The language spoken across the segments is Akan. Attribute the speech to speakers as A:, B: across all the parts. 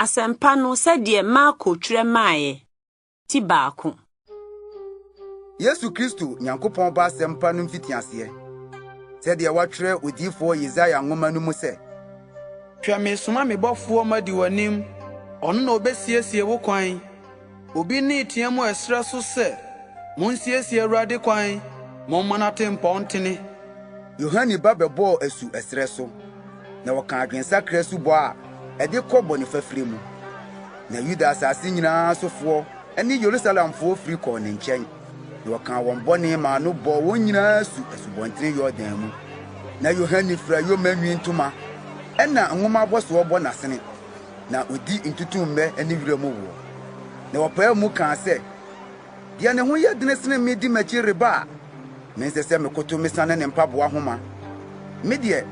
A: Asɛmpa no sɛdeɛ Marko twerɛ maeɛ, ti baako.
B: Yesu Kristo, Nyankopɔn Ba Asɛmpa no mfitiaseɛ, sɛdeɛ wɔatwerɛ odiyifoɔ Yesaia nwoma no mu sɛ.
C: Hwɛ, meresoma me bɔfoɔ madi w'anim, ɔno na ɔbɛsiesie wo kwan. Obi nne reteɛ mu ɛserɛ so sɛ, 'Munsiesie Awurade kwan, momma n'atempɔn ntene.
B: Yohane ba bɛbɔɔ asu ɛserɛ so, na ɔkaa adwensakra asubɔ a ɛde kɔ bɔne fafiri mu. Na Yuda asase nyinaa sofoɔ ne Yerusalemfoɔ firi kɔɔ ne nkyɛn, na wɔkaa wɔn bɔne maa no bɔɔ wɔn nyinaa asu Asubɔntene Yordan mu. Na Yohane fira yoma nwi ntoma, ɛnna nwoma abɔsoɔ bɔ n'asene. Na odi ntutummɛ ne wuram woɔ. Na wɔpaee mu kaa sɛ, Deɛ ne ho yɛ dene sene me di m'akyi reba a mensɛ sɛ mekoto mesane ne mpaboa homa. Me deɛ,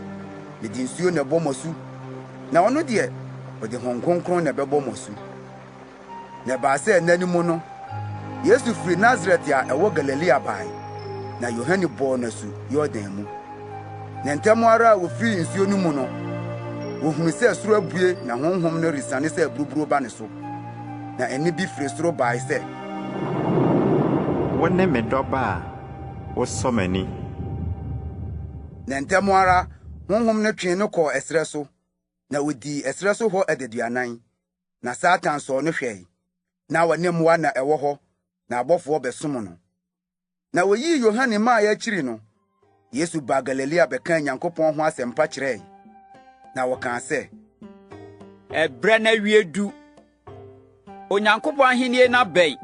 B: mede nsuo na ɛbɔ mo asu, na ɔno deɛ, ɔde Honhom Kronkron na ɛbɛbɔ mo asu. Na ɛbaa sɛ nna no mu no, Yesu firi Nasaret a ɛwɔ Galilea bae, na Yohane bɔɔ no asu Yordan mu. Na ntɛm ara a ofirii nsuo no mu no, ohunuu sɛ soro abue na Honhom no resiane sɛ aburuburo ba ne so. Na ɛnne bi firi soro bae sɛ.
D: Wone me dɔba a wosɔ m'ani.
B: Na ntɛm ara Honhom no twee no kɔɔ ɛserɛ so, na odii ɛserɛ so hɔ adaduanan. Na Satan sɔɔ no hwɛe. Na ɔne mmoa na ɛwɔ hɔ, na abɔfoɔ bɛsom no. Na woyii Yohane mae akyiri no, Yesu baa Galilea bɛkaa Nyankopɔn ho asɛmpa kyerɛe. Na ɔkaa sɛ,
E: Ɛberɛ no awie du. Onyankopɔn ahenni no abɛn.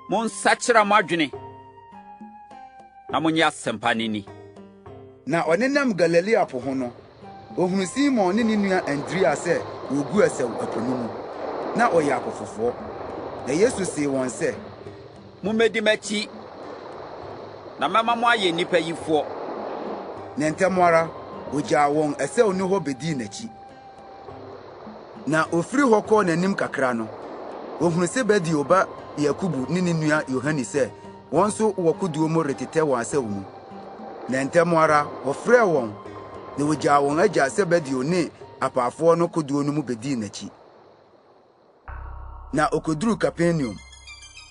E: Monsakyera mo adwene na monnye asɛmpa no nni.
B: Na ɔnenam Galilea po ho no, ohuu Simon ne ne nua Andrea sɛ wɔregu asau ɛpo no mu. Na wɔyɛ apofofoɔ. Na Yesu see wɔn sɛ,
E: Mummedi m'akyi, na mɛma mo ayɛ nnipa yifoɔ.
B: Na ntɛm ara ogyaa wɔn asau no hɔ bedii n'akyi. Na ofiri hɔ kɔɔ n'anim kakra no, ohuu Sebedeo ba Yakobo ne ne nua Yohane sɛ wɔn nso wɔ kodoɔ mu retetɛ wɔn asau mu. Na ntɛm ara wɔfrɛɛ wɔn, na wogyaa wɔn agya Sebedeo ne apaafoɔ no kodoɔ no mu bedii n'akyi. Na okoduruu Kapernaum,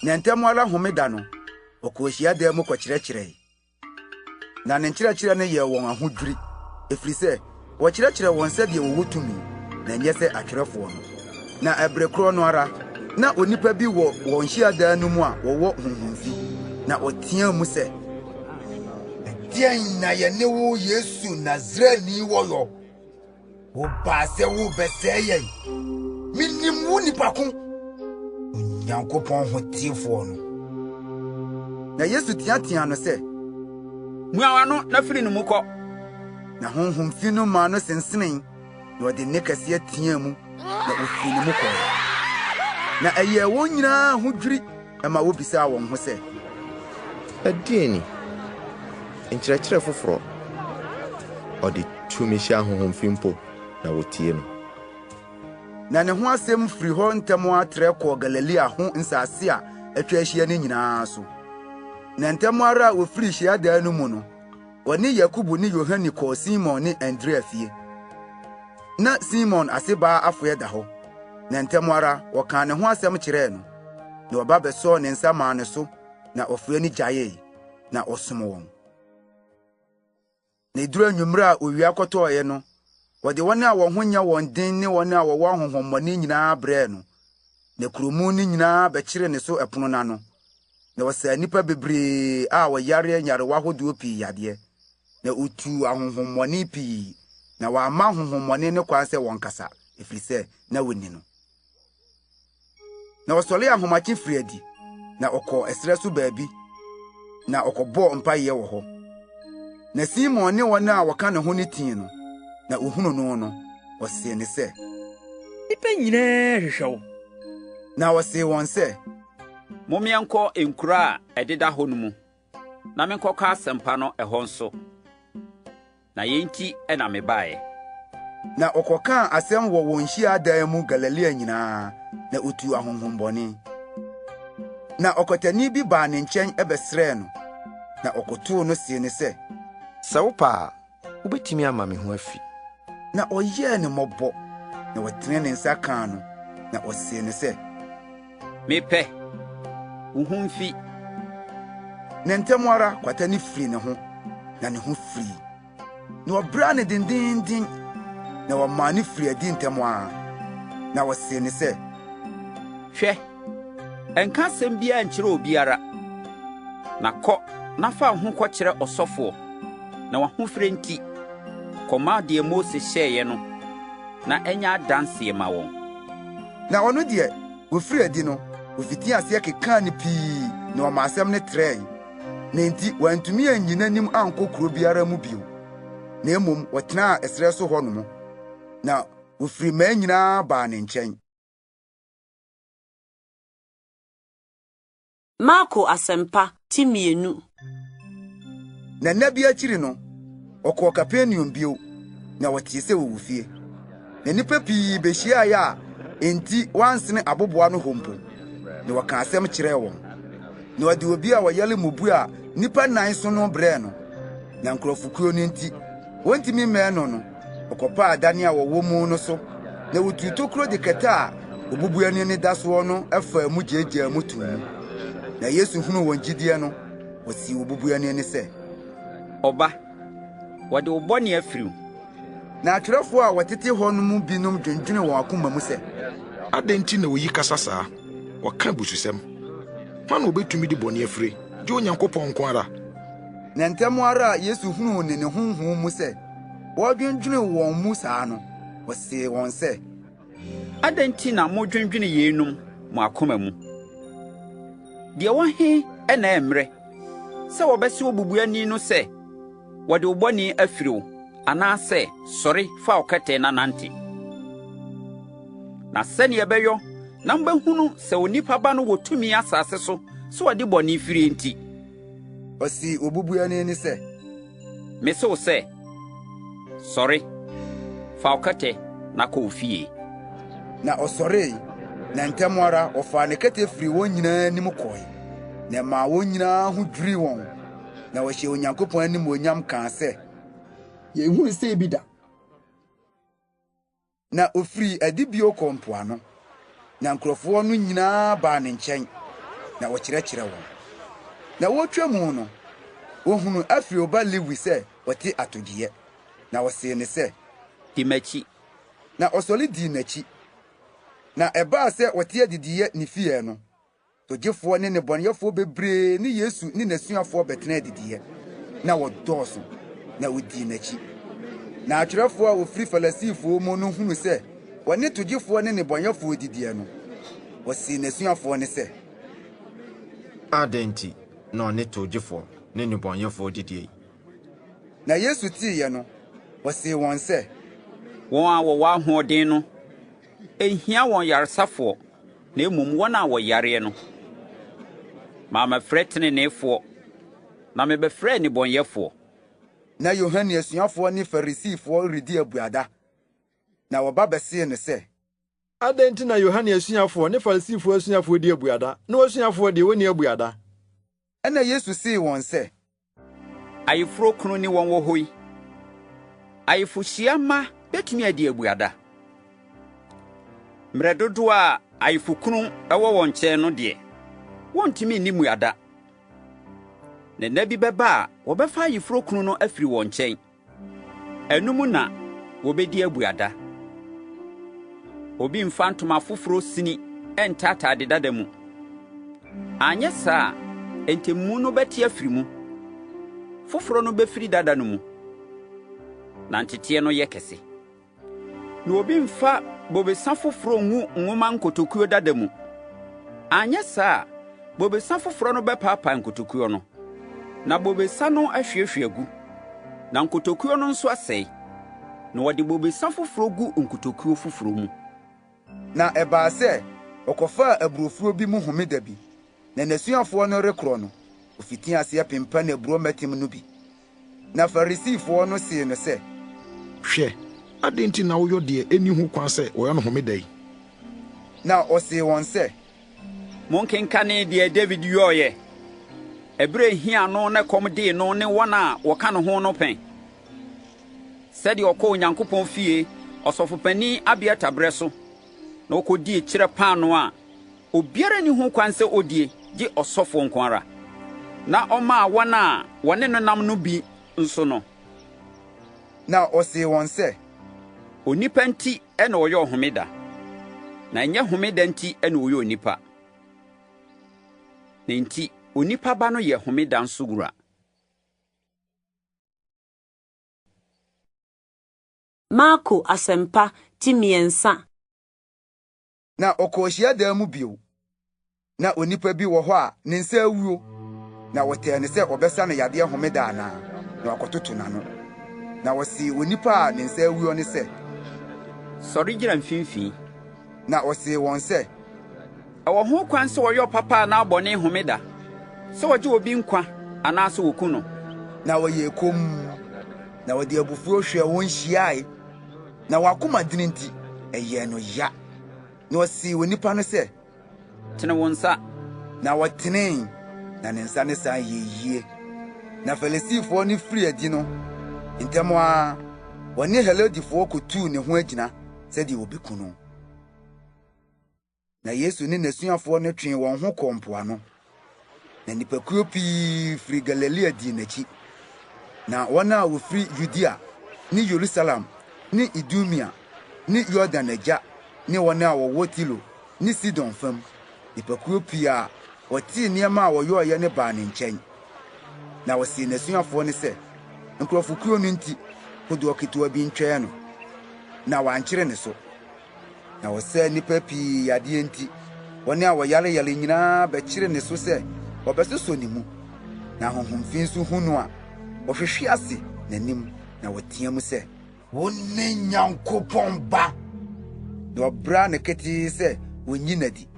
B: na ntɛm ara homeda no, ɔkɔɔ hyiadan mu kɔkyerɛkyerɛe. Na ne nkyerɛkyerɛ no yɛɛ wɔn ahodwiri, ɛfiri sɛ wɔkyerɛkyerɛ wɔn sɛdeɛ wɔwɔ tumi, na ɛnyɛ sɛ atwerɛfoɔ no. Na ɛbere korɔ no ara, na onipa bi wɔ wɔn hyiadan no mu a wɔwɔ honhom fi, na ɔteaa mu sɛ, Ɛdeɛn na yɛne wo Yesu Nasareni wɔ yɔ? Wobaa sɛ worebɛsɛe yɛn. Minim wo nipa ko, Onyankopɔn hotefoɔ no. Na Yesu teateaa no sɛ,
E: Mua w'ano na firi ne mu kɔ!
B: Na honhom fi no maa no sensenee, na ɔde nne kɛseɛ teaa mu, na ofii ne mu kɔe. Na ɛyɛɛ wɔn nyinaa ahodwiri ma wobisaa wɔn ho sɛ,
F: Ɛdeɛn ni? Nkyerɛkyerɛ foforɔ! Ɔde tumi hyɛ ahonhom fi mpo, na wɔtie no.
B: Na ne ho asɛm firi hɔ ntɛm ara trɛ kɔɔ Galilea ho nsase a atwa ahyia no nyinaa so. Na ntɛm ara a wofirii hyiadan no mu no, wɔne Yakobo ne Yohane kɔɔ Simon ne Andrea fie. Na Simon asebaa afoɛ da hɔ, na ntɛm ara wɔkaa ne ho asɛm kyerɛɛ no. Na ɔba bɛsɔɔ ne nsa maa no so, na ɔfoɛ no gyaee, na ɔsom wɔn. Na eduru anwummere a owia kɔtɔeɛ no, wɔde wɔn a wɔn ho nyɛ wɔn den ne wɔn a wɔwɔ ahonhommɔne nyinaa brɛɛ no. Na kurow mu no nyinaa bɛkyeree ne so ɛpono no ano. Na ɔsaa nnipa bebree a wɔyare nyarewa ahodoɔ pii yadeɛ, na otuu ahonhommɔne pii, na wamma ahonhommɔne no kwan sɛ wɔnkasa, ɛfiri sɛ na wonni no. Na ɔsɔree ahomakye firii adi, na ɔkɔɔ ɛserɛ so baabi, na ɔkɔbɔɔ mpaeɛ wɔ hɔ. Na Simon ne wɔn a wɔka ne ho no tii no, na ohunuu no no, ɔsee no sɛ,
G: Nnipa nyinaa hwehwɛ wo.
B: Na ɔsee wɔn sɛ,
E: Mommeɛnkɔ nkuro a ɛdeda hɔ no mu, na menkɔka asɛmpa no ɛhɔ nso. Na yei nti na mebaeɛ.
B: Na ɔkɔkaa asɛm wɔ wɔn hyiadan mu Galilea nyinaa, na otuu ahonhommɔne. Na ɔkwatani bi baa ne nkyɛn bɛsrɛɛ no, na ɔkotow no see no sɛ,
H: Sɛ wopɛ a, wubetumi ama me ho afi.
B: Na ɔyɛɛ no mmɔbɔ, Na ɔtenee ne nsa kaa no, na ɔsee no sɛ,
E: Mepɛ, wo ho mfi.
B: Na ntɛm ara kwata no firii ne ho, na ne ho firii. Na wɔbraa no dendeenden, na wɔmaa no firii adi ntɛm ara. Na wɔsee no sɛ,
E: Hwɛ, nka asɛm biara nkyerɛ obiara, na kɔ na fa wo ho kɔkyerɛ ɔsɔfoɔ, na w'ahofire nti, kɔma deɛ Mose hyɛeɛ no, na ɛnyɛ adanseɛ ma wɔn.
B: Na ɔno deɛ, wɔfirii adi no, wɔfitii aseɛ kekaa no pii na wɔmaa asɛm no trɛe. Na enti wɔantumi anyi n'anim ankɔ kuro biara mu bio, na mmom wɔtenaa ɛserɛ so hɔnom, na wɔfiri mmaa nyinaa baa ne nkyɛn.
A: Marko Asɛmpa, ti 2.
B: Na nna bi akyiri no, ɔkɔɔ Kapernaum bio, na ɔtee sɛ ɔwɔ fie. Na nnipa pii behyiae a enti wɔansene abobow ano hɔ mpo, na wɔkaa asɛm kyerɛɛ wɔn. Na wɔde obi a ɔyare mmubu a nnipa nan so no brɛɛ no. Na nkurɔfokuo no nti, wɔntumi mmɛn no no, wɔkɔpaa adan a wɔwɔ mu no so, na wotuu tokuro de kɛtɛ a obubuani no da soɔ no faa mu gyaagyaa mu too mu. Na Yesu hunuu wɔn gyidie no, ɔsee obubuani no sɛ,
E: Ɔba, wɔde wo bɔne afiri wo.
B: Na atwerɛfoɔ a wɔtete hɔ no mu binom dwendwenee wɔn akoma mu sɛ,
H: Adɛn nti na oyi kasa saa? Ɔka abususɛm. Hwan na obetumi de bɔne afiri, gye Onyankopɔn nko ara?
B: Na ntɛm ara a Yesu hunuu ne ne honhom mu sɛ wɔredwendwene wɔn mu saa no, ɔsee wɔn sɛ,
E: Adɛn nti na modwendwene yeinom mo akoma mu? Deɛ ɛwɔ he na ɛyɛ mmerɛ, sɛ wɔbɛse obubuani no sɛ, 'Wɔde wo bɔne afiri wo,' anaasɛ, 'Sɔre fa wo kɛtɛ na nante'? Na sɛnea ɛbɛyɔ na mobɛhunu sɛ Onipa Ba no wɔ tumi asase so sɛ ɔde bɔne firie nti.
B: Ɔsee obubuani no sɛ,
E: Mise wo sɛ, sɔre, fa wo kɛtɛ na kɔ wo fie.
B: Na ɔsɔree, na ntɛm ara ɔfaa ne kɛtɛ firii wɔn nyinaa anim kɔe, na ɛmaa wɔn nyinaa ho dwirii wɔn, na wɔhyɛɛ Onyankopɔn animuonyam kaa sɛ,
G: Yɛnhunuu sei bi da.
B: Na ofirii adi bio kɔɔ mpoano, na nkurɔfoɔ no nyinaa baa ne nkyɛn, na ɔkyerɛkyerɛɛ wɔn. Na wɔretwa mu no, wɔhunuu Alfeo ba Lewi sɛ ɔte atogyeeɛ, na wɔsee no sɛ,
E: Di m'akyi.
B: Na ɔsɔre dii n'akyi. Na ɛbaa sɛ wɔte adidiiɛ ne fie no, Togyefoɔ ne nnebɔneyɛfoɔ bebree ne Yesu ne n'asuafoɔ bɛtenaa adidiiɛ. Na wɔdɔɔso, na wɔdii n'akyi. Na atwerɛfoɔ a wɔfiri Farisifoɔ mu no hunuu sɛ wɔne togyefoɔ ne nnebɔneyɛfoɔ redidiɛ no, wɔsee n'asuafoɔ no sɛ,
F: Adɛn nti na ɔne towgyefoɔ ne nnebɔneyɛfoɔ didie yi?
B: Na Yesu teeɛ no, ɔsee wɔn sɛ,
E: Wɔn a wɔwɔ ahoɔden no, ɛnhia wɔn yaresafoɔ, na mmom wɔn a wɔyareɛ no. Mammɛfrɛ teneneefoɔ, na mebɛfrɛɛ nnebɔneyɛfoɔ.
B: Na Yohane asuafoɔ ne Farisifoɔ redi abuada, na wɔba bɛsee no sɛ,
I: Adɛn nti na Yohane asuafoɔ ne Farisifoɔ asuafoɔ di abuada, na w'asuafoɔ deɛ, wɔnni abuada?
B: Ɛnna Yesu see wɔn sɛ,
E: Ayeforo kunu ne wɔn wɔ hɔ yi, ayefohyia mma betumi adi abuada? Mmerɛ dodoɔ a ayefokunu wɔ wɔn nkyɛn no deɛ, wɔntumi nni mmuada. Na nna bi bɛba a wɔbɛfa ayeforo kunu no afiri wɔn nkyɛn. Ɛno mu na wɔbɛdi abuada. Obi mfa ntoma foforɔ sini nta atade dada mu. Anyɛ saa a, ntɛmmu no bɛte afiri mu. Foforɔ no bɛfiri dada no mu, na nteteɛ no yɛ kɛse. Na obi mfa bobesa foforɔ ngu nwoma nkotokuo dada mu. Anyɛ saa a, bobesa foforɔ no bɛpaapae nkotokuo no, na bobesa no ahwiehwie agu, na nkotokuo no nso asɛe. Na wɔde bobesa foforɔ gu nkotokuo foforɔ mu.
B: Na ɛbaa sɛ ɔkɔfaa aburofuo bi mu homeda bi, na n'asuafoɔ no rekorɔ no, ofitii aseɛ pempan aburoo mmɛtem no bi. Na Farisifoɔ no see no sɛ.
H: Hwɛ, adɛn nti na woyɔ deɛ ɛnni ho kwan sɛ wɔyɔ no homeda yi?
B: Na ɔsee wɔn sɛ.
E: Monkenkanee deɛ Dawid yɔeɛ, ɛberɛ a ɛhiaa no na ɛkɔm dee no ne wɔn a wɔka ne ho no pɛn? Sɛdeɛ ɔkɔɔ Onyankopɔn fie Ɔsɔfopanin Abiatar berɛ so na ɔkɔdii kyerɛ paanoo a obiara nni ho kwan sɛ ɔdie gye ɔsɔfoɔ nko ara, na ɔmaa wɔn a wɔne no nam no bi nso no.
B: Na ɔsee wɔn sɛ,
E: Onipa nti na ɔyɛɛ homeda, na ɛnyɛ homeda nti na ɔyɛɛ onipa. Na enti onipa Ba no yɛ homeda nso wura.
A: Marko Asɛmpa ti mmiɛnsa.
B: Na ɔkɔɔ hyiadan mu bio. Na onipa bi wɔ hɔ a ne nsa awuo, na wɔtɛɛ no sɛ ɔbɛsa no yadeɛ homeda anaa, na wakɔtoto n'ano. Na wɔsee onipa a ne nsa awuo no sɛ,
E: Sɔre gyina mfimfini.
B: Na ɔsee wɔn sɛ,
E: Ɛwɔ ho kwan sɛ wɔyɛ ɔpapa anaa bɔne homeda, sɛ wɔgye obi nkwa anaasɛ wɔku no?
B: Na wɔyɛɛ komm, na wɔde abufuo hwɛɛ wɔn hyiae, na wɔn akoma dene nti, ɛyɛɛ no ya. Na ɔsee onipa no sɛ,
E: Tene wo nsa.
B: Na ɔtenee, na ne nsa no san yɛɛ yie. Na Farisifoɔ no firii adi no, ntɛm ara wɔne Herodefoɔ kɔtuu ne ho agyina sɛdeɛ wɔbɛku no. Na Yesu ne n'asuafoɔ no twee wɔn ho kɔɔ mpoano. Na nnipakuo pii firi Galilea dii n'akyi. Na wɔn a wɔfiri Yudea ne Yerusalem ne Idumea ne Yordan agya ne wɔn a wɔwɔ Tiro ne Sidon fam, nnipakuo pii a wɔtee nneɛma a ɔyɔeɛ no baa ne nkyɛn. Na ɔsee n'asuafoɔ no sɛ, nkurɔfokuo no nti, kodoɔ ketewa bi ntwɛn no, na wɔankyere ne so. Na ɔsaa nnipa pii yadeɛ nti, wɔn a wɔyareyare nyinaa bɛkyere ne so sɛ wɔbɛsosɔ ne mu. Na ahonhom fi nso hu no a, wɔhwehwe ase n'anim na wɔteɛ mu sɛ, Wone Nyankopɔn Ba! Na wɔbraa no ketee sɛ wonnyi no adi.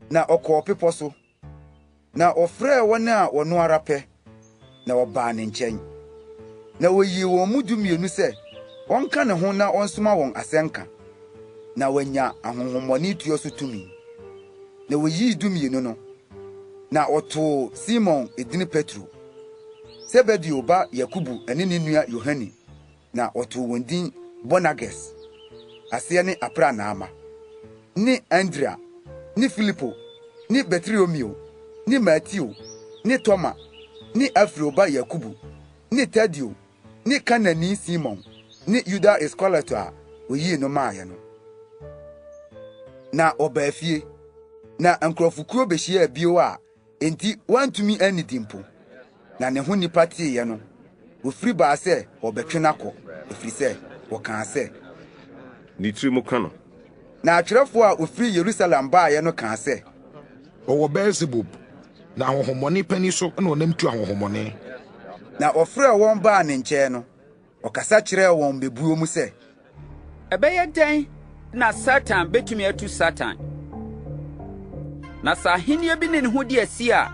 B: Na ɔkɔɔ bepɔ so. Na ɔfrɛɛ wɔn a ɔno ara pɛ, na wɔbaa ne nkyɛn. Na oyii wɔn mu dumienu sɛ wɔnka ne ho na ɔnsoma wɔn asɛnka, na wɔanya ahonhommɔne tuo so tumi. Na oyii dumienu no, na ɔtoo Simon edin Petro, Sebedeo ba Yakobo ne ne nua Yohane na ɔtoo wɔn din Boanerges, aseɛ ne Aprannaa mma, ne Andrea, ne Filipo, ne Bartolomeo, ne Mateo, ne Toma, ne Alfeo ba Yakobo, ne Tadeo, ne Kanani Simon, ne Yuda Iskariot a oyii no maeɛ no. Na wɔbaa fie, na nkurɔfokuo behyiaa bio a Enti wantumi annidi mpo. Na ne ho nnipa teeɛ no, wɔfiri baa sɛ wɔrebɛtwe no akɔ, ɛfiri sɛ wɔkaa sɛ.
J: Ne tirim ka no.
B: Na atwerɛfoɔ a wɔfiri Yerusalem baeɛ no kaa sɛ.
H: Ɔwɔ Beelsebub, na ahonhommɔne panin so na ɔnam tu ahonhommɔne.
B: Na ɔfrɛɛ wɔn baa ne nkyɛn no, Ɔkasa kyerɛɛ wɔn mmebuo mu sɛ.
E: Ɛbɛyɛ dɛn na Satan betumi atu Satan? Na sɛ ahenni bi ne ne ho di asi a,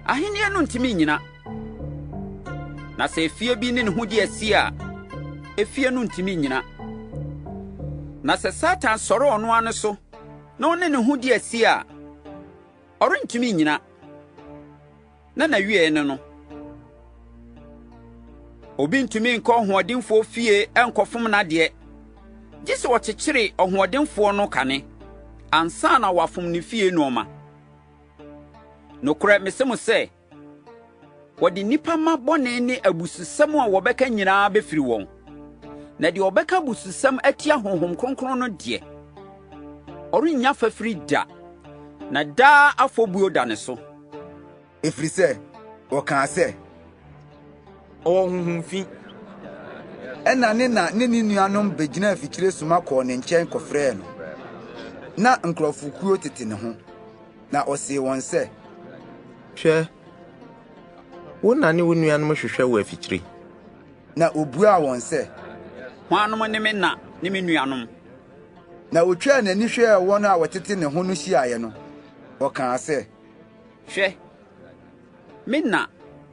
E: ahenni no ntumi nnyina. Na sɛ efie bi ne ne ho di asi a, efie no ntumi nnyina. Na sɛ Satan sɔre ɔno ara ne so na ɔne ne ho di asi a, ɔrentumi nnyina. Na n'awiei ne no. Obi ntumi nkɔ ɔhoɔdenfoɔ fie nkɔfom n'adeɛ, gye sɛ ɔkyekyere ɔhoɔdenfoɔ no kane, ansa na wafom ne fie nneɛma. Nokorɛ mese mo sɛ, wɔde nnipa mma bɔne ne abususɛm a wɔbɛka nyinaa bɛfiri wɔn. Na deɛ ɔbɛka abususɛm atia Honhom Kronkron no deɛ, ɔrennya fafiri da, na daa afɔbuo da ne so.
B: Ɛfiri sɛ wɔkaa sɛ,
F: Ɔwɔ honhom fi.
B: Ɛnna ne na ne ne nuanom bɛgyinaa afikyire soma kɔɔ ne nkyɛn kɔfrɛɛ no. Ná nkurɔfokuo tete ne ho, na ɔsee wɔn sɛ,
F: Hwɛ, wo na ne wo nuanom hwehwɛ wo afikyire.
B: Na ɔbuaa wɔn sɛ,
E: Hwannom ne me na ne me nuanom?
B: Na ɔtwaa n'ani hwɛɛ wɔn a wɔtete ne ho no hyiaeɛ no, ɔkaa sɛ.
E: Hwɛ, me na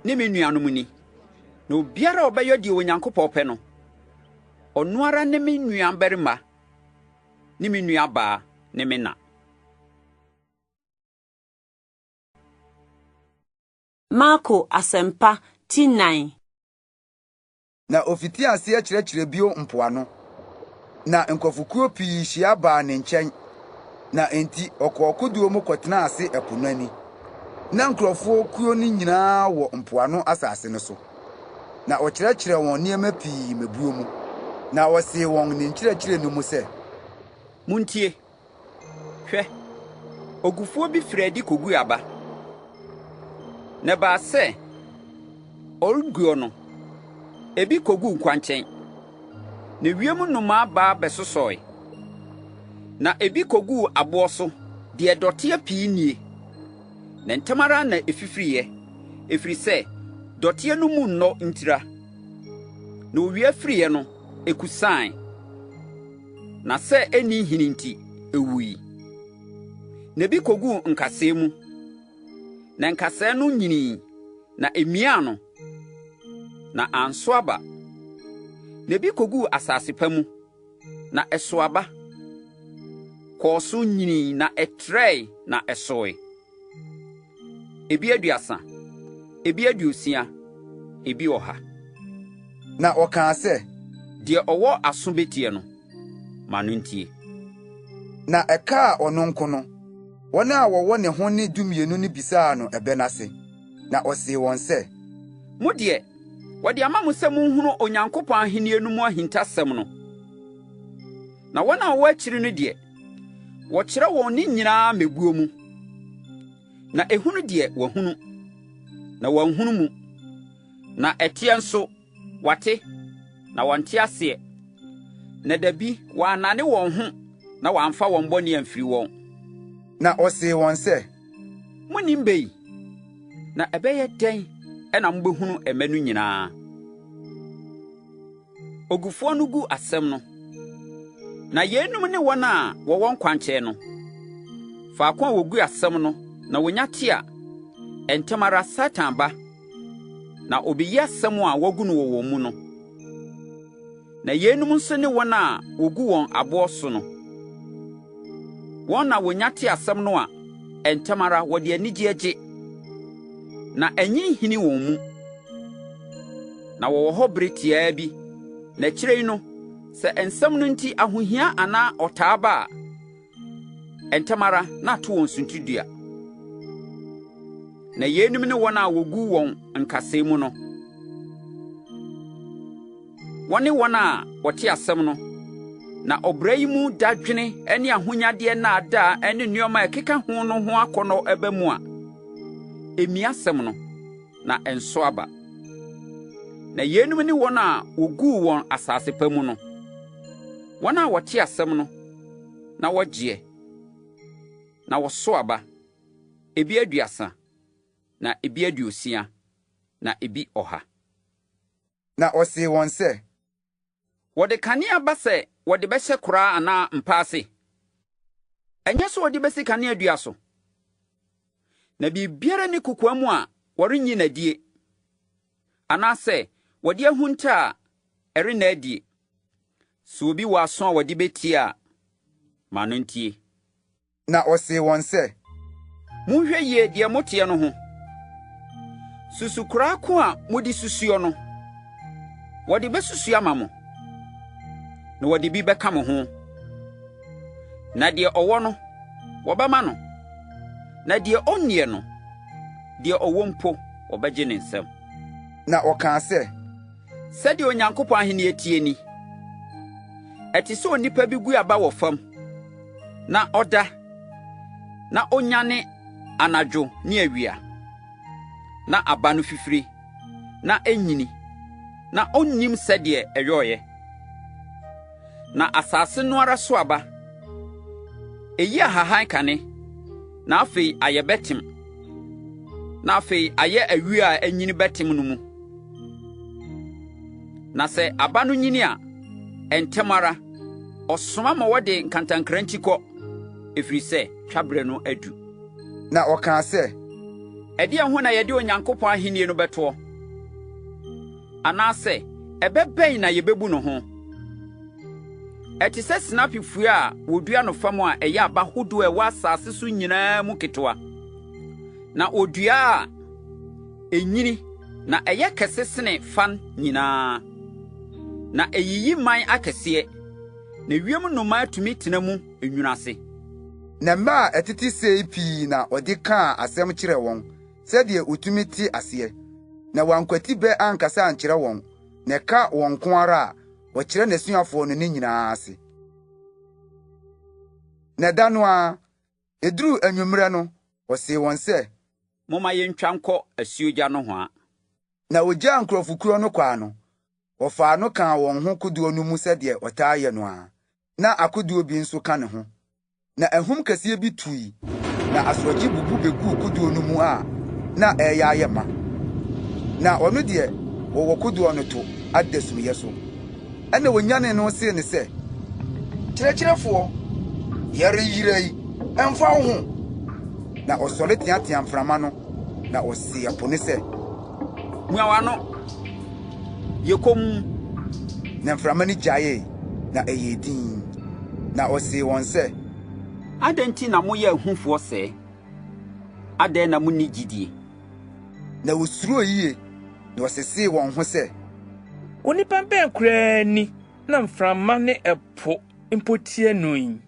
E: ne me nuanom ni. Na obiara a ɔbɛyɔ deɛ Onyankopɔn pɛ no, ɔno ara ne me nuabarima ne me nuabaa ne me na.
A: Marko Asɛmpa ti nan.
B: Na ofitii aseɛ kyerɛkyerɛɛ bio mpoano. Na nkurɔfokuo pii hyia baa ne nkyɛn, na enti ɔkɔɔ kodoɔ mu kɔtenaa ase ɛpo no ani. Na nkurɔfoɔ kuo no nyinaa wɔ mpoano asase no so. Na ɔkyerɛkyerɛɛ wɔn nneɛma pii mmebuo mu. Na ɔsee wɔn ne nkyerɛkyerɛ no mu sɛ.
E: Muntie! Hwɛ, ogufoɔ bi firii adi kɔguu aba. Na ɛbaa sɛ ɔreguo no, ebi kɔguu kwankyɛn, na ewiem nnomaa ba bɛsosɔe. Na ebi kɔguu aboɔ so, deɛ dɔteɛ pii nnie, na ntɛm ara na ɛfifiriiɛ, ɛfiri sɛ dɔteɛ no mu nnɔ ntira. Na owia firiiɛ no, ɛkusae. Na sɛ enni nhini nti, ewui. Na ebi koguu nkasɛɛ mu, na nkasɛɛ no nyinii, na emiaa no, na anso aba. Na ebi koguu asase pa mu, na ɛsoo aba, kɔɔ so nyinii na ɛtrɛe na ɛsoe. Ebi aduasa, ebi aduosia, ebi ɔha.
B: Na ɔkaa sɛ.
E: Deɛ ɔwɔ aso bɛtie no, ma no ntie.
B: Na ɛkaa ɔno nko no, wɔn a wɔwɔ ne ho ne Dumienu no bisaa no ɛbɛ no ase. Na ɔsee wɔn sɛ.
E: Mo deɛ, wɔde ama mo sɛ monhunu Onyankopɔn ahennie no mu ahintasɛm no, na wɔn a wɔwɔ akyiri no deɛ, Wɔkyerɛ wɔn ne nyinaa mmebuo mu, na ehunu deɛ wɔahunu, na wɔanhunu mu, na ɛteɛ nso, wɔate, na wɔnte aseɛ, na dabi wɔannane wɔn ho na wɔamfa wɔn bɔne amfiri wɔn.
B: Na ɔsee wɔn sɛ,
E: Monnim bɛ yi, na ɛbɛyɛ dɛn na mobɛhunu mmɛ no nyinaa? Ogufoɔ no gu asɛm no. Na yeinom ne wɔn a wɔwɔ nkwankyɛn no, faako a wɔgu asɛm no na wɔnya te a, ntɛm ara Satan ba na ɔbɛyi asɛm a wɔagu no wɔ wɔn mu no. Na yeinom nso ne wɔn a wɔgu wɔn aboɔ so no. Wɔn na wɔnya te asɛm no a, ntɛm ara wɔde anigyeɛ gye, na ɛnnye nhini wɔn mu. Na wɔwɔ hɔ bere tiaa bi, na akyiri yi no, sɛ nsɛm no nti ahohia anaa ɔtaa ba a, ntɛm ara na ato wɔn suntidua. Na yeinom ne wɔn a wɔgu wɔn nkasɛɛ mu no. Wɔne wɔn a wɔte asɛm no, na ɔbra yi mu dadwene ne ahonyadeɛ nnaadaa ne nneɛma a ɛkeka ho no ho akɔnnɔ ba mu a, emia asɛm no. na ɛnso aba. Na yeinom ne wɔn a wɔguu wɔn asase pa mu no, wɔn a wɔte asɛm no na wɔgyeɛ, na wɔso aba, ebi aduasa, na ebi aduosia, na ebi ɔha.
B: Na ɔsee wɔn sɛ.
E: Wɔde kanea ba sɛ wɔde bɛhyɛ koraa anaa mpa ase? Ɛnyɛ sɛ wɔde besi kaneadua so. Na biribiara nni kokoa mu a wɔrenyi no adie, anaasɛ wɔde ahunta a ɛrenna adie. Sɛ obi wɔ aso a ɔde betie a, ma no ntie.
B: Na ɔsee wɔn sɛ.
E: Monhwɛ yie deɛ moteɛ no ho. Susukoraa ko a mode susuo no, wɔde bɛsusu ama mo, na wɔde bi bɛka mo ho. Na deɛ ɔwɔ no, wɔbɛma no, na deɛ ɔnnie no, deɛ ɔwɔ mpo, wɔbɛgye ne nsam.
B: Na ɔkaa sɛ.
E: Sɛdeɛ Onyankopɔn ahennie teɛ ni. Ɛte sɛ onipa bi gu aba wɔ fam. na ɔda, na onyane anadwo ne awia, na aba no fifiri, na enyini, na onnim sɛdeɛ ɛyɔeɛ. Na asase no ara so aba. Eyi ahahan kane, na afei ayɛ bɛtem, na afei ayɛ ayuo a anyini bɛtem no mu. Na sɛ aba no nyini a, ntɛm ara ɔsoma ma wɔde nkantankrankyi kɔ, ɛfiri sɛ twaberɛ no adu.
B: Na ɔkaa sɛ,
E: Ɛdeɛn ho na yɛde Onyankopɔn ahennie no bɛtoɔ? Anaasɛ ɛbɛ bɛn na yɛbɛbu no ho? Ɛte sɛ sinapi fua a wɔdua no fam a ɛyɛ aba hodoɔ a ɛwɔ asase so nyinaa mu ketewa. Na wɔdua a, ɛnyini na ɛyɛ kɛse sene fan nyinaa, na ɛyiyi mman akɛseɛ. Na ewiem nnomaa tumi tena mu nwunu ase.
B: Na mmɛ a ɛtete sei pii na ɔde kaa asɛm kyerɛɛ wɔn, sɛdeɛ wotumi te aseɛ. Na wankwati bɛ ankasa ankyerɛ wɔn, na ɛka wɔn nko ara a, ɔkyerɛ n'asuafoɔ no ne nyinaa ase. Na da no ara, eduruu anwummerɛ no, ɔsee wɔn sɛ,
E: Momma yentwa nkɔ asuogya nohoa.
B: Na ogyaa nkurɔfokuo no kwaa no, wɔfaa no kaa wɔn ho kodoɔ no mu sɛdeɛ ɔtaa yɛ no ara. Na akodoɔ bi nso ka ne ho. Na ahum kɛseɛ bi tui, na asorɔkye bubu beguu kodoɔ no mu a na ɛreyɛ ayɛ ma. Na ɔno deɛ, wɔwɔ kodoɔ no to ada sumiiɛ so. Ɛnna wɔnyanee no see no sɛ, Kyerɛkyerɛfoɔ, yɛreyera yi, ɛmfa wo ho? Na ɔsɔre teateaa mframa no, na ɔsee ɛpo no sɛ,
E: Mua w'ano! Yɛ komm!
B: Na mframa no gyaee, na ɛyɛɛ dinn. Na ɔsee wɔn sɛ,
E: Adɛn nti na moyɛ ahufoɔ sɛɛ? Adɛn na munni gyidie?
B: Na wosuroo yiye, na wɔsesee wɔn ho sɛ,
K: Onipa bɛn koraa ni na mframa ne ɛpo mpo tie no yi?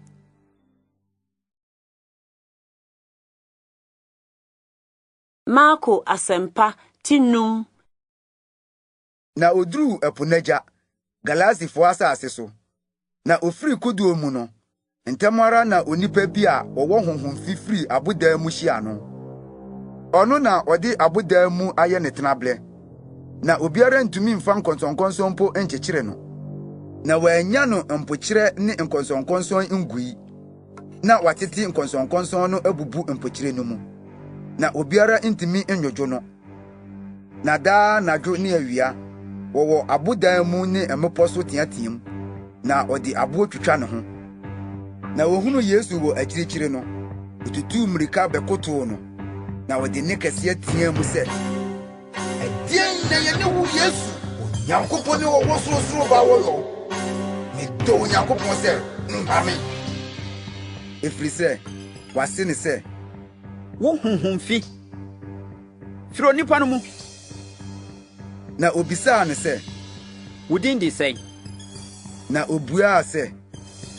A: Marko Asɛmpa ti num.
B: Na oduruu ɛpo n'agya, Galasifoɔ asase so. Na ofirii kodoɔ mu no, ntɛm ara na onipa bi a ɔwɔ honhom fi firii abodan mu hyiaa no. Ɔno na ɔde abodan mu ayɛ ne tenaberɛ, na obiara ntumi mfa nkɔnsɔnkɔnsɔn mpo nkyekyere no. Na wɔannya no mpokyerɛ ne nkɔnsɔnkɔnsɔn ngui, na wɔatete nkɔnsɔnkɔnsɔn no abubu mpokyerɛ no mu, na obiara ntumi nnwodwo no. Na daa anadwo ne awia, wɔwɔ abodan mu ne mmepɔ so teɛteɛm, na ɔde aboɔ twitwa ne ho. Na ohunuu Yesu wɔ akyirikyiri no, otutuu mmirika bɛkotow no, na ɔde nne kɛseɛ teɛɛ mu sɛ, Ɛdeɛn na yɛne wo Yesu, Onyankopɔn ne ɔwɔ sorosoro Ba wɔ yɔ? Medɔ Onyankopɔn sɛ nha me! Ɛfiri sɛ, wase no sɛ,
E: Wo honhom fi! Firi onipa no mu.
B: Na obisaa no sɛ,
E: Wo din de sɛn?
B: Na obuaa sɛ,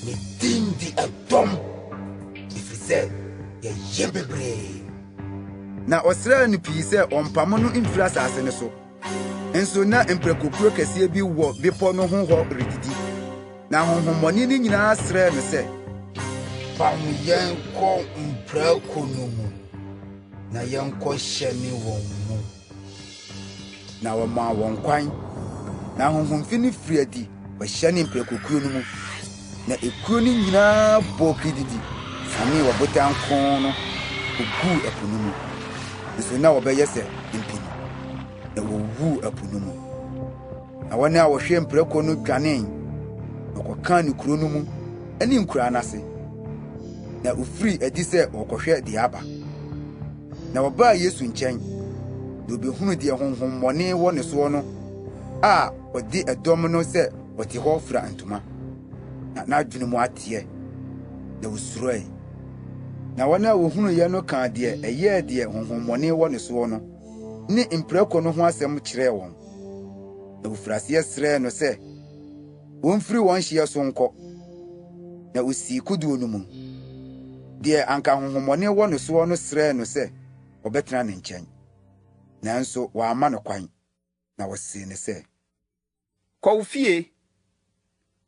B: Me din de Ɛdɔm, ɛfiri sɛ yɛyɛ bebree. Na ɔsrɛɛ no pii sɛ ɔmpamo no mfiri asase no so. Nso na mprakokuo kɛseɛ bi wɔ bepɔ no ho hɔ redidi. Na honhommɔne no nyinaa srɛɛ no sɛ, Pam yɛn kɔ mprako no mu. Na yɛnkɔhyɛne wɔn mu. Na wɔmaa wɔn kwan. Na ahonhom fi no firii adi kɔhyɛnee mprakokuo no mu. Na ekuo no nyinaa bɔɔ kirididi sianee ɔbotan kronn no koguu ɛpo no mu. Nso na wɔbɛyɛ sɛ mpenu, na wowuwuu ɛpo no mu. Na wɔn a wɔhwɛɛ mprako no dwanee, na wɔkɔkaa no kurow no mu ne nkuraa no ase. Na wofirii adi sɛ wɔrekɔhwɛ deɛ aba. Na wɔbaa Yesu nkyɛn, na wɔbehunuu deɛ honhommɔne wɔ ne soɔ no a ɔde ɛdɔm no sɛ ɔte hɔ fira ntoma, na n'adwene mu ateɛ, na wosuroe. Na wɔn a wohunuiɛ no kaa deɛ ɛyɛɛ deɛ honhommɔne wɔ ne soɔ no ne mprako no ho asɛm kyerɛɛ wɔn. Na wofiri aseɛ srɛɛ no sɛ wɔmfiri wɔn hyeɛ so nkɔ. Na osii kodoɔ no mu. Deɛ anka honhommɔne wɔ ne soɔ no srɛɛ no sɛ ɔbɛtena ne nkyɛn. Nanso wamma no kwan, na ɔsee no sɛ,
E: Kɔ wo fie,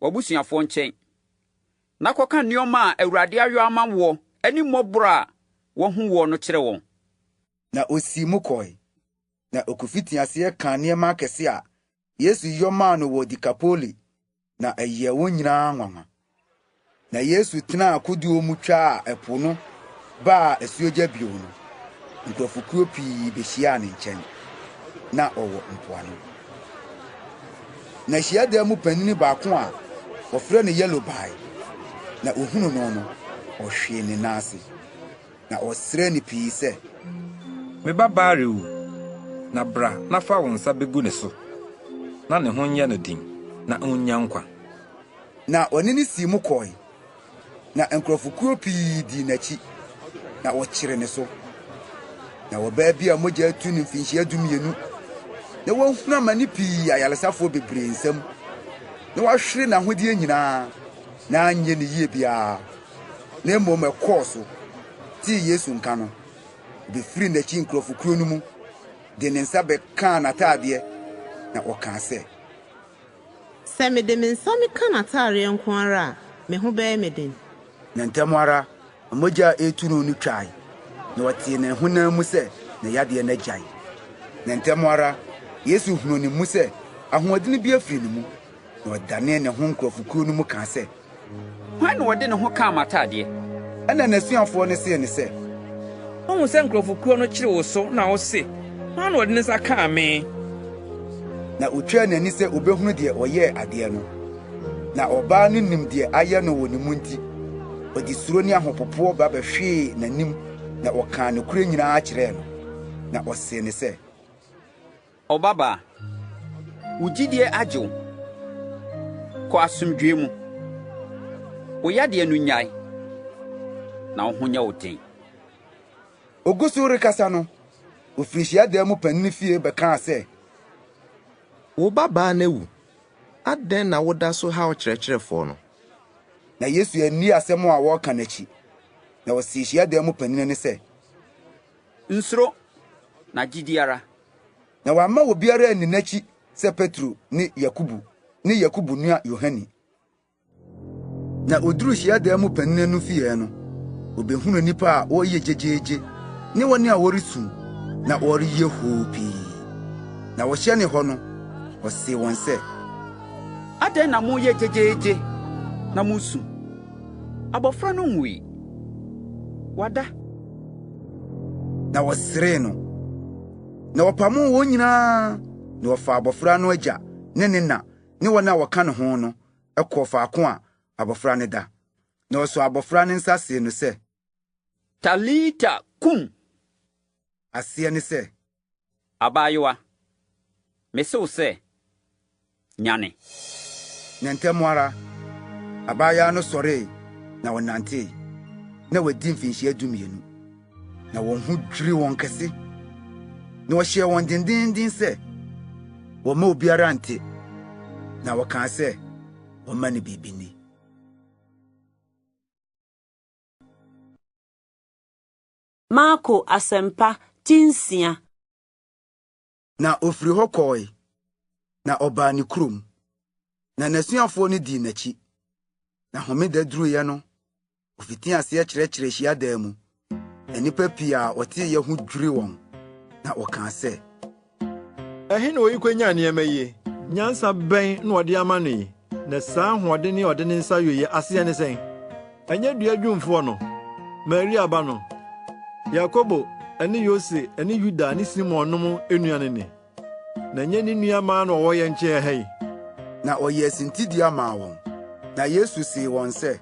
E: w'abusuafoɔ nkyɛn, na kɔka nneɛma a Awurade ayɔ ama woɔ ne mmɔborɔ a wahu woɔ no kyerɛ wɔn.
B: Na osii mu kɔe, na okofitii aseɛ kaa nneɛma akɛse a Yesu yɔ maa no wɔ Dekapoli, na ɛyɛɛ wɔn nyinaa nwanwa. Na Yesu tenaa kodoɔ mu twaa ɛpo no baa asuogya bio no, nkurɔfokuo pii behyiaa ne nkyɛn. Na ɔwɔ mpoano. Na hyiadan mu panini baako a wɔfrɛ no Yairo bae, na ohunuu no no, ɔhwee ne nan ase. Na ɔsrɛɛ no pii sɛ,
L: Me babaa rewu, na bra na fa wo nsa begu ne so, na ne ho nyɛ no den, na onnya nkwa.
B: Na ɔne no sii mu kɔe, na nkurɔfokuo pii dii n'akyi, na wɔkyeree ne so. Na ɔbaa bi a mogya atu no mfinhyia 12, na wahunu amane pii ayaresafoɔ bebree nsam, na wahwere n'ahodeɛ nyinaa. Na anyɛ no yie biara, na mmom ɛkɔɔ so tee Yesu nka no, obefirii n'akyi nkurɔfokuo no mu de ne nsa bɛkaa n'ataadeɛ, na ɔkaa sɛ,
M: Sɛ mede me nsa meka n'ataadeɛ nko ara a, me ho bɛyɛ me den.
B: Na ntɛm ara mogya a ɛretu no no twae, na ɔtee ne honam mu sɛ ne yadeɛ no agyae. Na ntɛm ara Yesu hunuu ne mu sɛ ahoɔdene bi afiri ne mu, na ɔdanee ne ho nkurɔfokuo no mu kaa sɛ,
E: Hwan na ɔde ne ho kaa m'ataadeɛ?
B: Ɛnna n'asuafoɔ no see no sɛ,
K: Woahu sɛ nkurɔfokuo no kyere wo so na wose, 'Hwan na ɔde ne nsa kaa me?
B: Na otwaa n'ani sɛ obehunu deɛ ɔyɛɛ adeɛ no. Na ɔbaa no nim deɛ ayɛ no wɔ ne mu nti, ɔde suro ne ahopopoɔ ba bɛhwee n'anim na ɔkaa nokorɛ nyinaa kyerɛɛ no. Na ɔsee no sɛ,
E: Ɔbabaa, wo gyidie agye wo. Kɔ asomdwoeɛ mu. Wo yadeɛ no nnyae, na wo ho nyɛ wo den.
B: Ogu so rekasa no, ofiri hyiadan mu panin fie bɛkaa sɛ,
F: Wo babaa no awu. Adɛn na woda so haw ɔkyerɛkyerɛfoɔ no?
B: Na Yesu anni asɛm a wɔreka no akyi, na ɔsee hyiadan mu panin no sɛ,
E: Nsuro, na gye di ara.
B: Na wamma obiara anni n'akyi sɛ Petro ne Yakobo ne Yakobo nua Yohane. Na oduruu hyiadan mu panyin no fie no, obehuu nnipa a wɔreyɛ gyegyeegye ne wɔn a wɔresu na wɔreyɛ hoo pii. Na wɔhyɛnee hɔ no, ɔsee wɔn sɛ,
E: Adɛn na moreyɛ gyegyeegye na moresu? Abofra no nwui, wada.
B: Na wɔseree no. Na wɔpamoo wɔn nyinaa, na wɔfaa abofra no agya ne ne na ne wɔn a wɔka ne ho no kɔɔ faako a abofra no da. Na ɔsoo abofra no nsa see no sɛ,
E: Talita kum!
B: Aseɛ ne sɛ,
E: Abaayewa, mise wo sɛ, nyane!
B: Na ntɛm ara, abaayewa no sɔree na ɔnantee. Na wadi mfinhyia dumienu. Na wɔn ho dwiriw wɔn kɛse. Na wɔhyɛɛ wɔn dendeenden sɛ wɔmma obiara nte, na wɔkaa sɛ wɔmma no biribi nni.
A: Marko Asɛmpa ti nsia.
B: Na ofiri hɔ kɔe, na ɔbaa ne kurom, na n'asuafoɔ no dii n'akyi. Na homeda duruiɛ no, ofitii aseɛ kyerɛkyerɛɛ hyiadan mu, na nnipa pii a wɔteeɛ ho dwirii wɔn, na wɔkaa sɛ,
I: Ɛhe na oyi konyaa nneɛma yi? Nyansa bɛn na ɔde ama no yi? Na saa ahoɔdenne a ɔde ne nsa yɔ yi aseɛ ne sɛn? Ɛnyɛ dua dwumfoɔ no, Maria ba no, Yakobo ne Yose ne Yuda ne Simon nom nua no ni? Na ɛnyɛ ne nua mmaa na wɔwɔ yɛn nkyɛn ha yi?
B: Na ɔyɛɛ sintidua maa wɔn. Na Yesu see wɔn sɛ,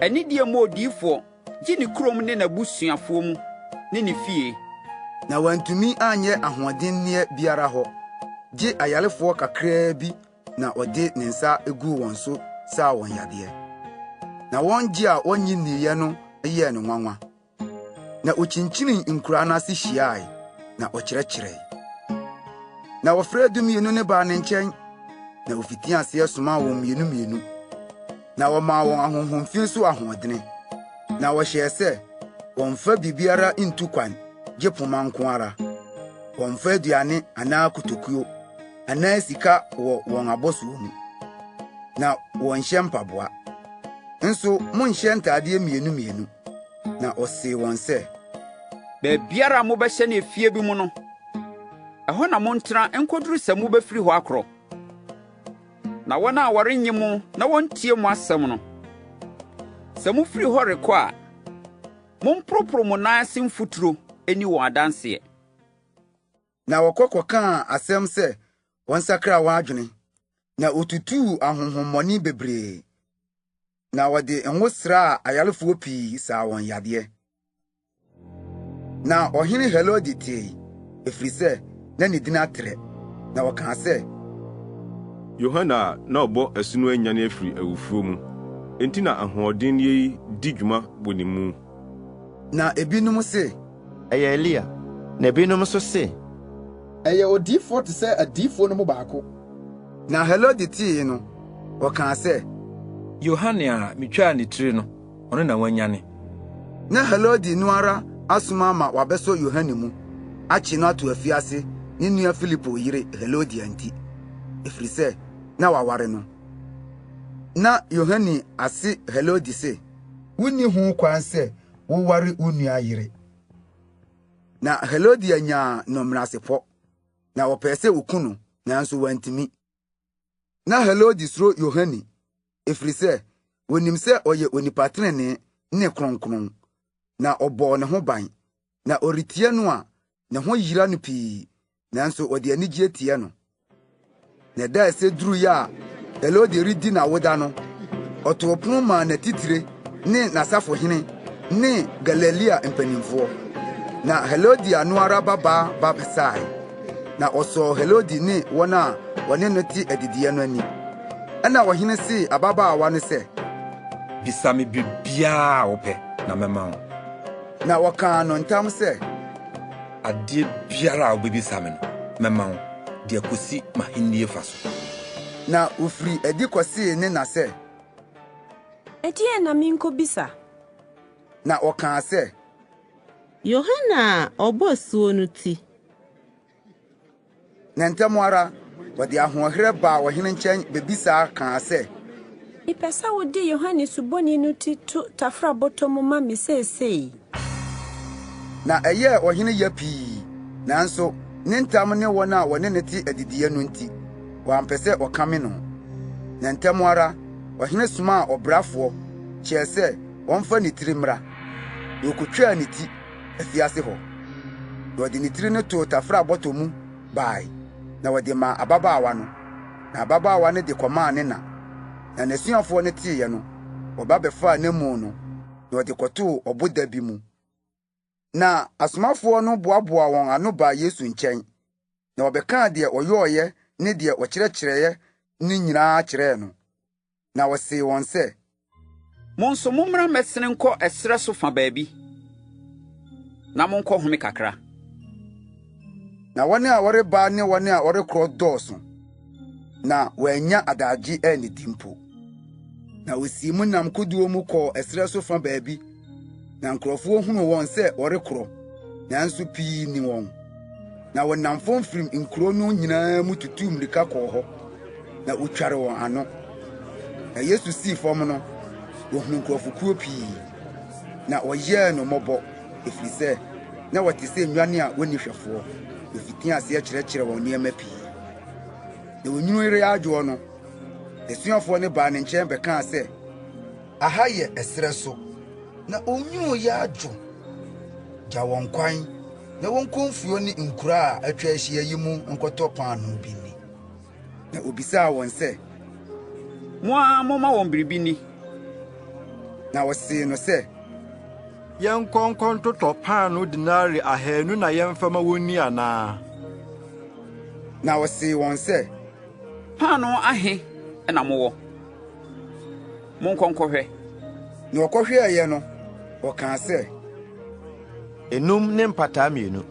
E: Anidie mmɔ odiyifoɔ gye ne kurom ne n'abusuafoɔ mu ne ne fie.
B: Na wantumi anyɛ ahoɔdenneɛ biara hɔ, gye ayarefoɔ kakraa bi na ɔde ne nsa guu wɔn so saa wɔn yadeɛ. Na wɔn gye a wonnye nniiɛ no yɛɛ no nwanwa. Na okyinkyinii nkuraa no ase hyiae, na ɔkyerɛkyerɛe. Na wɔfrɛɛ Dumien no baa ne nkyɛn, na ofitii aseɛ somaa wɔn mmienu mmienu, na wɔmaa wɔn ahonhomfi so ahoɔdene, na wɔhyɛɛ sɛ wɔmmfa biribiara ntu kwan gye poma nko ara. Wɔmmfa aduane anaa kotokuo anaa sika wɔ wɔn abɔsoɔ mu, na wɔnnhyɛ mpaboa. Nso monnhyɛ ntadeɛ mmienu mmienu. Na ɔsee wɔn sɛ,
E: Baabiara a mobɛhyɛne efie bi mu no, ɛhɔ na montena nkɔduru sɛ mobɛfiri hɔ akorɔ. Na wɔn a wɔrennye mo na wɔntie mo asɛm no, sɛ mofiri hɔ rekɔ a, momporoporo mo nan ase mfuturo nni wɔn adanseɛ.
B: Na wɔkɔ kɔkaa asɛm sɛ wɔnsakra wɔn adwene, na wotutuu ahonhommɔne bebree. Na wɔde ngo sraa ayarefoɔ pii saa wɔn yadeɛ. Na ɔhene Herode tee, ɛfiri sɛ na ne din atrɛ, na ɔkaa sɛ,
J: Yohane a na ɔbɔ asu no anyane afiri awufoɔ mu, enti na ahoɔdenneɛ yi di dwuma wɔ ne mu.
B: Na ebinom se,
F: Ɛyɛ Elia. Na ebinom nso se,
G: Ɛyɛ odiyifoɔ te sɛ adiyifoɔ no mu baako.
B: Na Herode tee no, ɔkaa sɛ,
L: Yohane a mitwaa ne tiri no, ɔno na wanyane.
B: Na Herode no ara asoma ama wɔabɛsɔ Yohane mu, akye no ato afiase ne nua Filipo yere Herodia nti, efiri sɛ na waware no. Na Yohane ase Herode se, Wunni ho kwan sɛ woware wo nua yere. Na Herodia nyaa no menasepɔ, na ɔpɛɛ sɛ oku no, nanso wantumi. Na Herode suro Yohane, efiri sɛ onim sɛ ɔyɛ onipa trenee ne kronkron, na ɔbɔɔ ne ho ban. Na ɔretie no a, ne ho yera no pii, nanso ɔde anigye tie no. Na da a ɛsɛ duruiɛ a Herode redi n'awoda no, ɔtoo pono maa n'atitire ne n'asafohene ne Galilea mpanimfoɔ. Na Herodia no ara babaa ba bɛsae, na ɔsɔɔ Herode ne wɔn a wɔne no te adidiiɛ no ani. Ɛnna ɔhene see ababaawa no sɛ,
L: Bisa me biribiara a wopɛ, na mɛma wo.
B: Na wɔkaa no ntam sɛ,
L: Adeɛ biara a wobɛbisa me no, mɛma wo, de akosi m'ahennie fa so.
B: Na ɔfirii adi kɔsee ne na sɛ,
A: Ɛdeɛn na menkɔbisa?
B: Na ɔkaa sɛ,
M: Yohane a ɔbɔ asuo no ti.
B: Na ntɛm ara wɔde ahoɔherɛ baa ɔhene nkyɛn bebisaa kaa sɛ,
A: Mepɛ sɛ wode Yohane Suboni no ti to tafra bɔtɔ mu ma me seesei.
B: Na ɛyɛɛ ɔhene ya pii, nanso ne ntam ne wɔn a wɔne no te adidiiɛ no nti, wampɛ sɛ ɔkame no. Na ntɛm ara ɔhene somaa ɔbrafoɔ, kyerɛɛ sɛ wɔmfa ne tiri mmra. Na okotwaa ne ti afiase hɔ. Na ɔde ne tiri no too tafra bɔtɔ mu bae, na wɔde maa ababaawa no. Na ababaawa no de kɔmaa ne na. Na n'asuafoɔ no teeɛ no, wɔba bɛfaa n'amu no, na wɔde kɔtoo ɔboda bi mu. Na asomafoɔ no boaboaa wɔn ano baa Yesu nkyɛn, na wɔbɛkaa deɛ ɔyɔeɛ ne deɛ ɔkyerɛkyerɛeɛ no nyinaa kyerɛɛ no. Na ɔsee wɔn sɛ,
E: Mo nso mommra mmɛsene nkɔ ɛserɛ so fa baabi, na monkɔhome kakra.
B: Na wɔn a wɔreba ne wɔn a wɔrekorɔ dɔɔso, na wɔannya adagye annidi mpo. Na osii mu nam kodoɔ mu kɔɔ ɛserɛ so fa baabi, na nkurɔfoɔ hunuu wɔn sɛ wɔrekorɔ, nanso pii nni wɔn. Na wɔnam fam firim nkuro no nyinaa mu tutuu mmirika kɔɔ hɔ, na wotware wɔn ano. Na Yesu sii fam no, ohunuu nkurɔfokuo pii, na ɔyɛɛ no mmɔbɔ, efiri sɛ na wɔte sɛ nnwan a wonni hwɛfoɔ. Na ofitii aseɛ kyerɛkyerɛɛ wɔn nneɛma pii. Na onwunu reyɛ adwoɔ no, n'asuafoɔ no baa ne nkyɛn bɛkaa sɛ, Aha yɛ ɛserɛ so, na onwunu reyɛ adwo. Gya wɔn kwan na wɔnkɔ mfuo ne nkuraa a atwa ahyia yi mu nkɔtɔ paanoo bi nni. Na obisaa wɔn sɛ,
E: Mo ara momma wɔn biribi nni.
B: Na wɔsee no sɛ,
I: Yɛnkɔ nkɔntotɔ paanoo denare 200 na yɛmfa ma wonni anaa?
B: Na ɔsee wɔn sɛ,
E: Paanoo ahe na mowɔ? Monkɔ nkɔhwɛ.
B: Na wɔkɔhwɛeɛ no, wɔkaa sɛ,
F: Enum ne mpataa 2.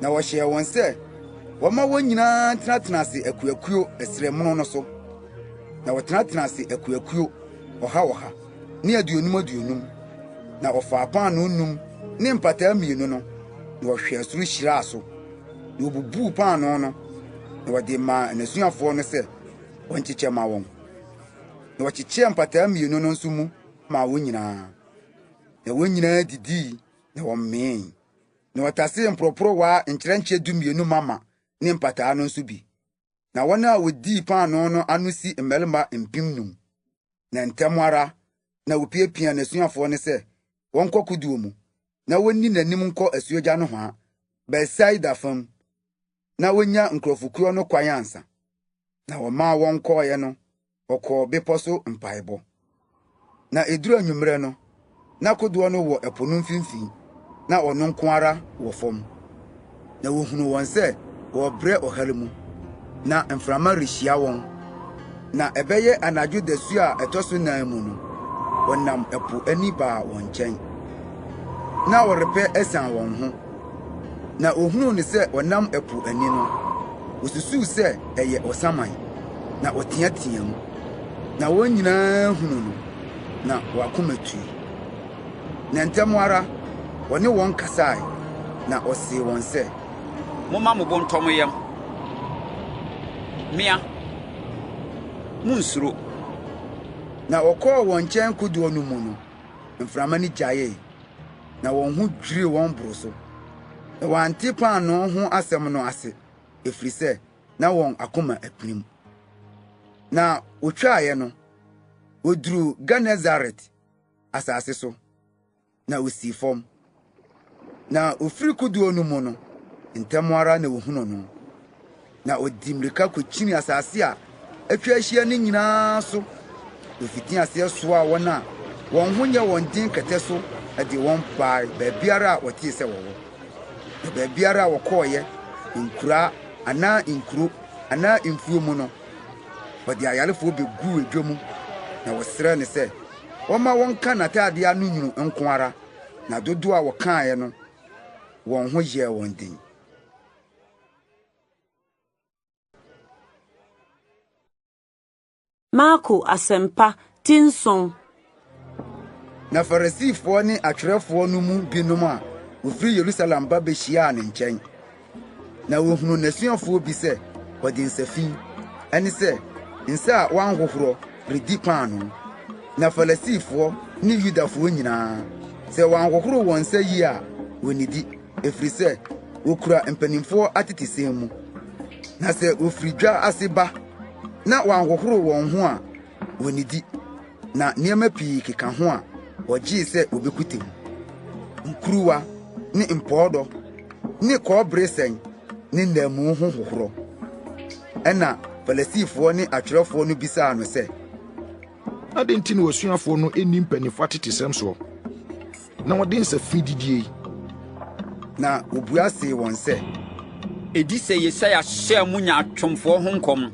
B: Na wɔhyɛɛ wɔn sɛ wɔmma wɔn nyinaa ntenatena ase akuakuo ɛserɛ mono no so. Na wɔtenatenaa ase akuakuo, ɔha ɔha, ne aduonum aduonum. Na ɔfaa paanoo 5 ne mpataa 2 no, na ɔhwɛɛ soro hyiraa so. Na obubuu paanoo no, na wɔde maa n'asuafoɔ no sɛ wɔnkyekyɛ ma wɔn. Na wɔkyekyɛɛ mpataa 2 no nso mu maa wɔn nyinaa. Na wɔn nyinaa didii na wɔmee. Na wɔtasee mporoporowa nkyerɛnkyɛ 12 mama ne mpataa no nso bi. Na wɔn a wodii paanoo no ano si mmarima 5,000. Na ntɛm ara na wopiapiaa n'asuafoɔ no sɛ wɔnkɔ kodoɔ mu, na wonni n'anim nkɔ asuogya nohoa, Betsaida fam, na wonya nkurɔfokuo no kwan ansa. Na wɔmaa wɔn kɔeɛ no, ɔkɔɔ bepɔ so mpaebɔ. Na eduru anwummerɛ no, na kodoɔ no wɔ ɛpo no mfimfini, na ɔno nko ara wɔ fam. Na wohunuu wɔn sɛ wɔrebrɛ ɔhare mu, na mframa rehyia wɔn. Na ɛbɛyɛ anadwo dasu a ɛtɔ so 4 mu no, wɔnam ɛpo ani baa wɔn nkyɛn. Na wɔrepɛ asian wɔn ho. Na wohunuu no sɛ ɔnam ɛpo ani no, wosusuw sɛ ɛyɛ ɔsaman, na wɔteɛteɛɛ mu. Na wɔn nyinaa hunuu no, na wɔn akoma tui. Na ntɛm ara ɔne wɔn kasae, na ɔsee wɔn sɛ,
E: Momma mo bo ntɔ mo yam. Me a, munnsuro.
B: Na ɔkɔɔ wɔn nkyɛn kodoɔ no mu no, mframa no gyaee, na wɔn ho dwirii wɔn boroo so. Na wɔante paanoo ho asɛm no ase, ɛfiri sɛ na wɔn akoma apirim. Na wotwaeɛ no, woduruu Genesaret asase so, na osii fam. Na ofiri kodoɔ no mu no, ntɛm ara na wohunuu no. Na ɔde mmirika kokyinii asase a atwa ahyia no nyinaa so. Na ofitii aseɛ soaa wɔn a wɔn ho nyɛ wɔn den kɛtɛ so de wɔn bae baabiara a wɔtee sɛ wɔwɔ. Na baabiara a wɔkɔeɛ, nkuraa anaa nkuro anaa mfuo mu no, wɔde ayarefoɔ beguu edwa mu, na wɔsrɛɛ no sɛ wɔmma wɔnka n'atade ano nwunu nko ara, na dodoɔ a wɔkaeɛ no, wɔn ho yɛɛ wɔn den.
N: Marko Asɛmpa, ti nson.
B: Na Farisifoɔ ne atwerɛfoɔ no mu binom a wɔfiri Yerusalem ba behyiaa ne nkyɛn. Na wɔhunuu n'asuafoɔ bi sɛ wɔde nsa fi, ɛne sɛ, nsa a wɔanhohorɔ, redi paanoo. Na Farisifoɔ ne Yudafoɔ nyinaa, sɛ wɔanhohoro wɔn nsa yie a, wonnidi, ɛfiri sɛ wɔkura mpanimfoɔ atetesɛm mu. Na sɛ wɔfiri dwa ase ba na wɔanhohoro wɔn ho a, wonnidi. Na nneɛma pii keka ho a wɔgyee sɛ wobekuta mu: nkuruwa ne mpɔɔdɔ ne kɔbere sɛn ne nnaamu ho hohorɔ. Ɛnna Farisifoɔ ne atwerɛfoɔ no bisaa no sɛ,
H: Adɛn nti na w'asuafoɔ no nni mpanyimfo atetesɛm soɔ, na wɔde nsa fi didie yi?
B: Na obua see wɔn sɛ,
E: Edi sɛ Yesaia hyɛɛ mo nyaatwomfoɔ ho nkɔm no,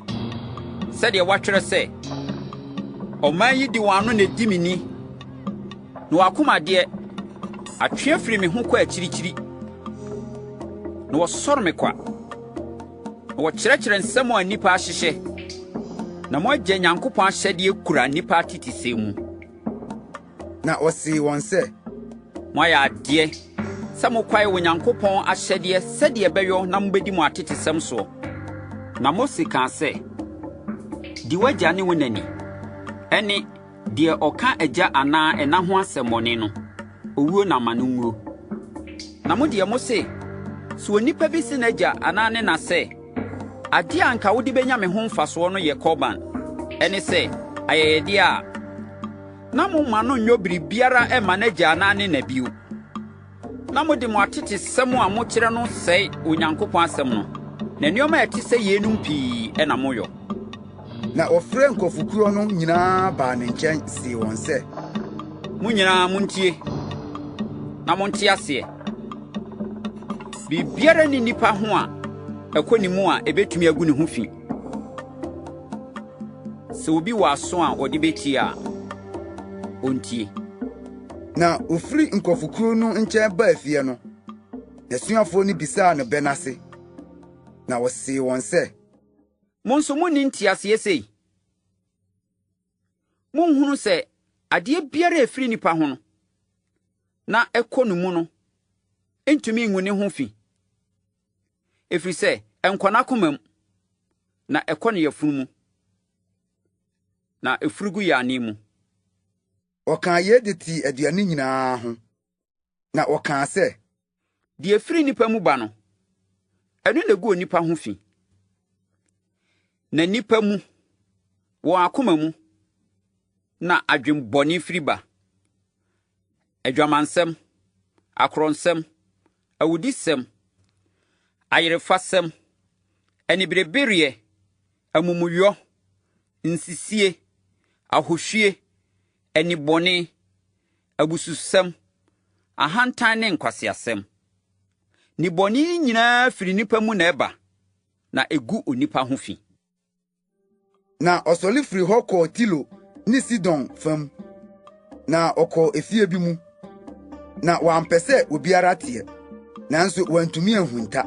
E: sɛdeɛ wɔatwerɛ sɛ, ‘Ɔman yi de wɔn ano na edi me ni, na wɔn akoma deɛ, atwe afiri me ho kɔ akyirikyiri. Na wɔsɔre me kwa, na wɔkyerɛkyerɛ nsɛm a nnipa ahyehyɛ. Na mo agya Nyankopɔn ahyɛdeɛ kura nnipa atetesɛm mu.’
B: Na ɔsee wɔn sɛ,
E: Moayɛ adeɛ sɛ mokwae Onyankopɔn ahyɛdeɛ sɛdeɛ ɛbɛyɔ na mobɛdi mo atetesɛm soɔ. Na Mose kaa sɛ, Di w'agya ne wo na ni, ɛne, deɛ ɔka agya anaa ɛna ho asɛmmɔne no, owuo na ma no nwuo. Na mo deɛ mose, sɛ onipa bi se n'agya anaa ne na sɛ, Adeɛ a anka wode bɛnya me ho mfasoɔ no yɛ Korban, ɛne sɛ, ayɛyɛdeɛ a, na momma no nyɔ biribiara mma n'agya anaa ne na bio. Na mode mo atetesɛm a mokyerɛ no sɛe Onyankopɔn asɛm no, na nneɛma a ɛte sɛ yeinom pii na moyɔ.
B: Na ɔfrɛɛ nkurɔfokuo no nyinaa baa ne nkyɛn see wɔn sɛ,
E: Mo nyinaa montie, na monte aseɛ. Biribiara nni nnipa ho a ɛkɔ ne mu a ebetumi agu ne ho fi. Sɛ obi wɔ aso a ɔde betie a, ontie.
B: Na ofiri nkurɔfokuw no nkyɛn baa fie no, n'asuafoɔ no bisaa no bɛ no ase. Na ɔsee wɔn sɛ,
E: Mo nso munni nteaseɛ sei? Monhunu sɛ adeɛ biara a ɛfiri nnipa ho no, na ɛkɔ ne mu no ntumi ngu ne ho fi, ɛfiri sɛ ɛnkɔ n'akoma mu, na ɛkɔ ne yafunu mu, na ɛfiri gu yɛn ane mu.
B: Ɔkaa yei de tee aduane nyinaa ho, na ɔkaa sɛ.
E: Deɛ ɛfiri nnipa mu ba no, ɛno na ɛgu onipa ho fi. Na nnipa mu, wɔn akoma mu, na adwemmɔne firi ba: adwamansɛm, akorɔnsɛm, awudisɛm, ayerefasɛm, aniberebereɛ, amumuyɔ, nsisie, ahohwie, anibɔne, abususɛm, ahantan ne nkwaseasɛm. Nnebɔne yi nyinaa firi nnipa mu na ɛba, na egu onipa ho fi.
B: Na ɔsɔre firii hɔ kɔɔ Tiro ne Sidon fam, na ɔkɔɔ efie bi mu. Na wampɛ sɛ obiara teɛ, nanso wantumi anhunta.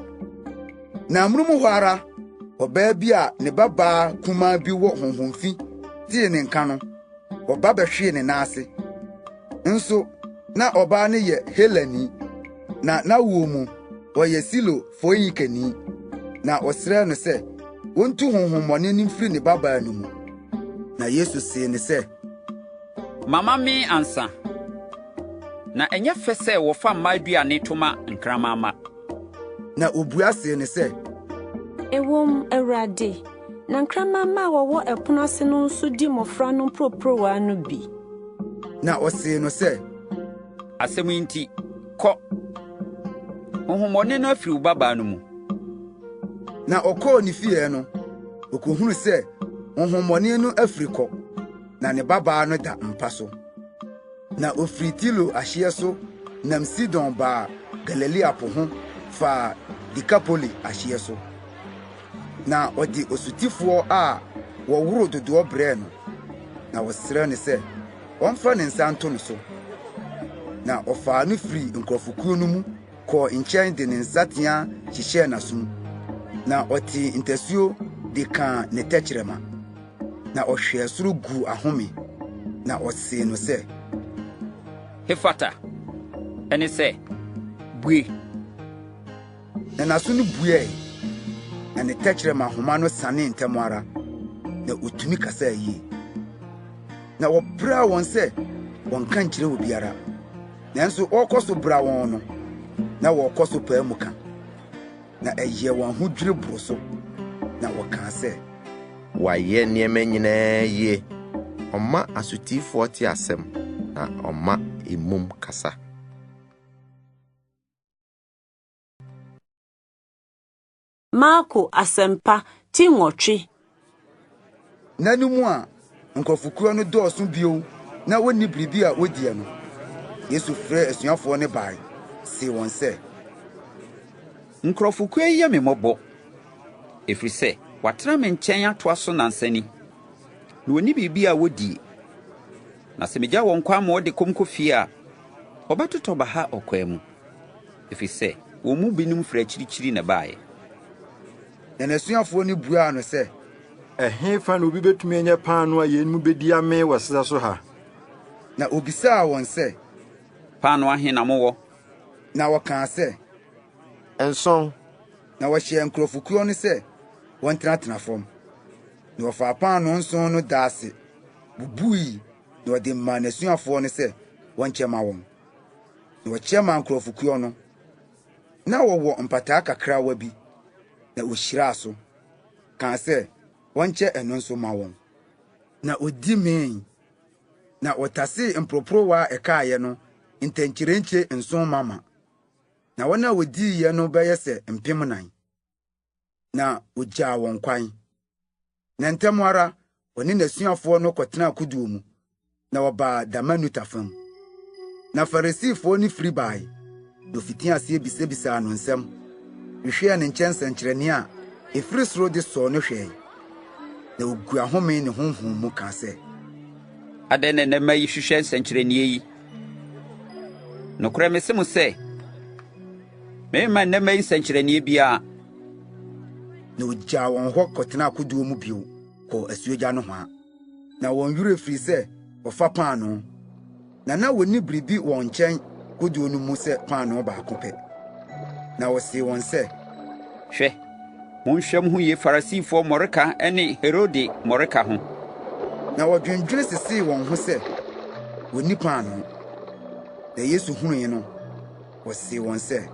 B: Na amono mu hɔ ara, ɔbaa bi a ne babaa kumaa bi wɔ honhom fi tee ne nka no, ɔba bɛhwee ne nan ase. Nso na ɔbaa no yɛ Helani, na n'awoɔ mu ɔyɛ Silo Foinikeni. Na ɔsrɛɛ no sɛ ontu honhommɔne no mfiri ne babaa no mu. Na Yesu see no sɛ,
E: Ma mammee ansa, na ɛnyɛ fɛ sɛ wɔfa mma aduane to ma nkraman mma.
B: Na obua see no sɛ,
A: Ɛwom, Awurade, na nkraman mma a wɔwɔ ɛpono ase no nso di mmofra no mporoporowa no bi.
B: Na ɔsee no sɛ,
E: Asɛm yi nti, kɔ. Honhommɔne no afiri wo babaa no mu.
B: Na ɔkɔɔ ne fie no, okohunu sɛ honhommɔne no afiri kɔ, na ne babaa no da mpa so. Na ofiri Tiro ahyeɛ so nam Sidon baa Galilea po ho faa Dekapoli ahyeɛ so. Na ɔde osutifoɔ a wɔworo dodoɔ brɛɛ no, na wɔsrɛɛ no sɛ ɔmfa ne nsa nto no so. Na ɔfaa no firii nkurɔfokuo no mu kɔɔ nkyɛn de ne nsateaa hyehyɛɛ n'asom, na ɔtee ntasuo de kaa ne tɛkyerɛma. Na ɔhwɛɛ soro guu ahome, na ɔsee no sɛ,
E: Hefata, ɛne sɛ, Bue!
B: Na n'aso no buee, na ne tɛkyerɛma homa no sanee ntɛm ara, na otumi kasaa yie. Na wɔbraa wɔn sɛ wɔnnka nkyerɛ obiara. Nanso wɔrekɔ so bra wɔn no, na wɔrekɔ so pae mu ka. Na ɛyɛɛ wɔn ahodwiri boro so, na wɔkaa sɛ,
F: Wayɛ nneɛma nyinaa yie. Ɔma asotifoɔ te asɛm, na ɔma emum kasa.
N: Marko Asɛmpa ti nwɔtwe.
B: Nna no mu a nkurɔfokuo no dɔɔso bio na wonni biribi a wodiɛ no, Yesu frɛɛ asuafoɔ no bae, see wɔn sɛ,
E: Nkurɔfokuo yi yɛ me mmɔbɔ, ɛfiri sɛ wɔatena me nkyɛn atoa so nnansa ni, na wɔnni biribi a wɔdie. Na sɛ megya wɔn kwan ma wɔde kɔm kɔ fie a, wɔbɛtotɔ baha ɔkwan mu, ɛfiri sɛ wɔn mu binom firi akyirikyiri na ɛbaeɛ.
B: Na n'asuafoɔ no buaa no sɛ,
I: Ɛhefa na obi betumi anya paanoo a yeinom bedi amee wɔ sare so ha?
B: Na obisaa wɔn sɛ,
E: Paanoo ahe na mowɔ?
B: Na wɔkaa sɛ,
F: Nson.
B: Na wɔhyɛɛ nkurɔfokuo no sɛ wɔntenatena fam. Na wɔfaa paanoo nson no daa ase, bubui, na wɔde maa n'asuafoɔ no sɛ wɔnkyɛ mma wɔn. Na wɔkyɛ maa nkurɔfokuo no. Na wɔwɔ mpataa kakrawa bi, na ohyiraa so, kaa sɛ wɔnkyɛ ɛno nso mma wɔn. Na odi mee, na wɔtasee mporoporowa a ɛkaeɛ no ntɛnkyerenkye nson mama. Na wɔn a wodiiɛ no bɛyɛ sɛ mpemnan. Na ogyaa wɔn kwan. Na ntɛm ara ɔne n'asuafoɔ no kɔtenaa kodoɔ mu, na wɔbaa Damanuta fam. Na Farisifoɔ no firi bae, na wɔfitii aseɛ bisabisaa no nsɛm, hwehwɛɛ ne nkyɛn nsɛnkyerɛnne a ɛfiri soro de sɔɔ no hwɛe. Na ɔguu ahome ne honhom mu kaa sɛ,
E: Adɛn na nnɛ mma yi hwehwɛ nsɛnkyerɛnneɛ yi? Nokorɛ mese mo sɛ, meremma nnɛ mma yi nsɛnkyerɛnneɛ biara.
B: Na ogyaa wɔn hɔ kɔtenaa kodoɔ mu bio kɔɔ asuogya nohoa. Na wɔn werɛ firii sɛ wɔfa paanoo, na na wɔnni biribi wɔn nkyɛn kodoɔ no mu sɛ paanoo baako pɛ. Na ɔsee wɔn sɛ,
E: Hwɛ, monhwɛ mo ho yie Farisifoɔ mmɔreka ne Herode mmɔreka ho.
B: Na wɔdwendwene sesee wɔn ho sɛ wɔnni paanoo. Na Yesu hunuiɛ no, Ɔsee wɔn sɛ,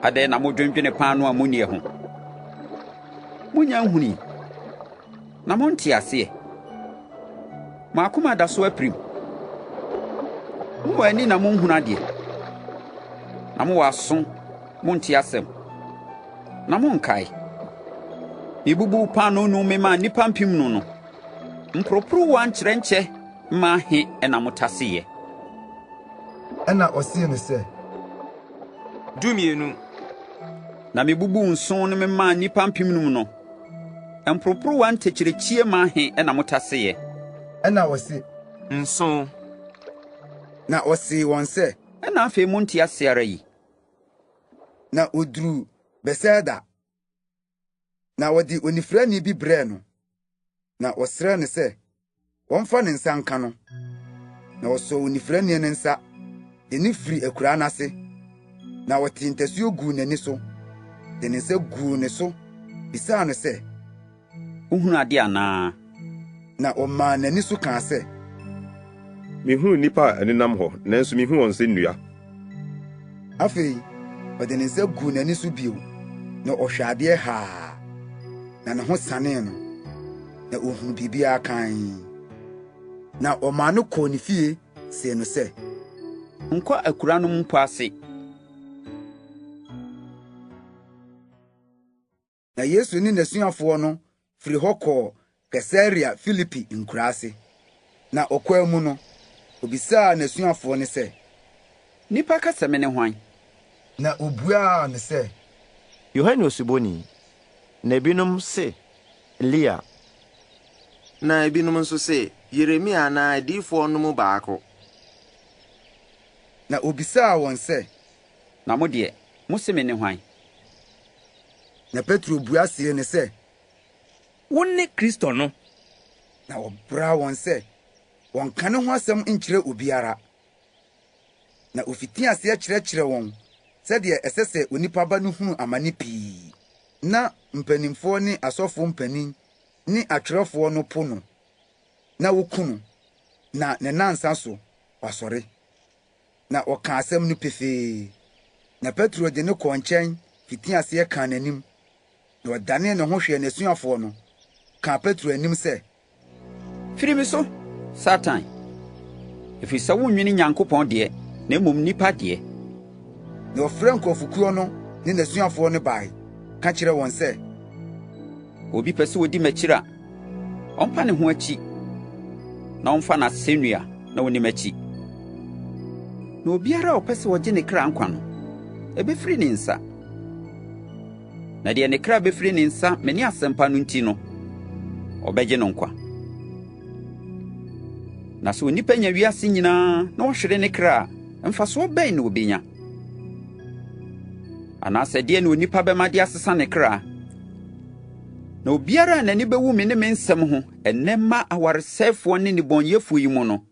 E: Adɛn na modwendwene paanoo a munnie ho? Munnya nhunui, na monte aseɛ? Mo akoma da so apirim? Mowɔ ani na monhunu adeɛ, na mowɔ aso monte asɛm, na monkae? Mebubuu paanoo num memaa nnipa mpemnu no, mporoporowa nkyerɛnkyɛ mma ahe na motaseeɛ?
B: Ɛnna ɔsee no sɛ,
K: Dumienu.
E: Na mebubuu nson no memaa nnipa mpemnum no, mporoporowa ntakyirikyie ma ahe na motaseeɛ?
B: Ɛnna ɔse,
K: Nson.
B: Na ɔsee wɔn sɛ,
E: Ɛnna afei monte ase ara yi?
B: Na oduruu Betsaida. Na wɔde onifirani bi brɛɛ no, na wɔsrɛɛ no sɛ. wɔmfa ne nsa nka no. Na ɔsɔɔ onifirani no nsa de no firi akuraa no ase, na ɔtee ntasuo guu n'ani so, de ne nsa guu ne so bisaa no sɛ,
E: Wohunu ade anaa?
B: Na ɔmaa n'ani so kaa sɛ,
J: Mihunu nnipa a ɛnenam hɔ, nanso mihu wɔn sɛ nnua.
B: Afei ɔde ne nsa guu n'ani so bio, na ɔhwɛɛ adeɛ haa, na ne ho sanee no, na ohunuu biribiara kann. Na ɔmaa no kɔɔ ne fie see no sɛ,
E: Nkɔ akuraa no mu mpo ase.
B: Na Yesu ne n'asuafoɔ no firi hɔ kɔɔ Kaesarea Filipi nkuraase. Na ɔkwan mu no, obisaa n'asuafoɔ no sɛ,
E: Nnipa ka sɛ mene hwan?
B: Na wɔbuaa no sɛ,
F: Yohane Osuboni, na ebinom se, Elia.
O: Na ebinom nso se, Yeremia anaa adiyifoɔ no mu baako.
B: Na obisaa wɔn sɛ,
E: Na mo deɛ, mose mene hwan?
B: Na Petro bua see no sɛ,
K: Wone Kristo no.
B: Na ɔbraa wɔn sɛ wɔnnka ne ho asɛm nkyerɛ obiara. Na ofitii aseɛ kyerɛkyerɛɛ wɔn sɛdeɛ ɛsɛ sɛ Onipa Ba no hunu amane pii, na mpanimfoɔ ne asɔfoɔ mpanin ne atwerɛfoɔ no po no, na woku no, na ne nnansa so wasɔre. Na ɔkaa asɛm no pefee. Na Petro de no kɔɔ nkyɛn fitii aseɛ kaa n'anim. Na ɔdanee ne ho hwɛɛ n'asuafoɔ no, kaa Petro anim sɛ,
E: Firi me so, Satan! Ɛfiri sɛ wonnwene Nyankopɔn deɛ, na mmom nnipa deɛ.
B: Na ɔfrɛɛ nkurɔfokuo no ne n'asuafoɔ no bae, ka kyerɛɛ wɔn sɛ,
E: Obi pɛ sɛ ɔdi m'akyiri a, ɔmpa ne ho akyi na ɔmfa n'asɛnnua na ɔnni m'akyi. Na obiara a ɔpɛ sɛ ɔgye ne kra nkwa no, ɛbɛfiri ne nsa. Na deɛ ne kra bɛfiri ne nsa me ne asɛmpa no nti no, ɔbɛgye no nkwa. Na sɛ onipa nya wiase nyinaa na ɔhwere ne kra a, mfasoɔ bɛn na ɔbɛnya? Anaasɛ deɛ na onipa bɛma de asesa ne kra? Na obiara a n'ani bɛwu me ne me nsɛm ho ɛnnɛ mma awaresɛefoɔ ne nnebɔneyɛfoɔ yi mu no,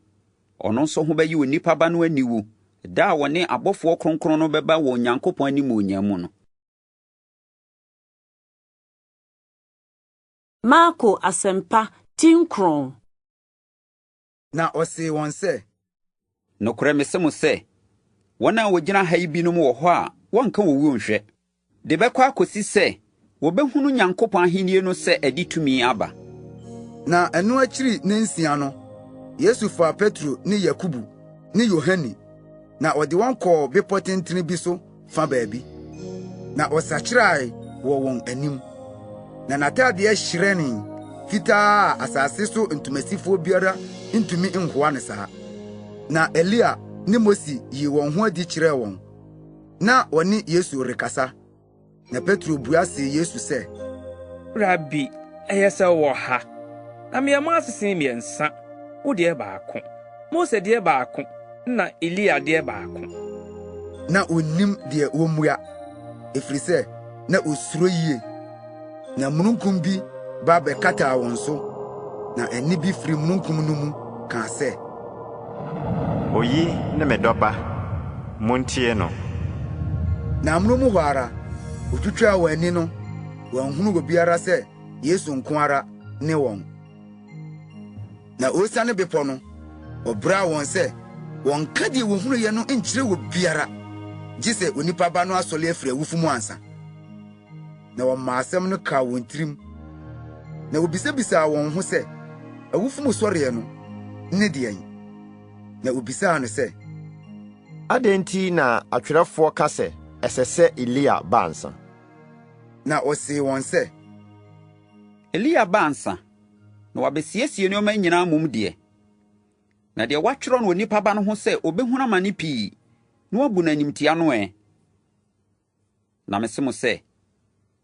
E: ɔno nso ho bɛyɛ Onipa Ba no aniwu da a ɔne abɔfoɔ kronkron no bɛba wɔ Onyankopɔn animuonyam mu no.
N: Marko Asɛmpa ti nkron.
B: Na ɔsee wɔn sɛ,
E: Nokorɛ mese mo sɛ, wɔn a wɔgyina ha yi binom wɔ hɔ a wɔrenka owuo nhwɛ, de bɛkɔ akɔsi sɛ wɔbɛhunu Nyankopɔn ahennie no sɛ ɛde tumi aba.
B: Na ɛno akyiri nnansia no, Yesu faa Petro ne Yakobo ne Yohane, na ɔde wɔn kɔɔ bepɔ tentene bi so fa baabi, na ɔsakyerae wɔ wɔn anim. Na n'atadeɛ hyerɛnee fitaa a asase so ntomasifoɔ biara ntumi nhoa no saa. Na Elia ne Mose yii wɔn ho adi kyerɛɛ wɔn. Na wɔne Yesu rekasa. Na Petro bua see Yesu sɛ,
K: Rabi, ɛyɛ sɛ wowɔ ha. Na meyɛ mo asese mmiɛnsa, wo deɛ baako, Mose deɛ baako, na Elia deɛ baako.
B: Na onnim deɛ wɔmmua, ɛfiri sɛ na osuro yie. Na mununkum bi ba bɛkataa wɔn so, na ɛnne bi firi mununkum no mu kaa sɛ,
D: Oyi ne me dɔba, muntie no.
B: Na amono mu hɔ ara, wotwitwaa wɔn ani no, wɔanhunu obiara sɛ Yesu nko ara ne wɔn. Na ɔresiane bepɔ no, ɔbraa wɔn sɛ wɔnnka deɛ wɔhunuiɛ no nkyerɛ obiara, gye sɛ Onipa Ba no asɔre afiri awufo mu ansa. Na wɔmaa asɛm no kaa wɔn tirim, na wobisabisaa wɔn ho sɛ, Awufo mu sɔreɛ no ne deɛn? Na wobisaa no sɛ,
F: Adɛn nti na atwerɛfoɔ ka sɛ ɛsɛ sɛ Elia ba ansa?
B: Na ɔsee wɔn sɛ,
E: Elia ba ansa, na wabɛsiesie nneɛma nyinaa mmom deɛ, na deɛ wɔatwerɛ no Onipa Ba no ho sɛ ɔbɛhunu amane pii na wɔabu no animtia no ɛ? Na mese mo sɛ,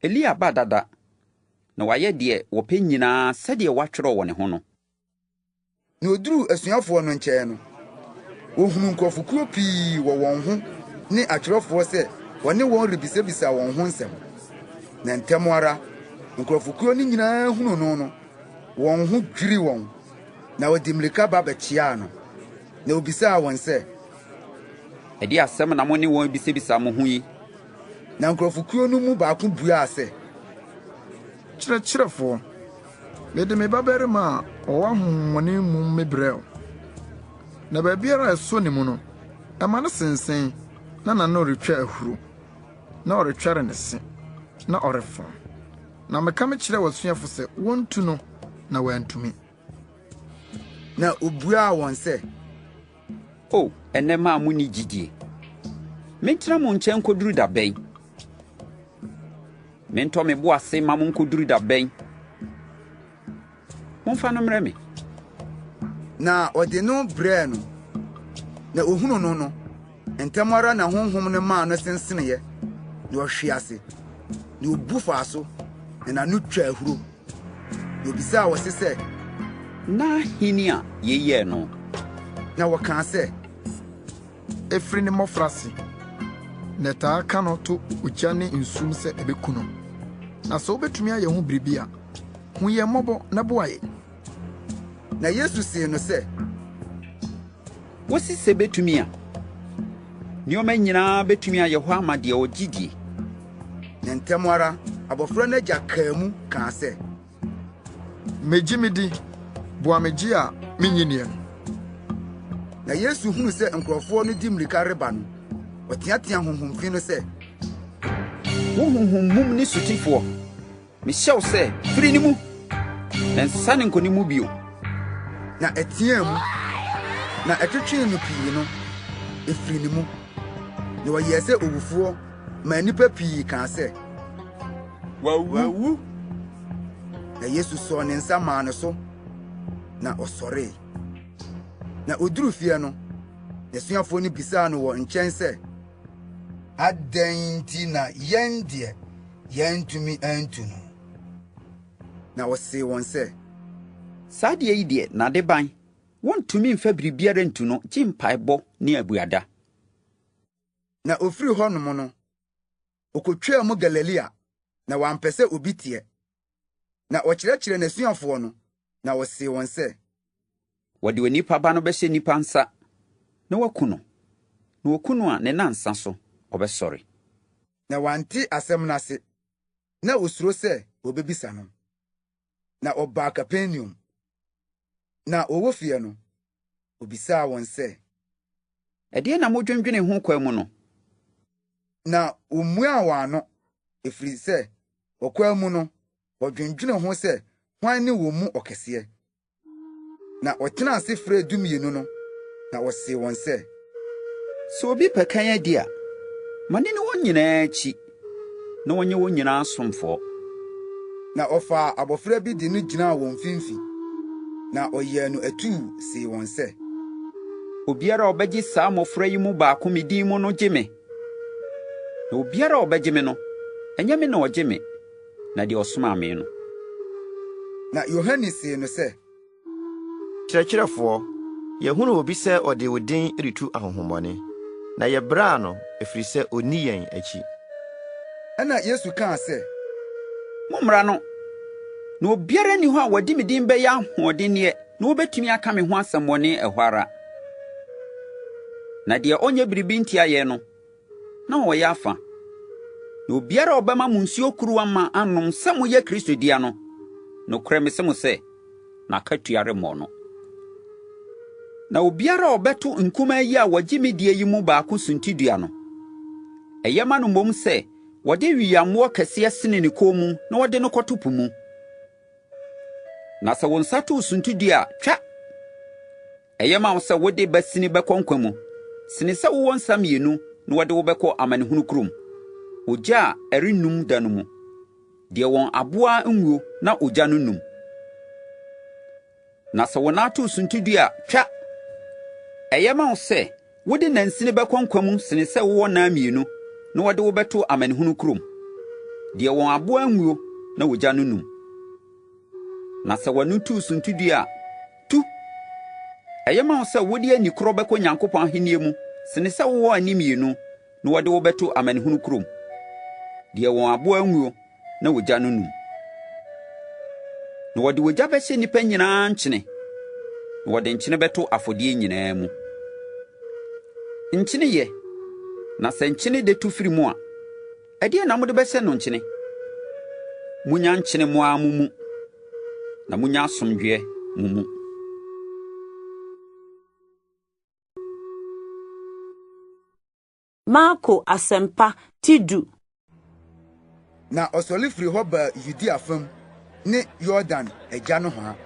E: Elia aba dada, na wayɛ deɛ wɔpɛ nyinaa sɛdeɛ wɔatwerɛ wɔ ne ho no.
B: Na oduruu asuafoɔ no nkyɛn no, wɔhunuu nkurɔfokuo pii wɔ wɔn ho ne atwerɛfoɔ sɛ wɔne wɔn rebisabisa wɔn ho nsɛm. Na ntɛm ara nkurɔfokuo no nyinaa hunuu no no, wɔn ho dwirii wɔn, Na wɔde mmirika ba bɛkyeaa no. Na obisaa wɔn sɛ,
E: Ɛdeɛn asɛm na mo ne wɔn rebisabisa mo ho yi?
B: Na nkurɔfokuo no mu baako buaa sɛ,
H: Kyerɛkyerɛfoɔ, mede me babarima a ɔwɔ ahonhommɔne mum mebrɛɛ wo. Na baabiara a ɛsɔ ne mu no, ɛma no sensen, na n'ano retwa ahuro, na ɔretwɛre ne se, na ɔrefɔn. Na meka mekyerɛɛ w'asuafo sɛ wontu no, na wɔantumi.
B: Na obuaa wɔn sɛ,
E: O ɛnnɛ mma a munni gyidie! Mentena mo nkyɛn nkoduru da bɛn? Mentɔ me bo ase mma mo nkoduru da bɛn? Momfa no mmrɛ me.
B: Na ɔde no brɛɛ no. Na ohunuu no no, ntɛm ara na honhom no maa no senseneeɛ, na ɔhwee ase, na obu faa so, na n'ano twaa ahuro. Na obisaa wɔn se sɛ,
E: Nna ahe ni a yei yɛɛ no?
B: Na wɔkaa sɛ,
H: Ɛfiri ne mmɔfraase, na ɛtaa ka no to ogya ne nsu mu sɛ ebeku no. Na sɛ wubetumi ayɛ ho biribi a, hu yɛn mmɔbɔ na boa yɛn.
B: Na Yesu see no sɛ,
E: Wose sɛ betumi a, nneɛma nyinaa betumi ayɛ hɔ ama deɛ ɔgye die.
B: Na ntɛm ara abofra no agya kaa mu kaa sɛ,
H: Megye midi, boa me gye a minnye nni no.
B: Na Yesu hunuu sɛ nkurɔfoɔ no de mmirika reba no, ɔteateaa honhom fi no sɛ,
E: Wo honhom mum ne sotifoɔ, mehyɛ wo sɛ, firi ne mu, na nsane nkɔ ne mu bio.
B: Na ɛteaa mu, na ɛtwetwee no pii no, efirii ne mu. Na ɔyɛɛ sɛ owufoɔ maa nnipa pii kaa sɛ,
E: Wawu!
B: Na Yesu sɔɔ ne nsa maa no so, na ɔsɔree. Na oduruu fie no, n'asuafoɔ no bisaa no wɔ nkyɛn sɛ, Adɛn nti na yɛn deɛ yɛantumi antu no? Na ɔsee wɔn sɛ,
E: Saa adeɛ yi deɛ, n'adeban, wɔntumi mfa biribiara ntu no gye mpaebɔ ne abuada.
B: Na ofiri hɔnom no, okotwaa mu Galilea, na wampɛ sɛ obi teɛ. Na ɔkyerɛkyerɛɛ n'asuafoɔ no, na ɔsee wɔn sɛ.
E: Wɔde Onipa Ba no bɛhyɛ nnipa nsa na wɔaku no, na wɔku no a, ne nnansa so, ɔbɛsɔre.
B: Na wɔante asɛm no ase, na wosuro sɛ wɔbebisa no. Na ɔbaa Kapernaum. Na wɔwɔ fie no, obisaa wɔn sɛ.
E: Ɛdeɛn na modwendwenee ho kwan mu no?
B: Na wommuaa wɔn ano, ɛfiri sɛ ɔkwan mu no, wɔdwendwenee ho sɛ hwan ne wɔn mu ɔkɛseɛ. Na ɔtenaa ase frɛɛ Dumienu no, na ɔsee wɔn sɛ.
E: Sɛ obi pɛ kan adi a, ma no nni wɔn nyinaa akyi, na ɔnyɛ wɔn nyinaa somfoɔ.
B: Na ɔfaa abɔfra bi de no gyinaa wɔn mfimfini, na ɔyɛɛ no atuu see wɔn sɛ.
E: Obiara a ɔbɛgye saa mmɔfra yi mu baako me din mu no gye me, na obiara a ɔbɛgye me no, ɛnyɛ me na ɔgye me, na deɛ ɔsomaa me no.
B: Na Yohane see no sɛ.
F: Kyerɛkyerɛfoɔ, yɛahunu obi sɛ ɔde wo din retu ahonhommɔne, na yɛbraa no, ɛfiri sɛ ɔnni yɛn akyi.
B: Ɛnna Yesu kaa sɛ,
E: Mommra no, na obiara nni hɔ a ɔde me din bɛyɛ ahoɔdenneɛ na ɔbɛtumi aka me ho asɛmmɔne ɛhɔ ara. Na deɛ ɔnyɛ biribi ntia yɛn no, na ɔyɛ afa. Na obiara a ɔbɛma mo nsuo kuruwa ma anom sɛ moyɛ Kristo dea no, nokorɛ mese mo sɛ, n'akatua remmɔ no. Na obiara a ɔbɛto nkumaa yi a wɔgye me die yi mu baako suntidua no, ɛyɛ ma no mmom sɛ wɔde wiyammoɔ kɛseɛ sene ne kɔn mu na wɔde no kɔto po mu. Na sɛ wo nsa to wo suntidua a, twa! Ɛyɛ ma wo sɛ wode basini bɛkɔ nkwa mu, sene sɛ wowɔ nsa mmienu na wɔde wo bɛkɔ amanehunu kurom, ogya a ɛrennum da no mu, deɛ wɔn aboa nwuo na ogya no nnum. Na sɛ wo nan to suntidua a, twa! Ɛyɛ ma wo sɛ wode nansini bɛkɔ nkwa mu sene sɛ wowɔ nan mmienu na wɔde wo bɛto amanehunu kurom, deɛ wɔn aboa nwuo na ogya no nnum. Na sɛ w'ani tu suntidua a, tu! Ɛyɛ ma wo sɛ wode ani korɔ bɛkɔ Nyankopɔn ahennie mu sene sɛ wowɔ ani mmienu na wɔde wo bɛto amanehunu kurom, deɛ wɔn aboa nwuo na ogya no nnum. Na wɔde ogya bɛhyɛ nnipa nyinaa nkyene. na wɔde nkyene bɛto afɔdeɛ nyinaa mu. Nkyene yɛ, na sɛ nkyene dɛ tu firi mu a, ɛdeɛn na mode bɛsɛ no nkyene? Monnya nkyene mo ara mo mu, na monnya asomdwoeɛ mo mu.
N: Marko Asɛmpa ti du.
B: Na ɔsɔre firii hɔ baa Yudea fam ne Yordan agya nohoa.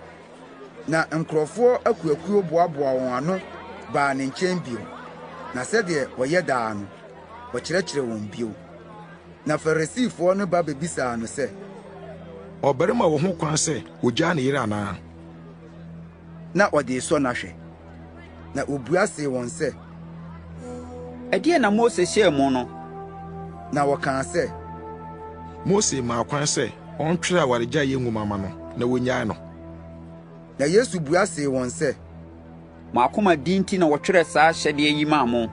B: Na nkurɔfoɔ akuakuo boaboaa wɔn ano baa ne nkyɛn bio, na sɛdeɛ ɔyɛ daa no, ɔkyerɛkyerɛɛ wɔn bio. Na Farisifoɔ no ba bebisaa no sɛ,
P: Ɔbarima wɔ ho kwan sɛ ogyaa ne yere anaa?
B: Na ɔde resɔ no ahwɛ. Na obua see wɔn sɛ,
E: Ɛdeɛn na Mose hyɛɛ mo no?
B: Na wɔkaa sɛ,
P: Mose maa kwan sɛ ɔntwerɛ awaregyaeɛ nwoma mma no na wɔnnyae no.
B: Na Yesu bua see wɔn sɛ,
E: Mo akoma din nti na wɔtwerɛɛ saa ahyɛdeɛ yi maa mo.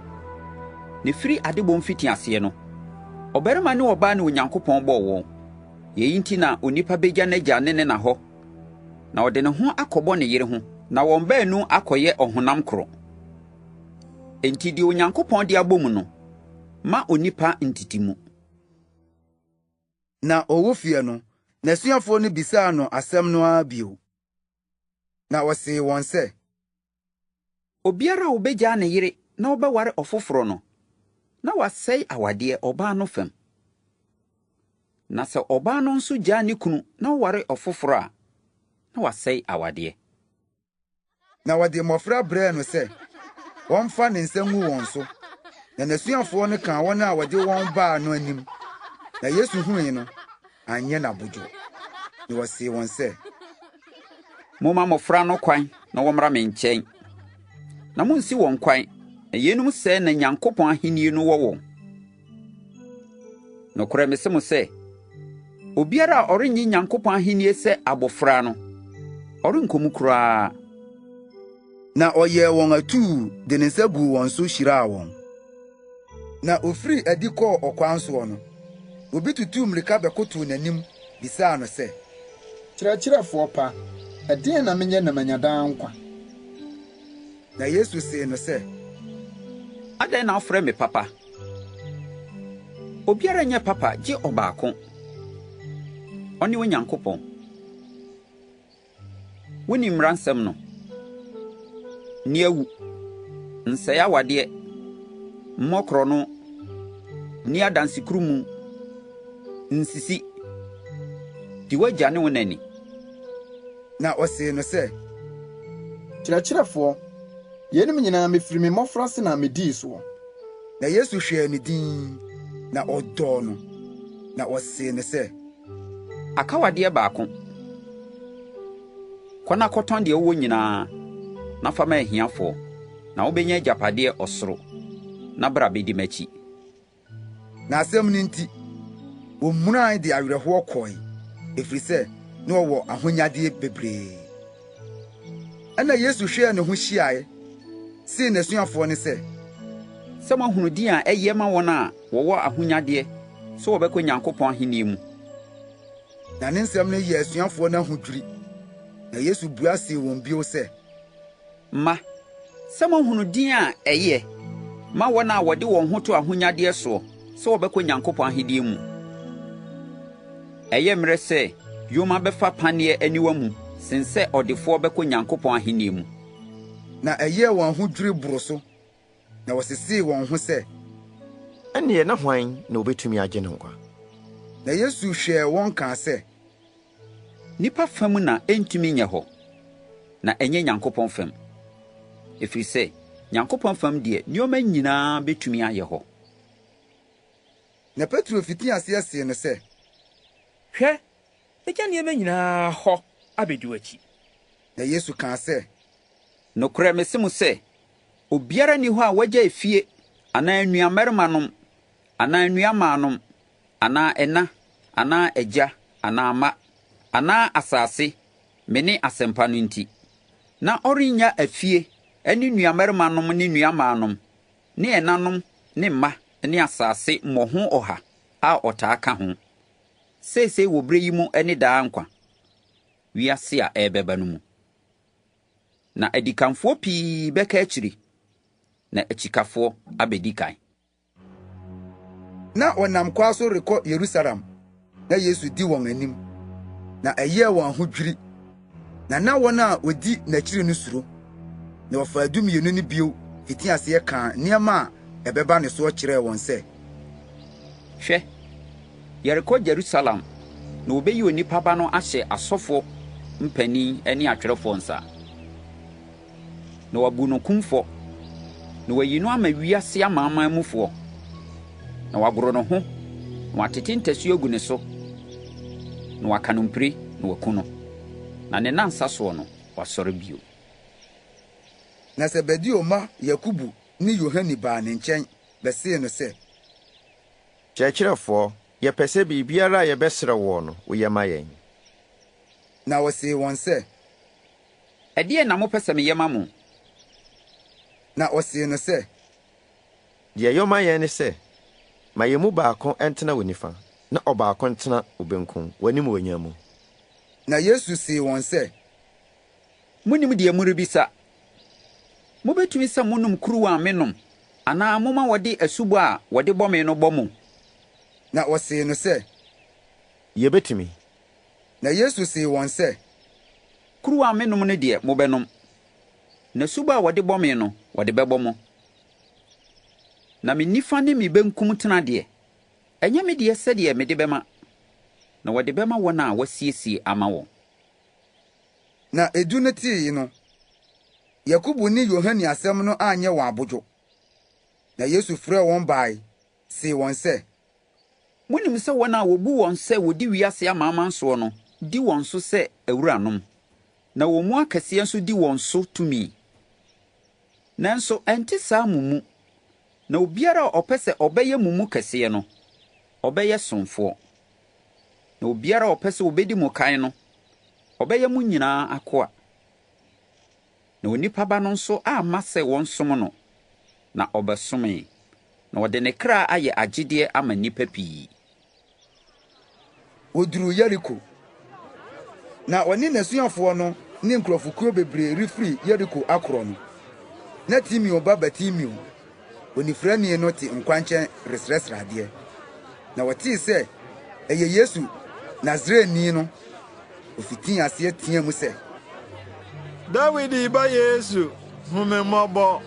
E: Na ɛfiri adebɔ mfitiaseɛ no, ɔbarima ne ɔbaa na Onyankopɔn bɔɔ wɔn. Yei nti na onipa bɛgya n'agya ne ne na hɔ na ɔde ne ho akɔbɔ ne yere ho na wɔn baanu akɔyɛ ɔhonam koro. Enti deɛ Onyankopɔn de abɔ mu no, mma onipa ntete mu.
B: Na ɔwɔ fie no, n'asuafoɔ no bisaa no asɛm no ara bio. Na ɔsee wɔn sɛ,
E: Obiara a ɔbɛgyaa ne yere na ɔbɛware ɔfoforɔ no, na wasɛe awadeɛ ɔbaa no fam. Na sɛ ɔbaa no nso gyaa ne kunu na ɔware ɔfoforɔ a, na wasɛe awadeɛ.
B: Na wɔde mmɔfra brɛɛ no sɛ ɔmfa ne nsa ngu wɔn so, na n'asuafoɔ no kaa wɔn a wɔde wɔn baa no anim. Na Yesu hui no, anyɛ no abodwo, na ɔsee wɔn sɛ,
E: Momma mmofra no kwan na wɔmmra me nkyɛn, na munnsi wɔn kwan, na yeinom sɛɛ na Nyankopɔn ahenni no wɔ wɔn. Nokorɛ mese mo sɛ, obiara a ɔrennye Nyankopɔn ahenni sɛ abofra no, ɔrenkɔ mu koraa.
B: Na ɔyɛɛ wɔn atuu de ne nsa guu wɔn so hyiraa wɔn. Na ofirii adi kɔɔ ɔkwan soɔ no, obi tutuu mmirika bɛkotow n'anim bisaa no sɛ.
G: Kyerɛkyerɛfoɔ pa, ɛdeɛn na menyɛ na manya daa nkwa?
B: Na Yesu see no sɛ,
E: Adɛn na wofrɛ me papa? Obiara nyɛ papa gye ɔbaako, ɔne Onyankopɔn. Wonim mmara nsɛm no: Nni awu, nsɛe awadeɛ, mmɔ korɔno, nni adansekurumu, nsisi, di w'agya ne wo na ni.
B: Na ɔsee no sɛ,
G: Kyerɛkyerɛfoɔ, yeinom nyinaa mefiri me mmɔfraase na medii soɔ.
B: Na Yesu hwɛɛ no dinn, na ɔdɔɔ no, na ɔsee no sɛ,
E: Aka wo adeɛ baako. Kɔ na kɔtɔn deɛ wowɔ nyinaa na fa ma ahiafoɔ, na wobɛnya agyapadeɛ ɔsoro, na bra bɛdi m'akyi.
B: Na asɛm no nti, wɔmunae de awerɛhoɔ kɔe, ɛfiri sɛ na ɔwɔ ahonyadeɛ bebree. Ɛnna Yesu hwɛɛ ne ho hyiae, see n'asuafoɔ no sɛ,
E: Sɛ moahunu din a ɛyɛ ma wɔn a wɔwɔ ahonyadeɛ sɛ wɔbɛkɔ Nyankopɔn ahennie mu.
B: Na ne nsɛm no yɛɛ asuafoɔ no ahodwiri. Na Yesu bua see wɔn bio sɛ,
E: Mma, sɛ moahunu din a ɛyɛ ma wɔn a wɔde wɔn ho to ahonyadeɛ soɔ sɛ wɔbɛkɔ Nyankopɔn ahennie mu. Ɛyɛ mmerɛ sɛ yoma bɛfa paneɛ aniwa mu sen sɛ ɔdefoɔ bɛkɔ Nyankopɔn ahennie mu.
B: Na ɛyɛɛ wɔn ahodwiri boro so, na wɔsesee wɔn ho sɛ.
F: Ɛnneɛ na hwan na ɔbɛtumi agye no nkwa?
B: Na Yesu hwɛɛ wɔn kaa sɛ.
E: Nnipa fam na ɛntumi nyɛ hɔ, na ɛnyɛ Nyankopɔn fam, ɛfiri sɛ Nyankopɔn fam deɛ, nneɛma nyinaa bɛtumi ayɛ hɔ.
B: Na Petro fitii aseɛ see no sɛ.
K: Hwɛ, magya nneɛma nyinaa hɔ abɛdi w'akyi.
B: Na Yesu kaa sɛ.
E: Nokorɛ mese mo sɛ, obiara nni hɔ a wagya efie anaa nuammarimanom anaa nuammaanom anaa ɛna anaa agya anaa mma anaa asase me ne asɛmpa no nti, na ɔrennya afie ne nuammarimanom ne nuammaanom ne ɛnanom ne mma ne asase mmɔho ɔha a ɔtaa ka ho, seesei wɔ berɛ yi mu ne daa nkwa, wiase a ɛrebɛba no mu. Na adikanfoɔ pii bɛka akyiri, na akyikafoɔ abɛdi kan.
B: Na wɔnam kwa so rekɔ Yerusalem, na Yesu di wɔn anim. Na ɛyɛɛ wɔn ahodwiri, na na wɔn a wodi n'akyiri no suro. Na wɔfaa 12 no bio fitii aseɛ kaa nneɛma a ɛbɛba ne soɔ kyerɛɛ wɔn sɛ,
E: Hwɛ, yɛrekɔ Yerusalem, na wɔbɛyi Onipa Ba no ahyɛ asɔfoɔ mpanin ne atwerɛfoɔ nsa. Na wɔabu no kumfɔ, na wɔayi no ama wiase amanaman mufoɔ, na wɔagoro ne ho, na wɔatete ntasuo agu ne so, na wɔaka no mpire, na wɔaku no. Na ne nnansa soɔ no, wasɔre bio.
B: Na Sebedeo mma Yakobo ne Yohane baa ne nkyɛn bɛsee no sɛ.
D: Kyerɛkyerɛfoɔ, yɛpɛ sɛ biribiara a yɛbɛsrɛ woɔ no, woyɛ ma yɛn.
B: Na ɔsee wɔn sɛ.
E: Ɛdeɛn na mopɛ sɛ meyɛ ma mo?
B: Na ɔsee no sɛ.
D: Deɛ yɔ ma yɛn ne sɛ, ma yɛn mu baako ntena wo nifa, na ɔbaako ntena wo benkum, w'animuonyam mu.
B: Na Yesu see wɔn sɛ.
E: Monnim deɛ morebisa. Mobɛtumi sɛ monom kuruwa a menom, anaa moma wɔde asubɔ a wɔde bɔ me no bɔ mo?
B: Na wɔsee no sɛ.
D: Yɛbɛtumi.
B: Na Yesu see wɔn sɛ.
E: Kuruwa a menom no deɛ, mobɛnom, na asubɔ a wɔde bɔ me no, wɔde bɛbɔ mo. Na me nifa ne me benkum tena deɛ, ɛnyɛ me deɛ sɛdeɛ mede bɛma, na wɔde bɛma wɔn a wɔasiesie ama wɔn.
B: Na edu no tee no, Yakobo ne Yohane asɛm no anyɛ wɔn abodwo. Na Yesu frɛɛ wɔn bae see wɔn sɛ.
E: Monim sɛ wɔn a wɔbu wɔn sɛ wɔdi wiase amanaman soɔ no di wɔn so sɛ awuranom, na wɔn mu akɛseɛ nso di wɔn so tumi. Nanso ɛnte saa mo mu, na obiara a ɔpɛ sɛ ɔbɛyɛ mo mu kɛseɛ no, ɔbɛyɛ somfoɔ. Na obiara a ɔpɛ sɛ ɔbɛdi mo kan no, ɔbɛyɛ mo nyinaa akoa. Na Onipa Ba no nso amma sɛ wɔnsom no, na ɔbɛsomee, na ɔde ne kra ayɛ agyedeɛ ama nnipa pii.
B: Wɔduruu Yeriko. Na ɔne n'asuafoɔ no ne nkurɔfokuo bebree refiri Yeriko akorɔ no, na Timeo ba Bartimeo, onifirani no te nkwankyɛn resrɛsrɛ adeɛ. Na wɔtee sɛ ɛyɛ Yesu Nasareni no, ofitii aseɛ teaa mu sɛ,
I: Dawid ba Yesu, hu me mmɔbɔ!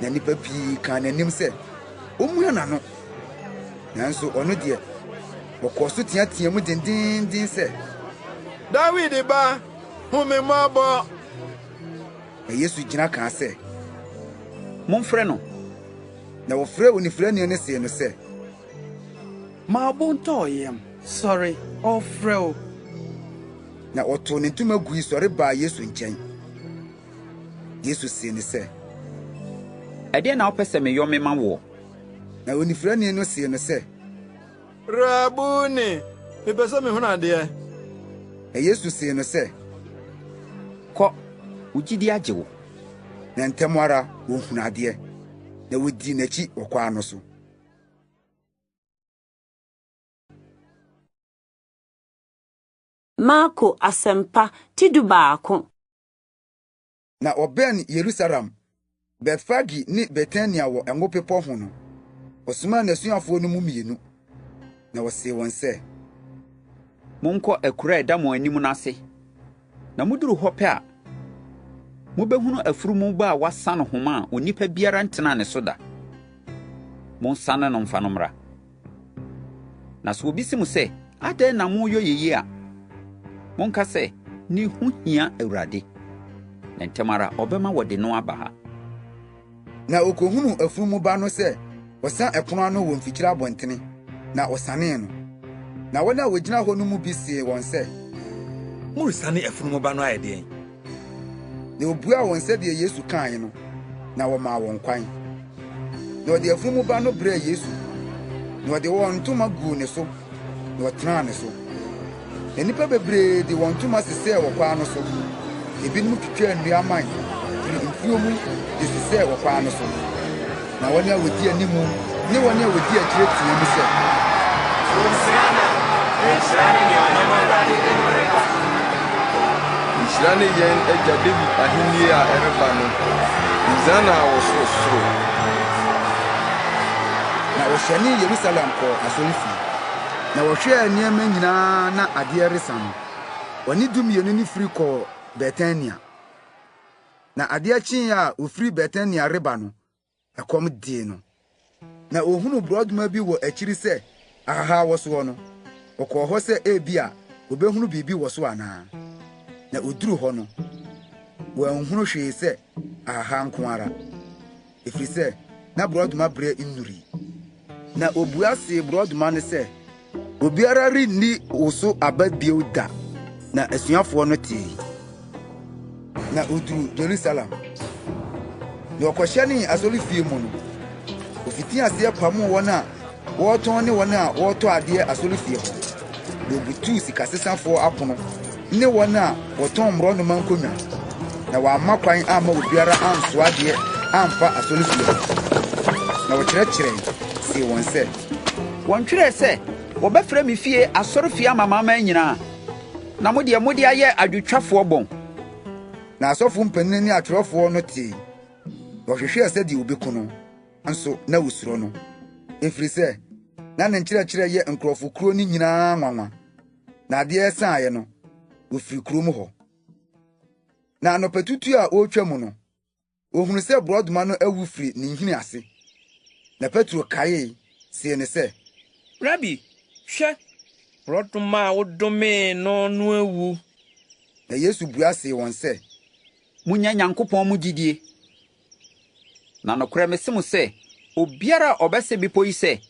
B: Na nnipa pii kaa n'anim sɛ ommua n'ano. Nanso ɔno deɛ, ɔkɔɔ so teateaa mu dendeenden sɛ,
I: Dawid ba, hu me mmɔbɔ!
B: Na Yesu gyina kaa sɛ,
E: Momfrɛ no.
B: Na wɔfrɛɛ onifirani no see no sɛ,
C: Ma wo bo ntɔ wo yam, sɔre, ɔrefrɛ wo.
B: Na ɔtow ne ntoma gui sɔre baa Yesu nkyɛn. Yesu see no sɛ,
E: Ɛdeɛn na wopɛ sɛ meyɔ mema woɔ?
B: Na onifirani no see no sɛ,
I: Rabuni, mepɛ sɛ mihunu adeɛ.
B: Na Yesu see no sɛ,
E: Kɔ, wo gyidi agye wo.
B: Na ntɛm ara wɔhunuu adeɛ, na wodii n'akyi wɔ kwan no so.
N: Marko Asɛmpa ti 11.
B: Na wɔbɛn Yerusalem, Betfage ne Betania wɔ Ngo Bepɔw ho no, ɔsomaa n'asuafoɔ no mu mmienu, na ɔsee wɔn sɛ,
E: Monkɔ akuraa a ɛda mo anim no ase, na muduru hɔ pɛ a, mubehunu afurum ba a wɔasa no homa a onipa biara ntenaa ne so da. Monsane no mfa no mmra. Na sɛ obi se mo sɛ, 'Adɛn na moreyɛ eyi a?' Monka sɛ, 'Ne ho hia Awurade, na ntɛm ara ɔbɛma wɔde no aba ha.
B: Na okohunuu afurum ba no sɛ ɔsa ɛpono ano wɔ mfikyiri abɔntene, na ɔsanee no. Na wɔn a wogyina hɔ no mu bi see wɔn sɛ,
L: Moresane afurum ba no ayɛ deɛn?
B: Na obuaa wɔn sɛdeɛ Yesu kae no, na wɔmaa wɔn kwan. Na wɔde afunumu ba no brɛɛ Yesu, na wɔde wɔn ntoma guu ne so, na ɔtenaa ne so. Na nnipa bebree de wɔn ntoma sesɛɛ wɔ kwan no so. Ebinom twitwaa nnua mman firii mfuo mu de sesɛɛ wɔ kwan no so. Na wɔn a wɔdi anim ne wɔn a wɔdi akyire teɛ mu sɛ.
Q: Hosiana! Nhyira ne nea ɔnam Awurade din mu reba.
F: Nhyira ne yɛn agya Dawid ahenni a ɛreba no! Hosiana wɔ sorosoro!
B: Na wɔhyɛnee Yerusalem kɔɔ asɔrefie. Na wɔhwɛɛ nneɛma nyinaa na adeɛ resa no, wɔne Dumienu no firi kɔɔ Betania. Na adeɛ kyee a wɔfiri Betania reba no, ɛkɔm dee no. Na ohunuu borɔdɔma bi wɔ akyiri sɛ ahaha wɔ soɔ no, ɔkɔɔ hɔ sɛ ebia obehunu biribi wɔ so anaa. Na oduruu hɔ no, wanhunu hwee sɛ ahaha nko ara, ɛfiri sɛ na borɔdɔma berɛ nnurui. Na obua see borɔdɔma no sɛ, Obiara renni wo so aba bio da. Na asuafoɔ no tee. Na oduruu Yerusalem. Na ɔkɔhyɛnee asɔrefie mu no, ofitii aseɛ pamoo wɔn a wɔretɔn ne wɔn a wɔretɔ adeɛ asɔrefie hɔ, na obutuu sikasesafoɔ apono ne wɔn a wɔtɔn mmorɔnoma nkonnwa, na wamma kwan amma obiara ansoa adeɛ amfa asɔrefie hɔ. Na ɔkyerɛkyerɛe see wɔn sɛ.
E: Wɔntwerɛɛ sɛ, 'Wɔbɛfrɛ me fie asɔrefie ama amanaman nyinaa'? Na mo deɛ, mode ayɛ adwotwafoɔ bɔn.
B: Na asɔfo mpanyin ne atwerɛfoɔ no tee, na wɔhwehwɛɛ sɛdeɛ wobeku no, nso na wosuro no, ɛfiri sɛ na ne nkyerɛkyerɛ yɛ nkurɔfokuo no nyinaa nwanwa. Na adeɛ saeɛ no, wɔfiri kurom hɔ. Na anɔpatutu a ɔretwa mu no, ohunu sɛ borɔdɔma no awu firi ne nhini ase. Na Petro kaee see no sɛ,
K: Rabi, hwɛ, borɔdɔma a wodomee no no awu.
B: Na Yesu bua see wɔn sɛ,
E: Munnya Nyankopɔn mu gyidie. Na nokorɛ mese mo sɛ, obiara a ɔbɛse bepɔ yi sɛ,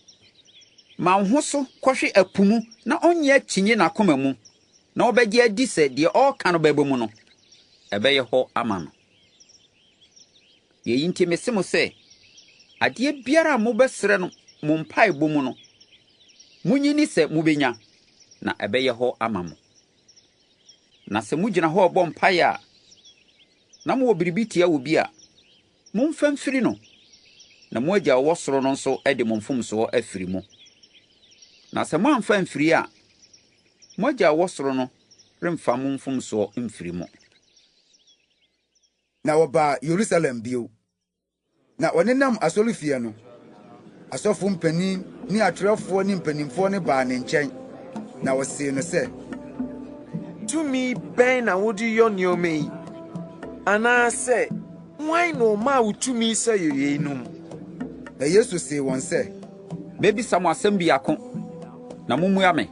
E: 'Ma wo ho so kɔhwe ɛpo mu' na ɔnnye akyinnye n'akoma mu, na ɔbɛgye adi sɛ deɛ ɔreka no bɛba mu no, ɛbɛyɛ hɔ ama no. Yei nti mese mo sɛ, adeɛ biara a mobɛsrɛ no mo mpaebɔ mu no, monnye nni sɛ mobɛnya, na ɛbɛyɛ hɔ ama mo. Na sɛ mogyina hɔ rebɔ mpaeɛ a, na mowɔ biribi tia obi a, momfa mfiri no, na mo Agya a ɔwɔ soro no nso de mo mfomsoɔ afiri mo. Na sɛ moamfa amfiri a, mo Agya a ɔwɔ soro no remfa mo mfomsoɔ mfiri mo.
B: Na wɔbaa Yerusalem bio. Na ɔnenam asɔrefie no, asɔfo mpanyin ne atwerɛfoɔ ne mpanimfoɔ no baa ne nkyɛn, na wɔsee no sɛ,
O: Tumi bɛn na wode yɔ nneɛma yi? Anaasɛ hwan na ɔmaa wo tumi sɛ yɛ yeinom?
B: Na Yesu see wɔn sɛ,
E: Mɛbisa mo asɛm biako, na mommua me,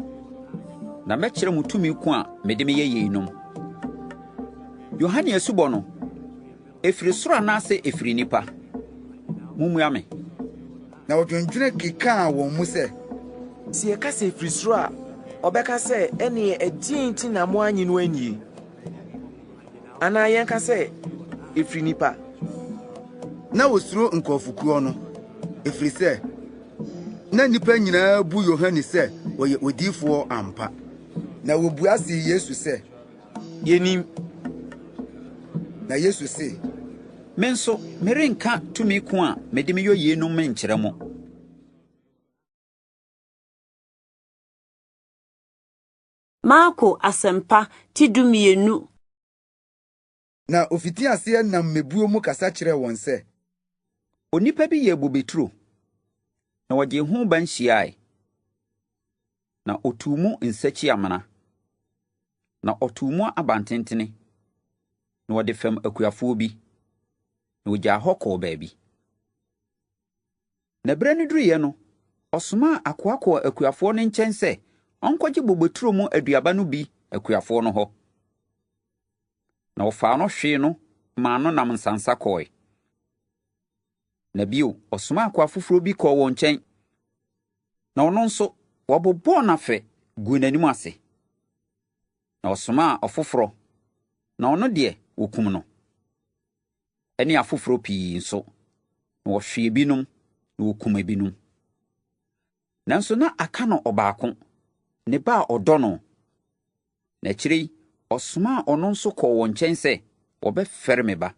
E: na mɛkyerɛ mo tumi ko a mede meyɛ yeinom. Yohane asubɔ no, ɛfiri soro anaasɛ ɛfiri nnipa? Mommua me.
B: Na wɔdwendwene kekaa wɔn mu sɛ,
O: Sɛ yɛka sɛ ɛfiri soro a, ɔbɛka sɛ, 'Ɛnneɛ ɛdeɛn nti na moannye no annie? Anaa yɛnka sɛ, 'Ɛfiri nnipa.
B: Na wɔsuro nkurɔfokuo no, ɛfiri sɛ, na nnipa nyinaa bu Yohane sɛ ɔyɛ odiyifoɔ ampa. Na wɔbua see Yesu sɛ,
O: Yennim.
B: Na Yesu se,
E: Me nso, merenka tumi ko a mede meyɔ yeinom menkyerɛ mo.
N: Marko Asɛmpa ti 12.
B: Na ofitii aseɛ nam mmebuo mu kasa kyerɛɛ wɔn sɛ.
E: Onipa bi yɛɛ bobeturo, na ɔgyee ho ban hyiae, na ɔtuu mu nsakyi-amena, na ɔtoo mu abantentene, na ɔde fɛm akuafoɔ bi, na ɔgyaa hɔ kɔɔ baabi. Na berɛ no duruiɛ no, ɔsomaa akoa kɔɔ akuafoɔ no nkyɛn sɛ ɔnkɔgye bobeturo mu aduaba no bi akuafoɔ no hɔ. Na wɔfaa no hwee no maa no nam nsansa kɔe. Na bio, ɔsomaa akoa foforɔ bi kɔɔ wɔn nkyɛn, na ɔno nso, wɔbobɔɔ no afɛ guu n'anim ase. Na ɔsomaa ɔfoforɔ, na ɔno deɛ, wɔkum no. Ɛne afoforɔ pii nso, na wɔhwee ebinom, na wɔkum ebinom. Nanso na aka no ɔbaako, ne ba a ɔdɔ no. Na akyire yi, ɔsomaa ɔno nso kɔɔ wɔn nkyɛn sɛ, Wɔbɛfɛre me ba.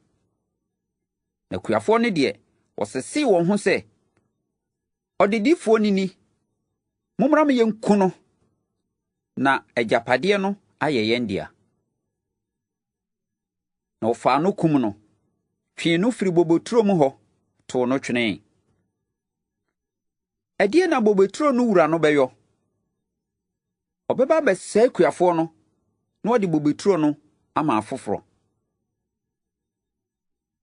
E: Na akuafoɔ no deɛ, wɔsesee wɔn ho sɛ, Ɔdedifoɔ no ni! Mommra ma yɛnku no, na agyapadeɛ no ayɛ yɛn dea. Na wɔfaa no kum no, twee no firii bobeturo mu hɔ, too no twenee. Ɛdeɛn na bobeturo no wura no bɛyɔ? Ɔbɛba abɛsɛe akuafoɔ no na ɔde bobeturo no ama afoforɔ.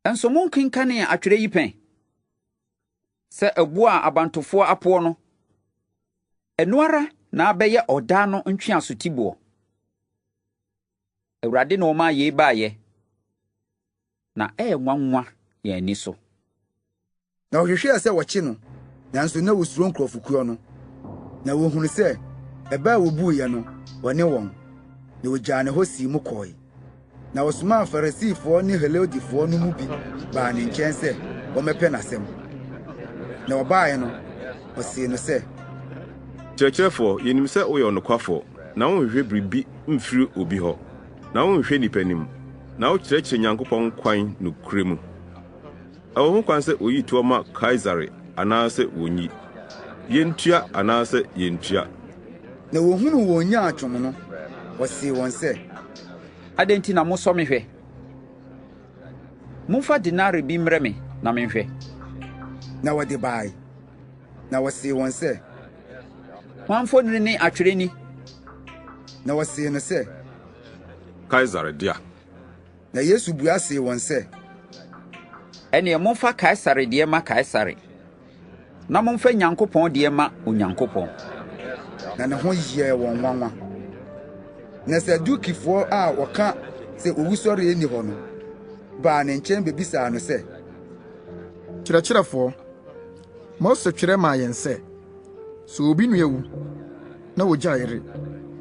E: Nso monkenkanee atwerɛ yi pɛn? Sɛ ɛboɔ a abantofoɔ apoɔ no, ɛno ara na abɛyɛ ɔdan no ntweaso tiboɔ. Awurade na ɔmaa yei baeɛ, na ɛyɛ nwanwa yɛn ani so.
B: Na wɔhwehwɛɛ sɛ wɔkye no, nanso na wosuro nkurɔfokuo no, na wɔhunu sɛ ɛbɛ a wobuiɛ no, ɔne wɔn. Na wɔgyaa ne hɔ sii mu kɔe. Na wɔsomaa Farisifoɔ ne Herodefoɔ no mu bi baa ne nkyɛn sɛ wɔmmɛpɛ n'asɛm. Na wɔbaeɛ no, wɔsee no sɛ,
J: Kyerɛkyerɛfoɔ, yɛnim sɛ woyɛ ɔnokwafoɔ, na wonhwehwɛ biribi mfiri obi hɔ, na wonhwɛ nnipa anim, na wokyerɛkyerɛ Nyankopɔn kwan nokorɛ mu. Ɛwɔ ho kwan sɛ woyi toɔ ma Kaesare anaasɛ wonnyi? Yentua anaasɛ yenntua?
B: Na wɔhunuu wɔn nyaatwom no, ɔsee wɔn sɛ.
E: Adɛn nti na mosɔ me hwɛ? Momfa denare bi mmrɛ me na menhwɛ.
B: Na wɔde bae. Na ɔsee wɔn sɛ.
E: Hwan mfonini ne atwerɛ ni?
B: Na wɔsee no sɛ.
J: Kaesare dea.
B: Na Yesu bua see wɔn sɛ,
E: Ɛnneɛ momfa Kaesare deɛ ma Kaesare, na momfa Nyankopɔn deɛ ma Onyankopɔn.
B: Na ne ho yɛɛ wɔn nwanwa. Na Sadukifoɔ a wɔka sɛ owusɔreɛ nni hɔ no baa ne nkyɛn bebisaa no sɛ,
H: Kyerɛkyerɛfoɔ, Mose twerɛ maa yɛn sɛ, sɛ obi nua wu na ogya yere,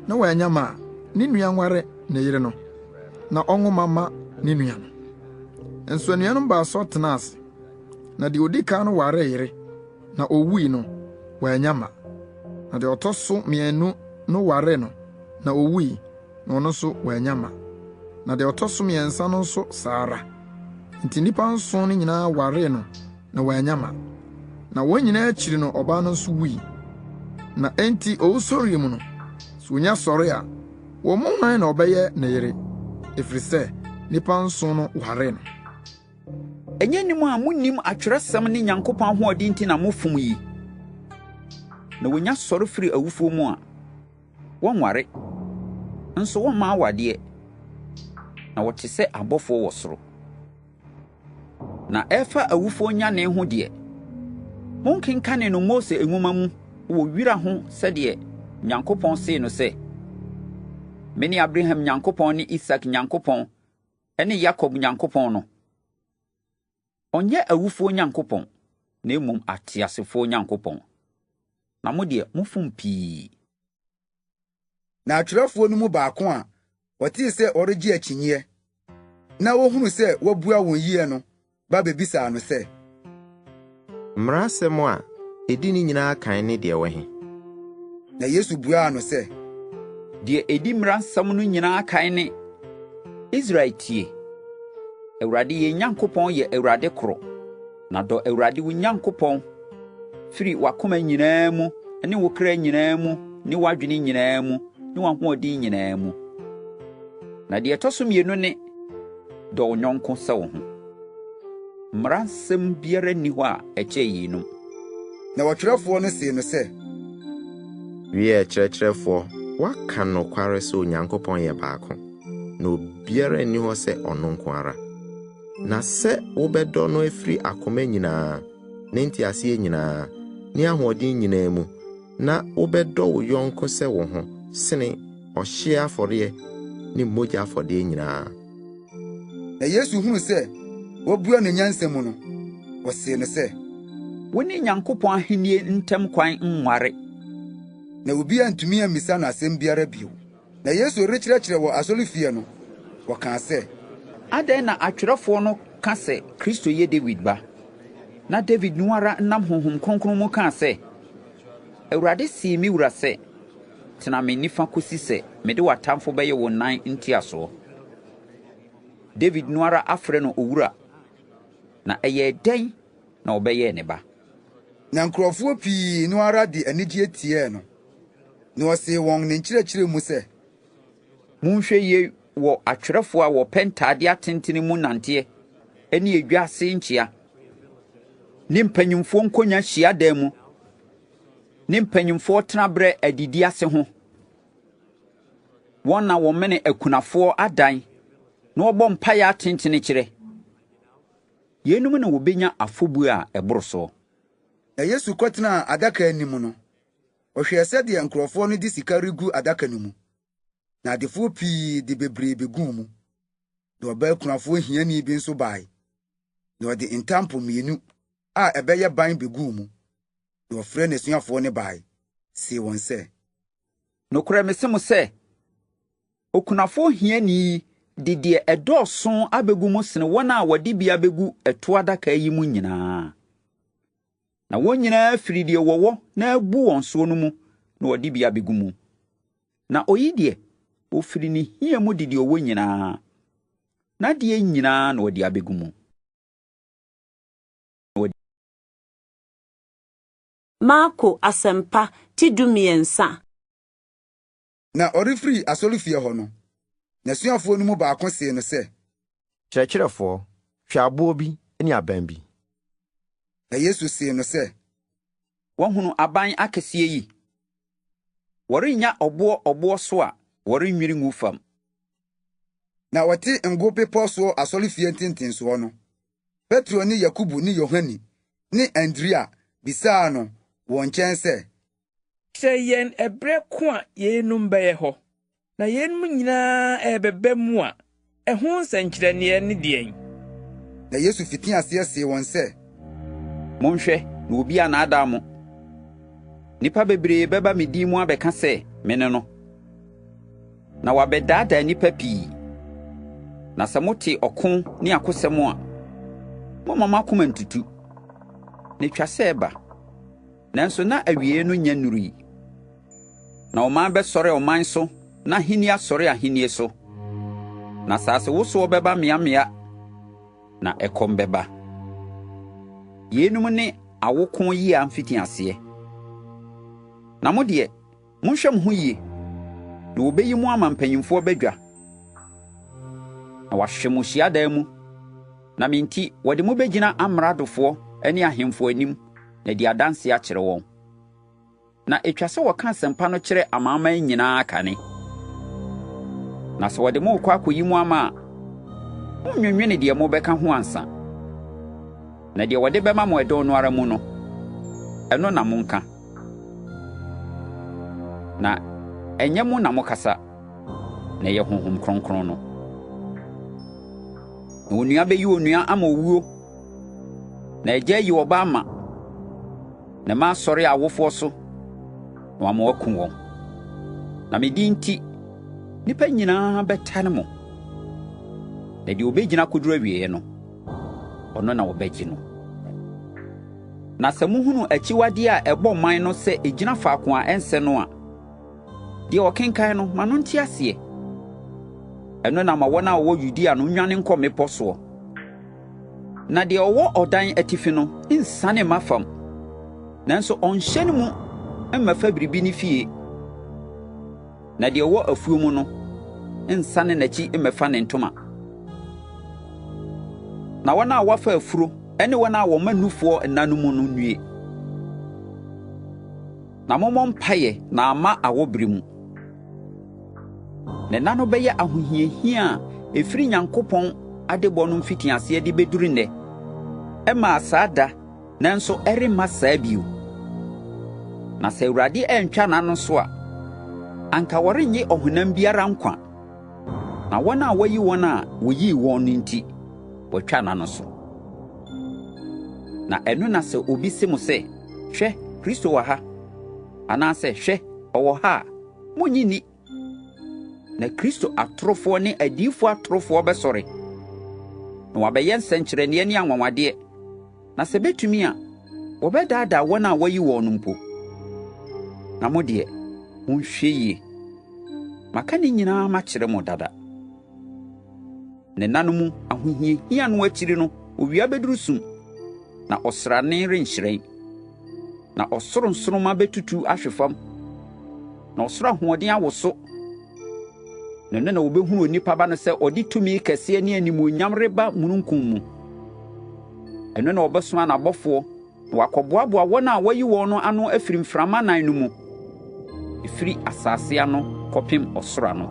H: na wannya mma a, ne nua nware ne yere no, na ɔnwo mma mma ne nua no. Nso anuanom baasɔn tenaa ase, na deɛ odi kan no waree yere, na owui no, wannya mma. Na deɛ ɔtɔ so mmienu no waree no, na owui, na ɔno nso wannya mma. Na deɛ ɔtɔ so mmiɛnsa no nso saa ara. Enti nnipa nson no nyinaa waree no na wannya mma. Na wɔn nyinaa akyiri no ɔbaa no nso wui. Na enti owusɔreɛ mu no, sɛ onya sɔre a, wɔn mu hwan na ɔbɛyɛ ne yere? Ɛfiri sɛ nnipa nson no waree no.
E: Ɛnyɛ nim a monnim atwerɛsɛm ne Nyankopɔn ahoɔden nti na mofom yi? Na wɔnya sɔre firi awufoɔ mu a, wɔnware, nso wɔmma awadeɛ, na wɔte sɛ abɔfoɔ wɔ soro. Na ɛfa awufoɔ nyanee ho deɛ, monkenkanee no Mose nwoma mu wɔ wira ho sɛdeɛ Nyankopɔn see no sɛ, 'Mene Abraham Nyankopɔn ne Isak Nyankopɔn ne Yakob Nyankopɔn no'? Ɔnyɛ awufoɔ Nyankopɔn, na mmom ateasefoɔ Nyankopɔn. Na mo deɛ, mofom pii.
B: Na atwerɛfoɔ no mu baako a ɔtee sɛ wɔregye akyinnyeɛ, na ɔhunuu sɛ wabua wɔn yie no ba bɛbisaa no sɛ.
F: Mmara asɛm a ɛdi ne nyinaa kan ne deɛ ɛwɔ he?
B: Na Yesu buaa no sɛ,
E: Deɛ ɛdi mmara nsɛm no nyinaa kan ne, 'Israel tie! Awurade yɛn Nyankopɔn yɛ Awurade koro. Na dɔ Awurade wo Nyankopɔn firi w'akoma nyinaa mu ne wo kra nyinaa mu ne w'adwene nyinaa mu ne w'ahoɔden nyinaa mu. Na deɛ ɛtɔ so mmienu ne, dɔ wo yɔnko sɛ wo ho. Mmara nsɛm biara nni hɔ a ɛkyɛn yeinom.
B: Na ɔtwerɛfoɔ no see no sɛ.
F: Wiɛ, Kyerɛkyerɛfoɔ, woaka nokware sɛ Onyankopɔn yɛ baako, na obiara nni hɔ sɛ ɔno nko ara. Na sɛ wobɛdɔ no afiri akoma nyinaa, ne nteaseɛ nyinaa, ne ahoɔden nyinaa mu, na wobɛdɔ wo yɔnko sɛ wo ho sene ɔhyeɛ afɔreɛ ne mogya afɔdeɛ nyinaa.
B: Na Yesu hunuu sɛ wabua no nyansa mu no, ɔsee no sɛ.
E: Wo ne Nyankopɔn ahennie ntam kwan nware.
B: Na obiara antumi ammisa no asɛm biara bio. Na Yesu rekyerɛkyerɛ wɔ asɔrefie no, wɔkaa sɛ.
E: Adɛn na atwerɛfoɔ no ka sɛ Kristo yɛ Dawid ba? Na Dawid no ara nam Honhom Kronkron mu kaa sɛ, 'Awurade see me wura sɛ, Tena me nifa kɔsi sɛ mede w'atamfo bɛyɛ wo nan ntiasoɔ. Dawid no ara afrɛ no Owura, na ɛyɛɛ dɛn na ɔbɛyɛɛ ne ba?
B: Na nkurɔfoɔ pii no ara de anigyeɛ tiee no. Na ɔsee wɔn ne nkyerɛkyerɛ mu sɛ.
E: Monhwɛ yie! wɔ atwerɛfoɔ a wɔpɛ ntadeɛ atentene mu nanteɛ ne edwa ase nkyea, ne mpanimfoɔ nkonnwa hyiadan mu, ne mpanimfoɔ tenaberɛ adidi ase ho. Wɔn na wɔmene akunafoɔ adan na wɔbɔ mpaeɛ atentene kyerɛ. Yeinom na wɔbɛnya afɔbuo a ɛboro soɔ.
B: Na Yesu kɔtenaa adaka anim no, ɔhwɛɛ sɛdeɛ nkurɔfoɔ no de sika regu adaka no mu. Na adefoɔ pii de bebree beguu mu. Na ɔbaa kunafoɔ hiani bi nso bae, na ɔde ntampo mmienu a ɛbɛyɛ ban beguu mu. Na ɔfrɛɛ n'asuafoɔ no bae, see wɔn sɛ.
E: Nokorɛ mese mo sɛ, okunafoɔ hiani yi de deɛ ɛdɔɔso abɛgu mu sene wɔn a wɔde bi abɛgu ɛtoɔ adaka yi mu nyinaa. Na wɔn nyinaa firi deɛ wɔwɔ na abu wɔn soɔ no mu na wɔde bi abɛgu mu. Na oyi deɛ, ɔfiri ne hia mu de deɛ ɔwɔ nyinaa, n'adeɛ nyinaa na ɔde abɛgu mu.
N: Marko Asɛmpa ti 13.
B: Na ɔrefiri asɔrefie hɔ no, n'asuafoɔ no mu baako see no sɛ.
D: Kyerɛkyerɛfoɔ, hwɛ aboɔ bi ne aban bi.
B: Na Yesu see no sɛ.
E: Woahunu aban akɛseɛ yi? Wɔrennya ɔboɔ ɔboɔ so a wɔrennwiri ngu fam.
B: Na wɔte Ngo Bepɔ soɔ asɔrefie ntentensoɔ no, Petro ne Yakobo ne Yohane ne Andrea bisaa no wɔ nkyɛn sɛ.
K: Kyerɛ yɛn ɛberɛ ko a yeinom bɛyɛ hɔ, na yeinom nyinaa rebɛba mu a, ɛho nsɛnkyerɛnneɛ ne deɛn?
B: Na Yesu fitii aseɛ see wɔn sɛ.
E: Monhwɛ na obi annaadaa mo. Nnipa bebree bɛba me din mu abɛka sɛ, 'Mene no. Na wɔabɛdaadaa nnipa pii. Na sɛ mote ɔko ne akosɛm a, mommma mo akoma ntutu, na etwa sɛ ɛba. Nanso na awiei no nnya nnurui. Na ɔman bɛsɔre ɔman so na ahenni asɔre ahenni so. Na asasewosoɔ bɛba mmeammea, na ɛkɔm bɛba. Yeinom ne awoko yea mfitiaseɛ. Na mo deɛ, Monhwɛ mo ho yie, na wɔbɛyi mo ama mpanimfoɔ badwa, na wɔahwe mo hyiadan mu, na me nti wɔde mo bɛgyina amradofoɔ ne ahemfo anim na adi adanseɛ akyerɛ wɔn. Na ɛtwa sɛ wɔka asɛmpa no kyerɛ amanaman nyinaa kane. Na sɛ wɔde mo rekɔ akɔyi mo ama a, monnnwennwene deɛ mobɛka ho ansa. Na deɛ wɔde bɛma mo ɛdɔn no ara mu no, ɛno na monka. Na ɛnyɛ mo na mokasa, na ɛyɛ Honhom Kronkron no. Na onua bɛyi onua ama owuo, na agya ayi ɔba ama, na mma asɔre awofoɔ so, na wɔama wɔaku wɔn. Na me din nti, nnipa nyinaa bɛtane mo. Na deɛ ɔbɛgyina akɔduru awieeɛ no, ɔno na wɔbɛgye no. Na sɛ mohunu akyiwadeɛ a ɛbɔ man no sɛ ɛgyina faako a ɛnsɛ no a, deɛ ɔkenkan no, ma no nte aseɛ. Ɛno na ma wɔn a wɔwɔ Yudea no nnwane nkɔ mmepɔ soɔ. Na deɛ ɔwɔ ɔdan atifi no nsiane mma fam, nanso ɔnhyɛne mu mmɛfa biribi ne fie. Na deɛ ɔwɔ afuo mu no nsane n'akyi mmɛfa ne ntoma. Na wɔn a wɔafa afuro ne wɔn a wɔma nufoɔ nna no mu no nnue! Na mommɔ mpaeɛ na amma awɔberɛ mu. Na nna no bɛyɛ ahohiahia a ɛfiri Nyankopɔn adebɔ no mfitiaseɛ de bɛduru nnɛ. Ɛmmaa saa da Nanso ɛremma saa bio. Na sɛ Awurade antwa n'ano so a, anka wɔrennye ɔhonam biara nkwa. Na wɔn a wɔayi wɔn a wɔyii wɔn no nti, wɔatwa n'ano so. Na ɛno na sɛ obi se mo sɛ, Hwɛ, Kristo wɔ ha, anaasɛ Hwɛ, ɔwɔ ha a, munnye nni. Na Kristo atorofoɔ ne adiyifoɔ atorofoɔ bɛsɔre, na wɔabɛyɛ nsɛnkyerɛnneɛ ne anwanwadeɛ, na sɛ ɛbɛtumi a, wɔbɛdaadaa wɔn a wɔayi wɔn no mpo. Na mo deɛ, monhwɛ yie. Maka ne nyinaa makyerɛ mo dada. Ne nna no mu ahohiahia no akyiri no, owia bɛduru sum, na ɔsrane renhyerɛn. Na ɔsoro nsoromma bɛtutu ahwe fam, na ɔsoro ahoɔden awoso. Na ɛno na wɔbɛhunu Onipa Ba no sɛ ɔde tumi kɛseɛ ne animuonyam reba mununkum mu. Ɛno na ɔbɛsoma n'abɔfoɔ na wɔakɔboaboa wɔn a wɔayi wɔn no ano afiri mframa nan no mu, ɛfiri asase ano kɔpem ɔsoro ano.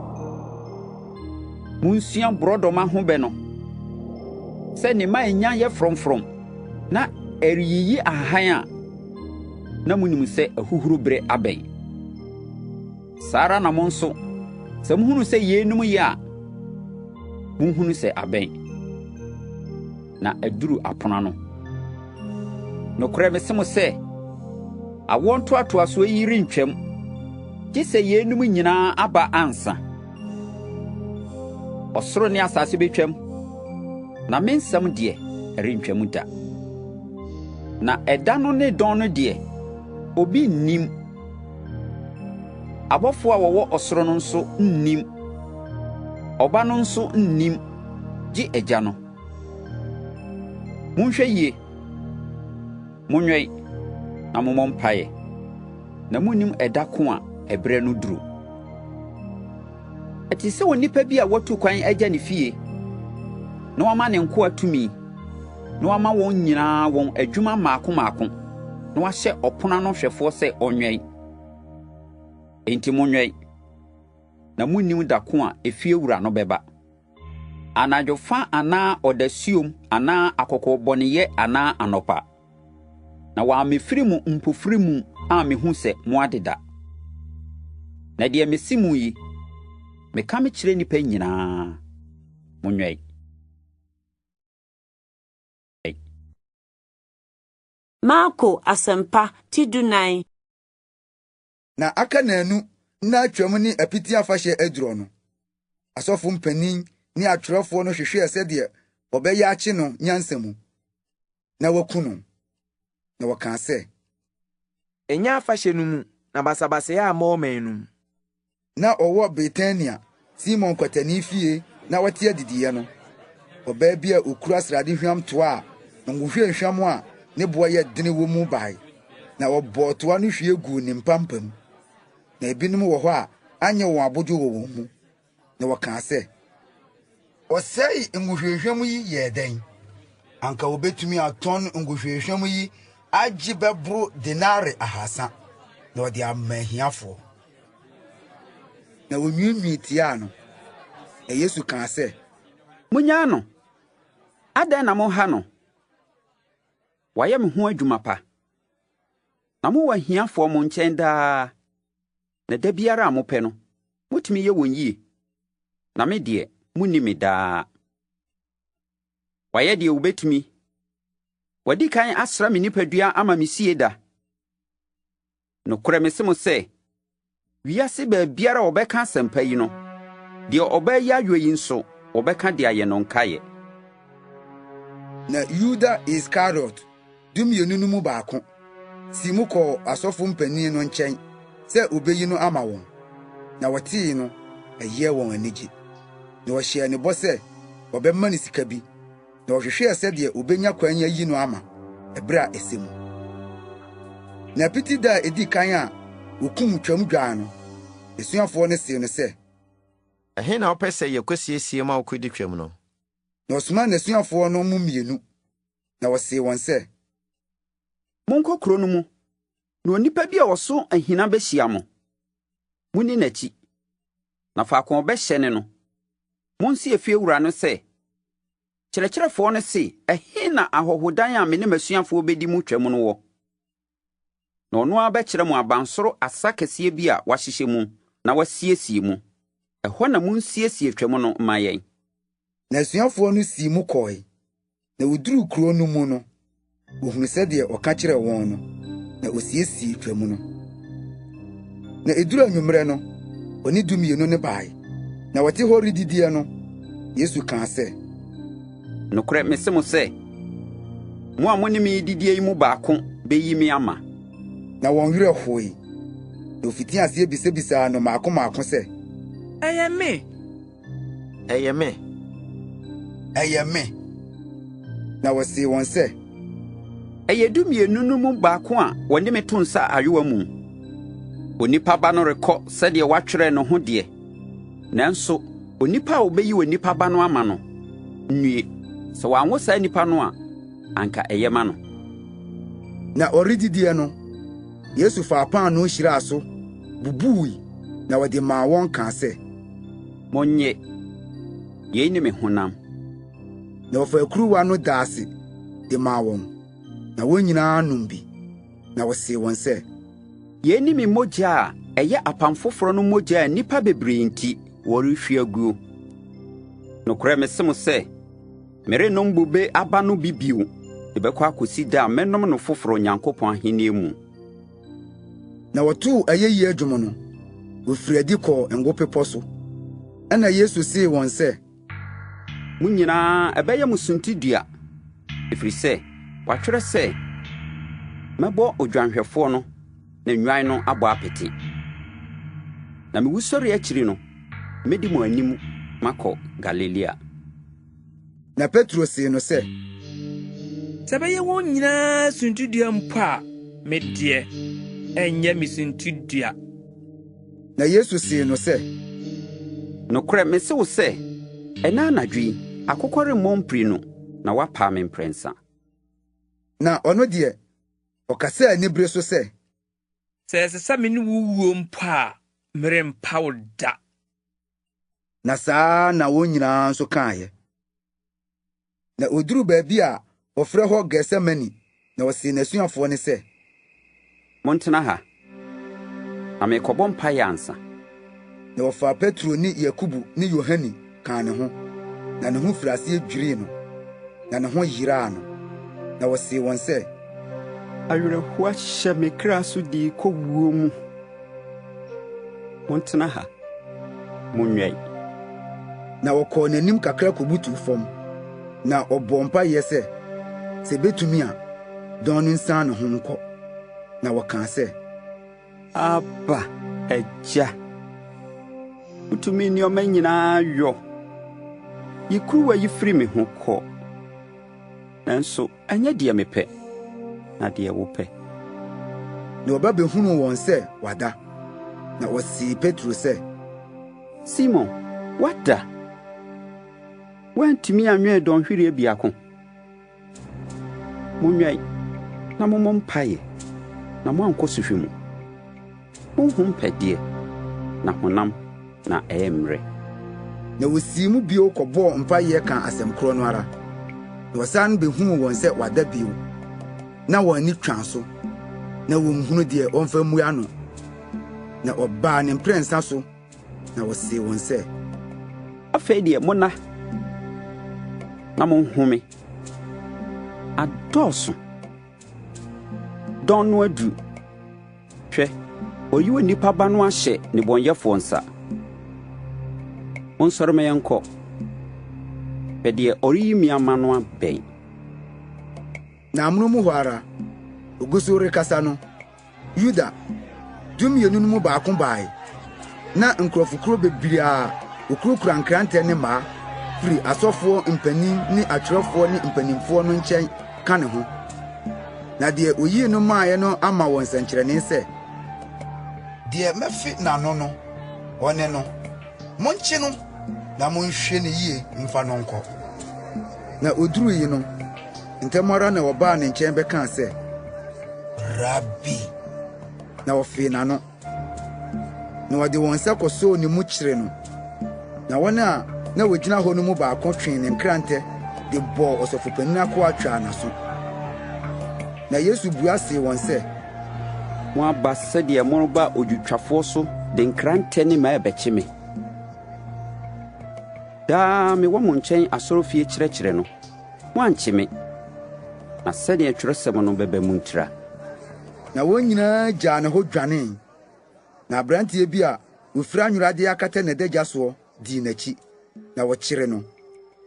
E: Monsua borɔdɔma ho bɛ no, sɛ ne mman nya yɛ frɔmfrɔm na ɛreyiyi ahahan a, na monim sɛ ahuhuro berɛ abɛn. Saa ara na mo nso, sɛ mohunu sɛ yeinom yɛ a, monhunu sɛ abɛn, na aduru apono ano. Nokorɛ mese mo sɛ, awoɔ ntoatoasoɔ yi rentwam, gye sɛ yeinom nyinaa aba ansa. Ɔsoro ne asase bɛtwam, na me nsɛm deɛ, ɛrentwam da. Na ɛda no ne dɔn no deɛ, obi nnim. Abɔfoɔ a wɔwɔ ɔsoro no nso nnim, Ɔba no nso nnim, gye Agya no. Monhwɛ yie, monwɛn, na mommɔ mpaeɛ, na monnim ɛda ko a ɛberɛ no duru. Ɛte sɛ onipa bi a watu kwan agya ne fie, na wama ne nkoa tumi, na wama wɔn nyinaa wɔn adwuma mmaako mmaako, na wahyɛ ɔpono ano hwɛfoɔ sɛ ɔnwɛn. Enti monwɛn, na monnim da ko a efiewura no bɛba. Anadwofa anaa ɔdasuom anaa akɔkɔbɔneyɛ anaa anɔpa. Na wammɛfiri mo mpofirim ammɛhu sɛ moadeda. Na deɛ mese mo yi, meka mekyerɛ nnipa nyinaa, Monwɛn.
N: Marko Asɛmpa ti dunan.
B: Na aka nnaanu na Twam ne Apiti Afahyɛ aduru no, asɔfo mpanyin ne atwerɛfoɔ no hwehwɛɛ sɛdeɛ wɔbɛyɛ akye no nyansa mu na wɔaku no. Na wɔkaa sɛ,
O: Ɛnyɛ afahyɛ no mu na basabasayɛ amma ɔman no mu.
B: Na ɔwɔ Betania, Simon kwatani fie na ɔte adidiiɛ no, ɔbaa bi a ɔkura sradehwam toa a ngo hwamhwam a ne boɔ yɛ dene wɔ mu bae, na ɔbɔɔ toa no hwie guu ne mpampam. Na ebinom wɔ hɔ a anyɛ wɔn abodwo wɔ wɔn mu, na wɔkaa sɛ, Ɔsɛee ngo hwamhwam yi yɛɛ dɛn? Anka wobetumi atɔn ngo hwamhwam yi agye bɛboro denare ahasa na wɔde ama ahiafoɔ. Na wonwiinwii tiaa no. Na Yesu kaa sɛ,
E: Munnyaa no! Adɛn na moha no? Wayɛ me ho adwuma pa. Na mowɔ ahiafoɔ mo nkyɛn daa, na da biara a mopɛ no, motumi yɛ wɔn yie, na me deɛ, monni me daa. Wayɛ deɛ obetumi. Wadi kan asra me nipadua ama me sie da. Nokorɛ mese mo sɛ, wiase baabiara a wɔbɛka asɛmpa yi no, deɛ ɔbaa yi ayɔ yi nso, wɔbɛka de ayɛ no nkaeɛ.
B: Na Yuda Iskariot, Dumienu no mu baako, sii mu kɔɔ asɔfo mpanyin no nkyɛn sɛ obeyi no ama wɔn. Na wɔtee no, ɛyɛɛ wɔn anigye. Na wɔhyɛɛ no bɔ sɛ wɔbɛma no sika bi, na wɔhwehwɛɛ sɛdeɛ obenya kwan ayi no ama ɛbere a ɛsɛ mu. Na apiti da a edi kan a wokum Twam dwan no, asuafoɔ no see no sɛ,
D: Ɛhe na wopɛ sɛ yekosiesie ma wukodi Twam no?
B: Na ɔsomaa n'asuafoɔ no mu mmienu Na ɔsee wɔn sɛ,
E: Monkɔ kuro no mu, na onipa bi a ɔso ahina bɛhyia mo. Monni n'akyi, na faako a ɔbɛhyɛne no, monse efiewura no sɛ, 'Kyerɛkyerɛfoɔ no se, ɛhe na ahɔhodan a me ne m'asuafoɔ bɛdi mu twam no wɔ? Na ɔno ara bɛkyerɛ mo abansoro asa kɛseɛ bi a wɔahyehyɛ mu na wɔasiesie mu. Ɛhɔ na monsiesie twam no mma yɛn.
B: Na asuafoɔ no sii mu kɔe, na woduruu kurow no mu no, wohuu sɛdeɛ ɔka kyerɛɛ wɔn no, na osiesiee Twam no. Na eduruu anwummerɛ no, ɔne Dumienu no bae. Na wɔte hɔ redidiɛ no, Yesu kaa sɛ,
E: Nokorɛ mese mo sɛ, mo a mo ne me redidie yi mu baako bɛyi me ama.
B: Na wɔn werɛ hoe, na wofitii aseɛ bisabisaa no mmaako mmaako sɛ,
O: Ɛyɛ me?
D: Ɛyɛ me.
B: Ɛyɛ me. Na ɔsee wɔn sɛ,
E: Ɛyɛ dumienu no mu baako a ɔne me to nsa ayowa mu. Onipa Ba no rekɔ sɛdeɛ wɔatwerɛ ne ho deɛ, Nanso onipa a obeyi Onipa Ba no ama no nnue! Sɛ wɔanwo saa nipa no a, anka ɛyɛ ma no.
B: Na ɔredidiɛ no, Yesu faa paanoo hyiraa so, bubui, na ɔde maa wɔn kaa sɛ,
E: Monnye, yei ne me honam.
B: Na ɔfaa kuruwa no daa ase de maa wɔn, na wɔn nyinaa nom bi. Na ɔsee wɔn sɛ,
E: Yei ne me mogya a ɛyɛ apam foforɔ no mogya a nnipa bebree nti wɔrehwie aguo. Nokorɛ mese mo sɛ, merennom bobe aba no bi bio de bɛkɔ akɔsi da a mɛnom no foforɔ Onyankopɔn ahennie mu.
B: Na wɔtoo ayɛyie dwom no, wɔfirii adi kɔɔ Ngo Bepɔ so. Ɛnna Yesu see wɔn sɛ,
E: Mo nyinaa ɛbɛyɛ mo suntidua, ɛfiri sɛ wɔatwerɛ sɛ, 'Mɛbɔ odwanhwɛfoɔ no na nnwan no abɔ apete. Na me wusɔreɛ akyiri no, mɛdi mo anim makɔ Galilea.
B: Na Petro see no sɛ,
K: Sɛ ɛbɛyɛ wɔn nyinaa suntidua mpo a, me deɛ, ɛrenyɛ me suntidua.
B: Na Yesu see no sɛ,
E: Nokorɛ mese wo sɛ, ɛnnɛ anadwo yi, akokɔ remmɔ mprenu na woapa me mprɛnsa.
B: Na ɔno deɛ, ɔkasaa anibere so sɛ.
K: Sɛ ɛsɛ sɛ me ne wo wuo mpo a, merempa wo da.
B: Na saa ara na wɔn nyinaa nso kaeɛ. Na oduruu baabi a wɔfrɛ hɔ Getsemane, na ɔsee n'asuafoɔ no sɛ,
E: Montena ha, na merekɔbɔ mpaeɛ ansa.
B: Na ɔfaa Petro ne Yakobo ne Yohane kaa ne ho, na ne ho firii aseɛ dwirii no, na ne ho yeraa no.
E: Na ɔsee wɔn sɛ, Awerɛhoɔ ahyɛ me kra so de rekɔ wuo mu. Montena ha, monwɛn.
B: Na ɔkɔɔ n'anim kakra kobutuw fam, na ɔbɔɔ mpae sɛ, sɛ ebetumi a, dɔn no nsian ne ho nkɔ. Na ɔkaa sɛ,
E: Abba, Agya, wutumi nneɛma nyinaa yɔ. Yi kuruwa yi firi me ho kɔ. Nanso ɛnyɛ deɛ mepɛ, na deɛ wopɛ.
B: Na ɔba behunuu wɔn sɛ wɔada, na ɔsee Petro sɛ,
E: Simon, woada? Woantumi anwɛn dɔnhwereɛ biako? Monwɛn na mommɔ mpaeɛ, na moankɔ sɔhwɛ mu. Honhom pɛ deɛ, na honam na ɛyɛ mmerɛ.
B: Na wosii mu bio kɔbɔɔ mpae kaa asɛm koro no ara. Na ɔsan behuu wɔn sɛ wɔada bio, na wɔn ani twa so, na wonhunu deɛ wɔmfa mmua no. Na ɔbaa ne mprɛnsa so, na ɔsee wɔn sɛ,
E: Afei deɛ monna na monhome. Adɔɔso. Dɔn no aduru. Hwɛ, wɔreyi Onipa Ba no ahyɛ nnebɔneyɛfoɔ nsa. Monsɔre ma yɛnkɔ. Hwɛ deɛ ɔreyi me ama no abɛn.
B: Na amono mu hɔ ara, ogu so rekasa no, Yuda, dumienu no mu baako bae. Na nkurɔfokuo bebree a wɔkurakura nkrantɛ ne mmaa firi asɔfoɔ mpanin ne atwerɛfoɔ ne mpanimfoɔ no nkyɛn ka ne ho. Na deɛ oyii no maeɛ no ama wɔn nsɛnkyerɛnne sɛ, Deɛ mɛfe n'ano no, ɔne no. Monkye no na monhwɛ no yie mfa no nkɔ. Na odurui no, ntɛm ara na wɔbaa ne nkyɛn bɛkaa sɛ, Rabi! Na wɔfee n'ano. Na wɔde wɔn nsa kɔsoo ne mu kyeree no. Na wɔn a na wogyina hɔ no mu baako twee ne nkrante de bɔɔ ɔsɔfopanyin akoa twaa n'aso. Na Yesu bua see wɔn sɛ,
E: Moaba sɛdeɛ moreba odwotwafoɔ so de nkrantɛ ne mmaa rebɛkye me. Daa mewɔ mo nkyɛn asɔrefie kyerɛkyerɛ no, moankye me. Na sɛdeɛ twerɛsɛm no bɛba mu ntira.
B: Na wɔn nyinaa gyaa ne hɔ dwanee. Na aberanteɛ bi a ofira nwera de akata n'adagya soɔ dii n'akyi, na wɔkyeree no.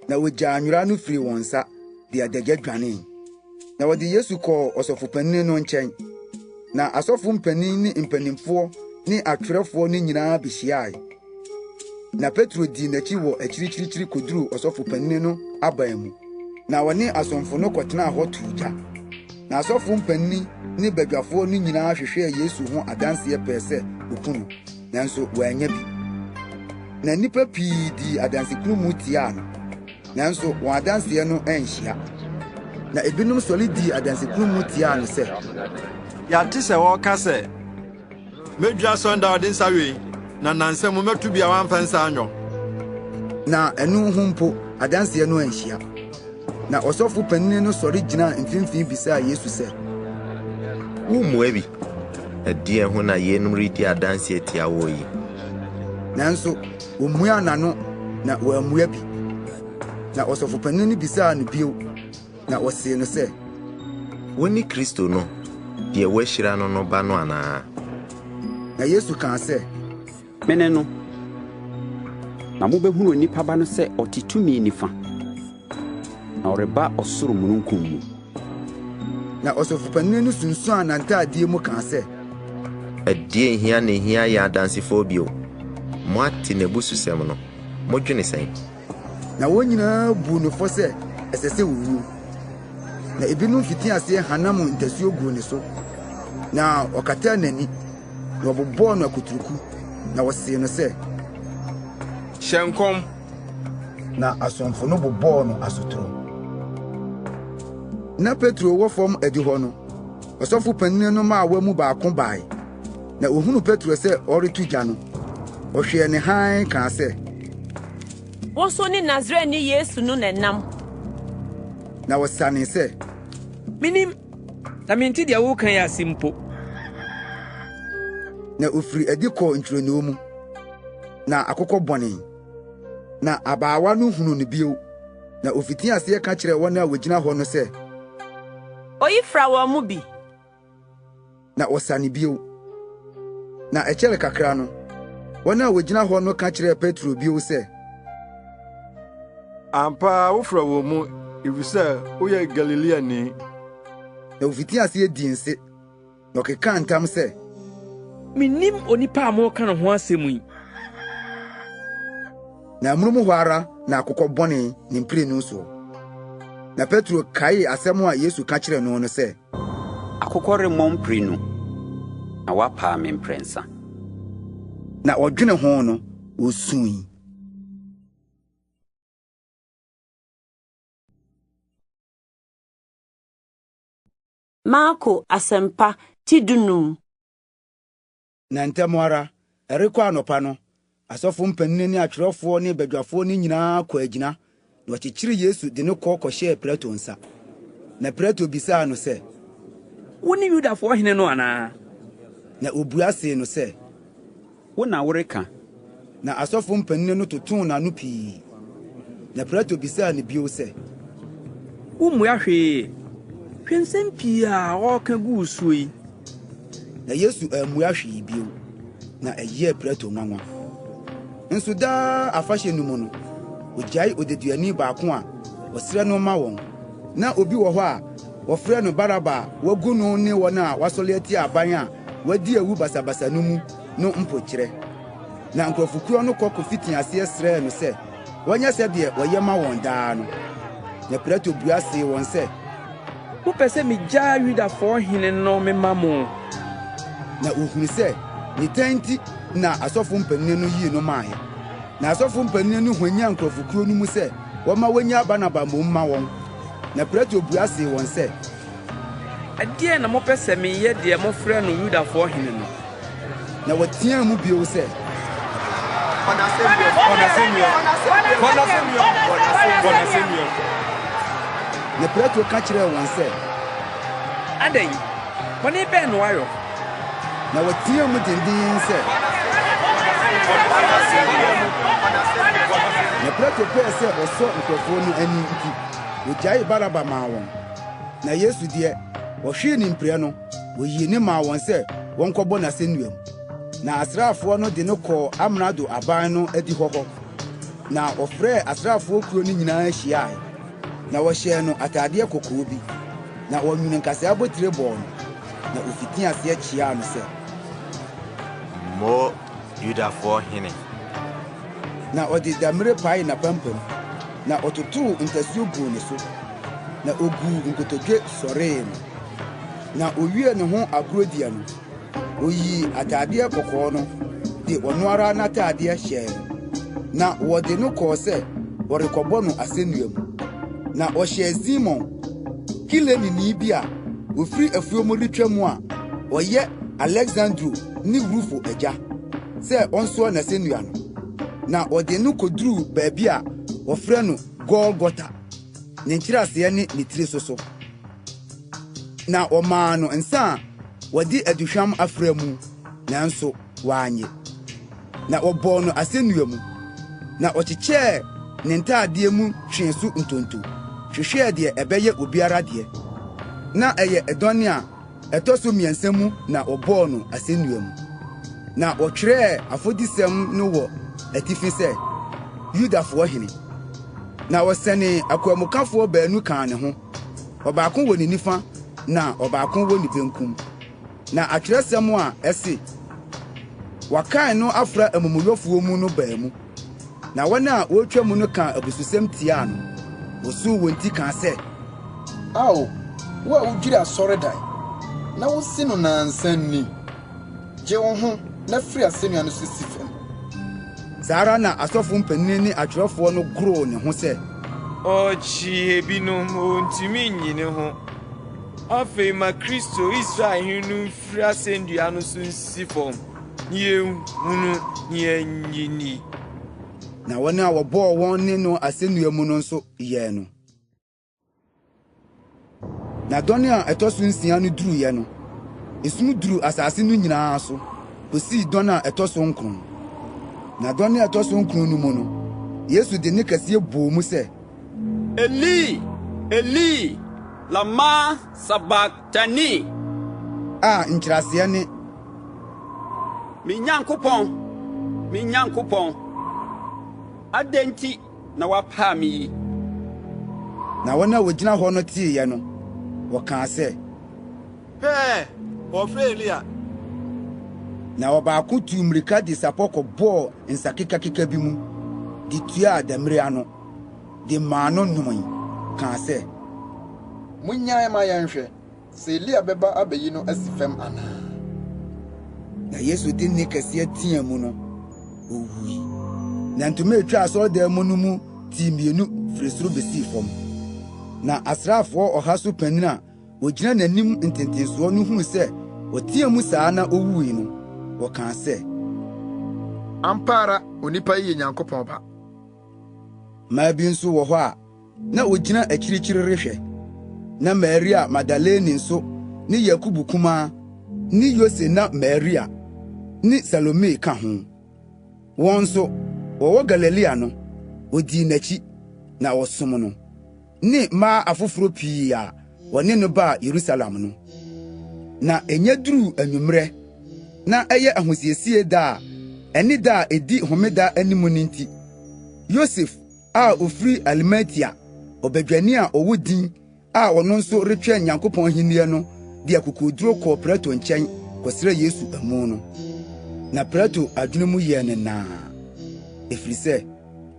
B: Na wɔgyaa nwera no firii wɔn nsa de adagya dwanee. Na wɔde Yesu kɔɔ ɔsɔfopanin no nkyɛn. Na asɔfo mpanin ne mpanimfoɔ ne atwerɛfoɔ no nyinaa behyiae. Na Petro dii n'akyi wɔ akyirikyirikyiri koduruu ɔsɔfopanin no aban mu, na ɔne asomfo no kɔtenaa hɔ too gya. Na asɔfo mpanyin ne badwafoɔ no nyinaa hwehwɛɛ Yesu ho adanse pɛɛ sɛ woku no, nanso wɔannya bi. Na nnipa pii dii adansekurumu tiaa no, nanso wɔn adanseɛ no anhyia. Na ebinom sɔre dii adansekurumu tiaa no sɛ,
I: Yɛate sɛ wɔreka sɛ, 'Medwira asɔredan a wɔde nsa ayɔ yi, na nnansa mu mɛto bi a wɔamfa nsa anyɔ.'
B: Na ɛno ho mpo adanseɛ no anhyia. Na ɔsɔfo panyin no sɔre gyinaa mfimfini bisaa Yesu sɛ,
F: Wummua bi? Ɛdeɛn ho na yeinom redi adanse atia woɔ yi?
B: Nanso omuaa n'ano na wammua bi. Na ɔsɔfo panyin no bisaa no bio, na ɔsee no sɛ,
F: Wone Kristo no, deɛ wɔahyira no no ba no anaa?
B: Na Yesu kaa sɛ,
E: Mene no, na mobɛhunu Onipa Ba no sɛ ɔte tumi nifa, na ɔreba ɔsoro mununkum mu.
B: Na ɔsɔfopanin no sunsuan n'ntadeɛ mu kaa sɛ,
F: Ɛdeɛn hia na ɛhia yɛn adansefoɔ bio? Moate n'abususɛm no. Modwene sɛn?
B: Na wɔn nyinaa buu no fɔ sɛ ɛsɛ sɛ owuo. Na ebinom fitii aseɛ hanam ntasuo guu ne so, na wɔkataa n'ani, na wɔbobɔɔ no akuturuku, na wɔsee no sɛ,
Q: Hyɛ nkɔm!
B: Na asomfo no bobɔɔ no asotoro. Na Petro wɔ fam adihɔ no, ɔsɔfo panyin no mmaawa mu baako bae, na ohunuu Petro sɛ ɔreto gya no, ɔhwɛɛ ne hann kaa sɛ,
N: Wo nso ne Nasareni Yesu no na ɛnam.
B: Na ɔsanee sɛ,
K: Minnim, na mente deɛ woreka yi ase mpo.
B: Na ofiri adi kɔɔ ntwironoo mu, na akokɔ bɔnee. Na abaawa no hunuu no bio, na ofitii aseɛ ka kyerɛɛ wɔn a wogyina hɔ no sɛ,
N: Oyi fra wɔn mu bi.
B: Na wɔsane bio. Na ɛkyɛree kakra no, wɔn a wogyina hɔ no ka kyerɛɛ Petro bio sɛ,
I: Ampa ara wofra wɔn mu, efisɛ woyɛ Galileani.
B: Na ofitii aseɛ dii nse, na ɔkekaa ntam sɛ,
K: Minnim onipa a moreka ne ho asɛm yi.
B: Na amono mu hɔ ara na akokɔ bɔnee ne mprenu soɔ. Na Petro kaee asɛm a Yesu ka kyerɛɛ no no sɛ,
E: Akokɔ remmɔ mprenu, na woapaa me mprɛnsa.
B: Na ɔdwene ho no, osui.
N: Marko Asɛmpa ti dunum.
B: Na ntɛm ara, ɛrekɔ anɔpa no, asɔfo mpanyin ne atwerɛfoɔ ne badwafoɔ no nyinaa kɔɔ agyina, na wɔkyekyeree Yesu de no kɔ kɔhyɛɛ Pilato nsa. Na Pilato bisaa no sɛ,
K: Wone Yudafoɔ hene no anaa?
B: Na obua see no sɛ,
E: Wo na woreka.
B: Na asɔfo mpanyin no totoo n'ano pii. Na Pilato bisaa no bio sɛ,
K: Wummua hwee? Hwɛ nsɛm pii a ɔreka gu wo so yi.
B: Na Yesu ammua hwee bio, na ɛyɛɛ Pilato nwanwa. Nso daa afahyɛ no mu no, ogyae odeduani baako a wɔsrɛ no ma wɔn. Na obi wɔ hɔ a wɔfrɛ no Baraba a wɔagu no ne wɔn a wɔasɔre atia aban a wɔadi awu basabasa no mu no mpokyerɛ. Na nkurɔfokuo no kɔ kofitii aseɛ srɛɛ no sɛ wɔnyɛ sɛdeɛ wɔyɛ ma wɔn daa no. Na Pilato bua see wɔn sɛ,
K: Mopɛ sɛ migyaa Yudafoɔ hene no mema mo?
B: Na wohunu sɛ nitan nti na asɔfo mpanyin no yii no mae. Na asɔfo mpanyin no hwanyan nkurɔfokuo no mu sɛ wɔmma wonnyaa Barnaba mmom mma wɔn. Na Pilato bua see wɔn sɛ,
K: Ɛdeɛn na mopɛ sɛ meyɛ deɛ mofrɛ no Yudafoɔ hene no?
B: Na wɔteɛɛ mu bio sɛ, Na Pilato ka kyerɛɛ wɔn sɛ,
K: Adɛn, bɔne bɛn na wayɔ?
B: Na wɔteɛɛ mu dennen sɛ, Na Pilato pɛɛ sɛ ɔsɔ nkurɔfoɔ no ani nti, ogyaee Baraba maa wɔn. Na Yesu deɛ, wɔhwee no mpire no, Woyii no maa wɔn sɛ wɔnkɔbɔ no asennua mu. Na asraafoɔ no de no kɔɔ amrado aban no adihɔ hɔ, na wɔfrɛɛ asraafoɔ kuo no nyinaa hyiae. Na wɔhyɛɛ no atadeɛ kɔkɔɔ bi, na wɔnwonoo nkasɛɛ abotire bɔɔ no, na wɔfitii aseɛ kyeaa no sɛ,
F: Mo Yudafoɔ hene!
B: Na ɔde demmire paee n'apampam, na ɔtotoo ntasuo guu ne so, na oguu nkotodwe sɔree no. Na owiee ne ho agorɔdiɛ no, oyii atadeɛ kɔkɔɔ no de ɔno ara n'atadeɛ hyɛɛ no. Na wɔde no kɔɔ sɛ wɔrekɔbɔ no asennua mu. Na ɔhyɛɛ Simon, Kireneni bi a ofiri afuom retwa mu a ɔyɛ Aleksandro ne Rufo agya, sɛ ɔnsoa n'asennua no. Na wɔde no koduruu baabi a wɔfrɛ no Golgota, ne nkyerɛaseɛ ne ne tiri so so. Na wɔmaa no nsa a wɔde aduhwam afra mu, nanso wannye. Na wɔbɔɔ no asennua mu, na wɔkyekyɛɛ ne ntadeɛ mu twee so ntonto, hwehwɛɛ deɛ ɛbɛyɛ obiara deɛ. Na ɛyɛ dɔn a ɛtɔ so mmiɛnsa mu na wɔbɔɔ no asennua mu. Na wɔtwerɛɛ afɔdisɛm no wɔ atifi sɛ, Yudafoɔ Hene. Na wɔsɛnee akwanmukafoɔ baanu kaa ne ho, ɔbaako wɔ ne nifa na ɔbaako wɔ ne benkum. Na atwerɛsɛm a ɛse, Wɔakan no afra amumuyɛfoɔ mu no baa mu. Na wɔn a wɔretwa mu no kaa abususɛm tiaa no. Wosoo wɔn ti kaa sɛ,
G: Ao, wo a wudwiri asɔredan, na wusi no nnansa ni, gye wo ho na firi asennua no so si fam.
B: Saa ara na asɔfo mpanyin ne atwerɛfoɔ no goroo ne ho sɛ,
Q: Ɔgyee ebinom, ontumi nnye ne ho. Afei ma Kristo, Israel hene no mfiri asennua no so nsi fam, na yenhunu na yennye nni.
B: Na wɔn a wɔbɔɔ wɔn ne no asennua mu no nso yɛɛ no. Na dɔn a ɛtɔ so nsia no duruiɛ no, esum duruu asase no nyinaa so kosii dɔn a ɛtɔ so nkron. Na dɔn a ɛtɔ so nkron no mu no, Yesu de nne kɛseɛ bɔɔ mu sɛ,
E: Eli, Eli, lama sabaktani?
B: A nkyerɛaseɛ ne,
E: Me Nyankopɔn, me Nyankopɔn, adɛn nti na woapaa me yi?
B: Na wɔn a wɔgyina hɔ no teeɛ no, wɔkaa sɛ,
I: Hwɛ! Ɔrefrɛ Elia.
B: Na ɔbaako tuu mmirika de sapɔ kɔbɔɔ nsa kekakeka bi mu de tuaa demmire ano de maa no nomee kaa sɛ,
G: Munnyae ma yɛnhwɛ sɛ Elia bɛba abeyi no asi fam anaa.
B: Na Yesu de nne kɛseɛ teɛɛ mu no, owui. Na ntoma a etwaa asɔredan mu no mu tii mmienu firi soro besii fam. Na asraafoɔ ɔha so panyin a wogyina n'anim ntentensoɔ no huu sɛ ɔteɛɛ mu saa na owui no, wɔkaa sɛ,
H: Ampa ara onipa yi yɛ Nyankopɔn Ba.
B: Mmaa bi nso wɔ hɔ a na wogyina akyirikyiri rehwɛ. Na Maria Magdalene nso ne Yakobo kumaa ne Yose na Maria ne Salome ka ho. Wɔn nso, wɔwɔ Galilea no, wodii n'akyi na wɔsom no, ne mmaa afoforo pii a wɔne no baa Yerusalem no. Na enya duruu anwummere, na ɛyɛ ahosiesie da a ɛne da a edi homeda anim no nti, Yosef a ofiri Arimatea, ɔbadwani a ɔwɔ din a ɔno nso retwɛn Nyankopɔn ahenni no de akokoduru kɔɔ Pilato nkyɛn kɔsrɛɛ Yesu amu no. Na Pilato adwene mu yɛɛ no naa, efisɛ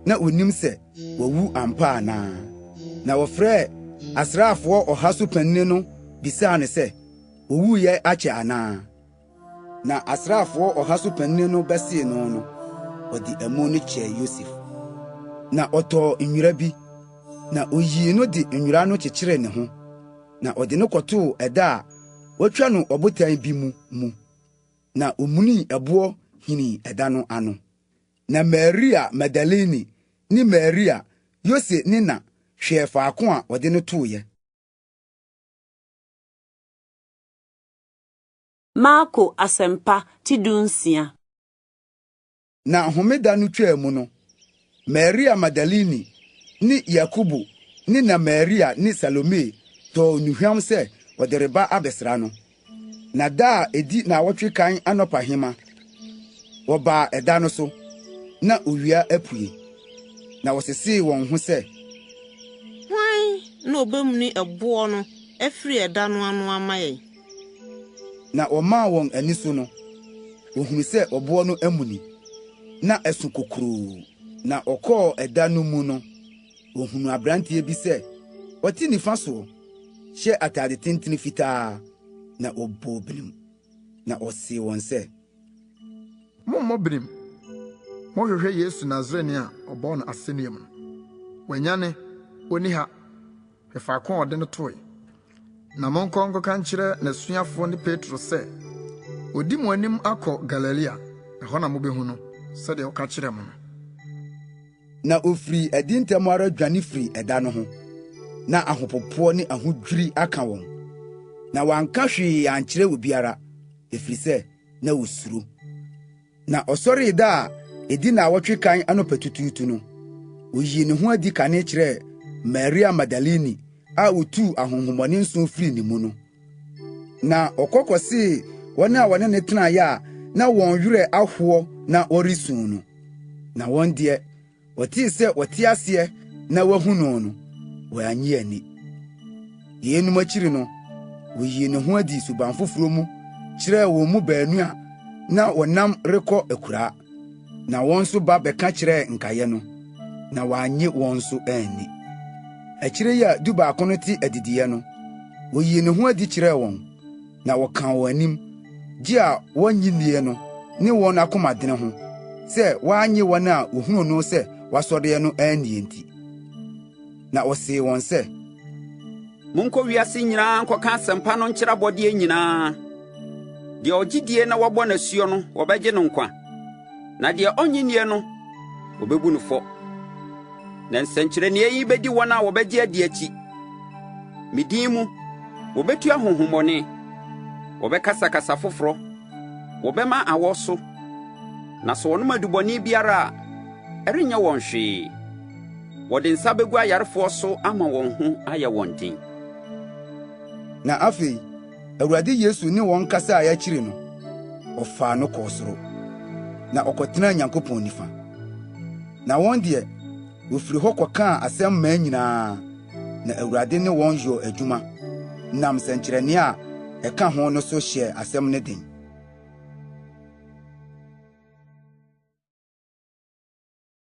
B: na onnim sɛ wawu ampa anaa. Na wɔfrɛɛ asraafoɔ ɔha so panyin no bisaa no sɛ, owuiɛ akyɛ anaa? Na asraafoɔ ɔha so panyin no bɛsee no no, ɔde amu no kyɛɛ Yosef. Na ɔtɔɔ nwera bi, na oyii no de nwera no kyekyeree ne ho, na ɔde no kɔtoo ɛda a wɔatwa no ɔbotan bi mu mu, na omunii ɛboɔ hinii ɛda no ano. Na Maria Magdalene ne Maria, Yose ne na, hwɛɛ faako a wɔde no toeɛ.
N: Marko Asɛmpa ti dunsia.
B: Na homeda no twaa mu no, Maria Magdalene ne Yakobo ne na Maria ne Salome tɔɔ nnuhwam sɛ wɔde reba abɛsra no. Na da a edi nnaawɔtwe kan anɔpahema, wɔbaa ɛda no so, na owia apue. Na wɔsesee wɔn ho sɛ,
M: Hwan na obemuni ɛboɔ no afiri ɛda no ano ama yɛn?
B: Na wɔmaa wɔn ani so no, wɔhunuu sɛ ɔboɔ no amuni, na ɛso kokuroo. Na wɔkɔɔ ɛda no mu no, wɔhunuu aberanteɛ bi sɛ ɔte nifa soɔ, hyɛ atade tentene fitaa, na wɔbɔɔ binim. Na ɔsee wɔn sɛ,
H: Mommɔ binim. Mohwehwɛ Yesu Nasareni a wɔbɔɔ no asennua mu no. Wanyane, onni ha. Hwɛ faako a wɔde no toe. Na monkɔ nkɔka nkyerɛ n'asuafoɔ ne Petro sɛ, 'Odi mo anim akɔ Galilea, ɛhɔ na mubehu no, sɛdeɛ ɔka kyerɛɛ mo no.
B: Na ofirii adi ntɛm ara dwane firii ɛda no ho, na ahopopoɔ ne ahodwiri aka wɔn. Na wɔanka hwee ankyerɛ obiara, ɛfiri sɛ na wosuro. Na ɔsɔree da a edi nnaawɔtwe kan anɔpatutuutu no, oyii ne ho adi kane kyerɛɛ Maria Magdalene a otuu ahonhommɔne nson firii ne mu no. Na ɔkɔ kɔsee wɔn a wɔne no tenae a na wɔn werɛ ahoɔ na wɔresu no. Na wɔn deɛ, wɔtee sɛ ɔte aseɛ na wɔahu no no, wɔannye anni. Yeinom akyiri no, oyii ne ho adi suban foforo mu kyerɛɛ wɔn mu baanu a na wɔnam rekɔ akuraa. Na wɔn nso ba bɛka kyerɛɛ nkaeɛ no, na wɔannye wɔn nso anni. Akyiri yi a dubaako no te adidiiɛ no, oyii ne ho adi kyerɛɛ wɔn, na wɔkaa wɔn anim, gye a wɔnnye nnie no ne wɔn akomadene ho, sɛ wɔannye wɔn a wohunuu no sɛ wasɔreɛ no annie nti. Na ɔsee wɔn sɛ,
E: Monkɔ wiase nyinaa nkɔka asɛmpa no nkyerɛ abɔdeɛ nyinaa. Deɛ ɔgye die na wɔabɔ no asuo no, wɔbɛgye no nkwa, na deɛ ɔnnye nnie no, wɔbɛbu no fɔ. Na nsɛnkyerɛnneɛ yi bɛdi wɔn a wɔbɛgye adi akyi. Me din mu, wɔbɛtu ahonhommɔne, wɔbɛkasa kasa foforɔ, wɔbɛma awɔ so, na sɛ wɔnom adubɔne biara a, ɛrenyɛ wɔn hwee. Wɔde nsa bɛgu ayarefoɔ so ama wɔn ho ayɛ wɔn den.
B: Na afei, Awurade Yesu ne wɔn kasae akyiri no, ɔfaa no kɔɔ soro, na ɔkɔtenaa Nyankopɔn nifa. Na wɔn deɛ, wɔfiri hɔ kɔkaa asɛm mmaa nyinaa, na Awurade ne wɔn yɔɔ adwuma, nam nsɛnkyerɛnne a ɛka ho no so hyɛɛ asɛm no den.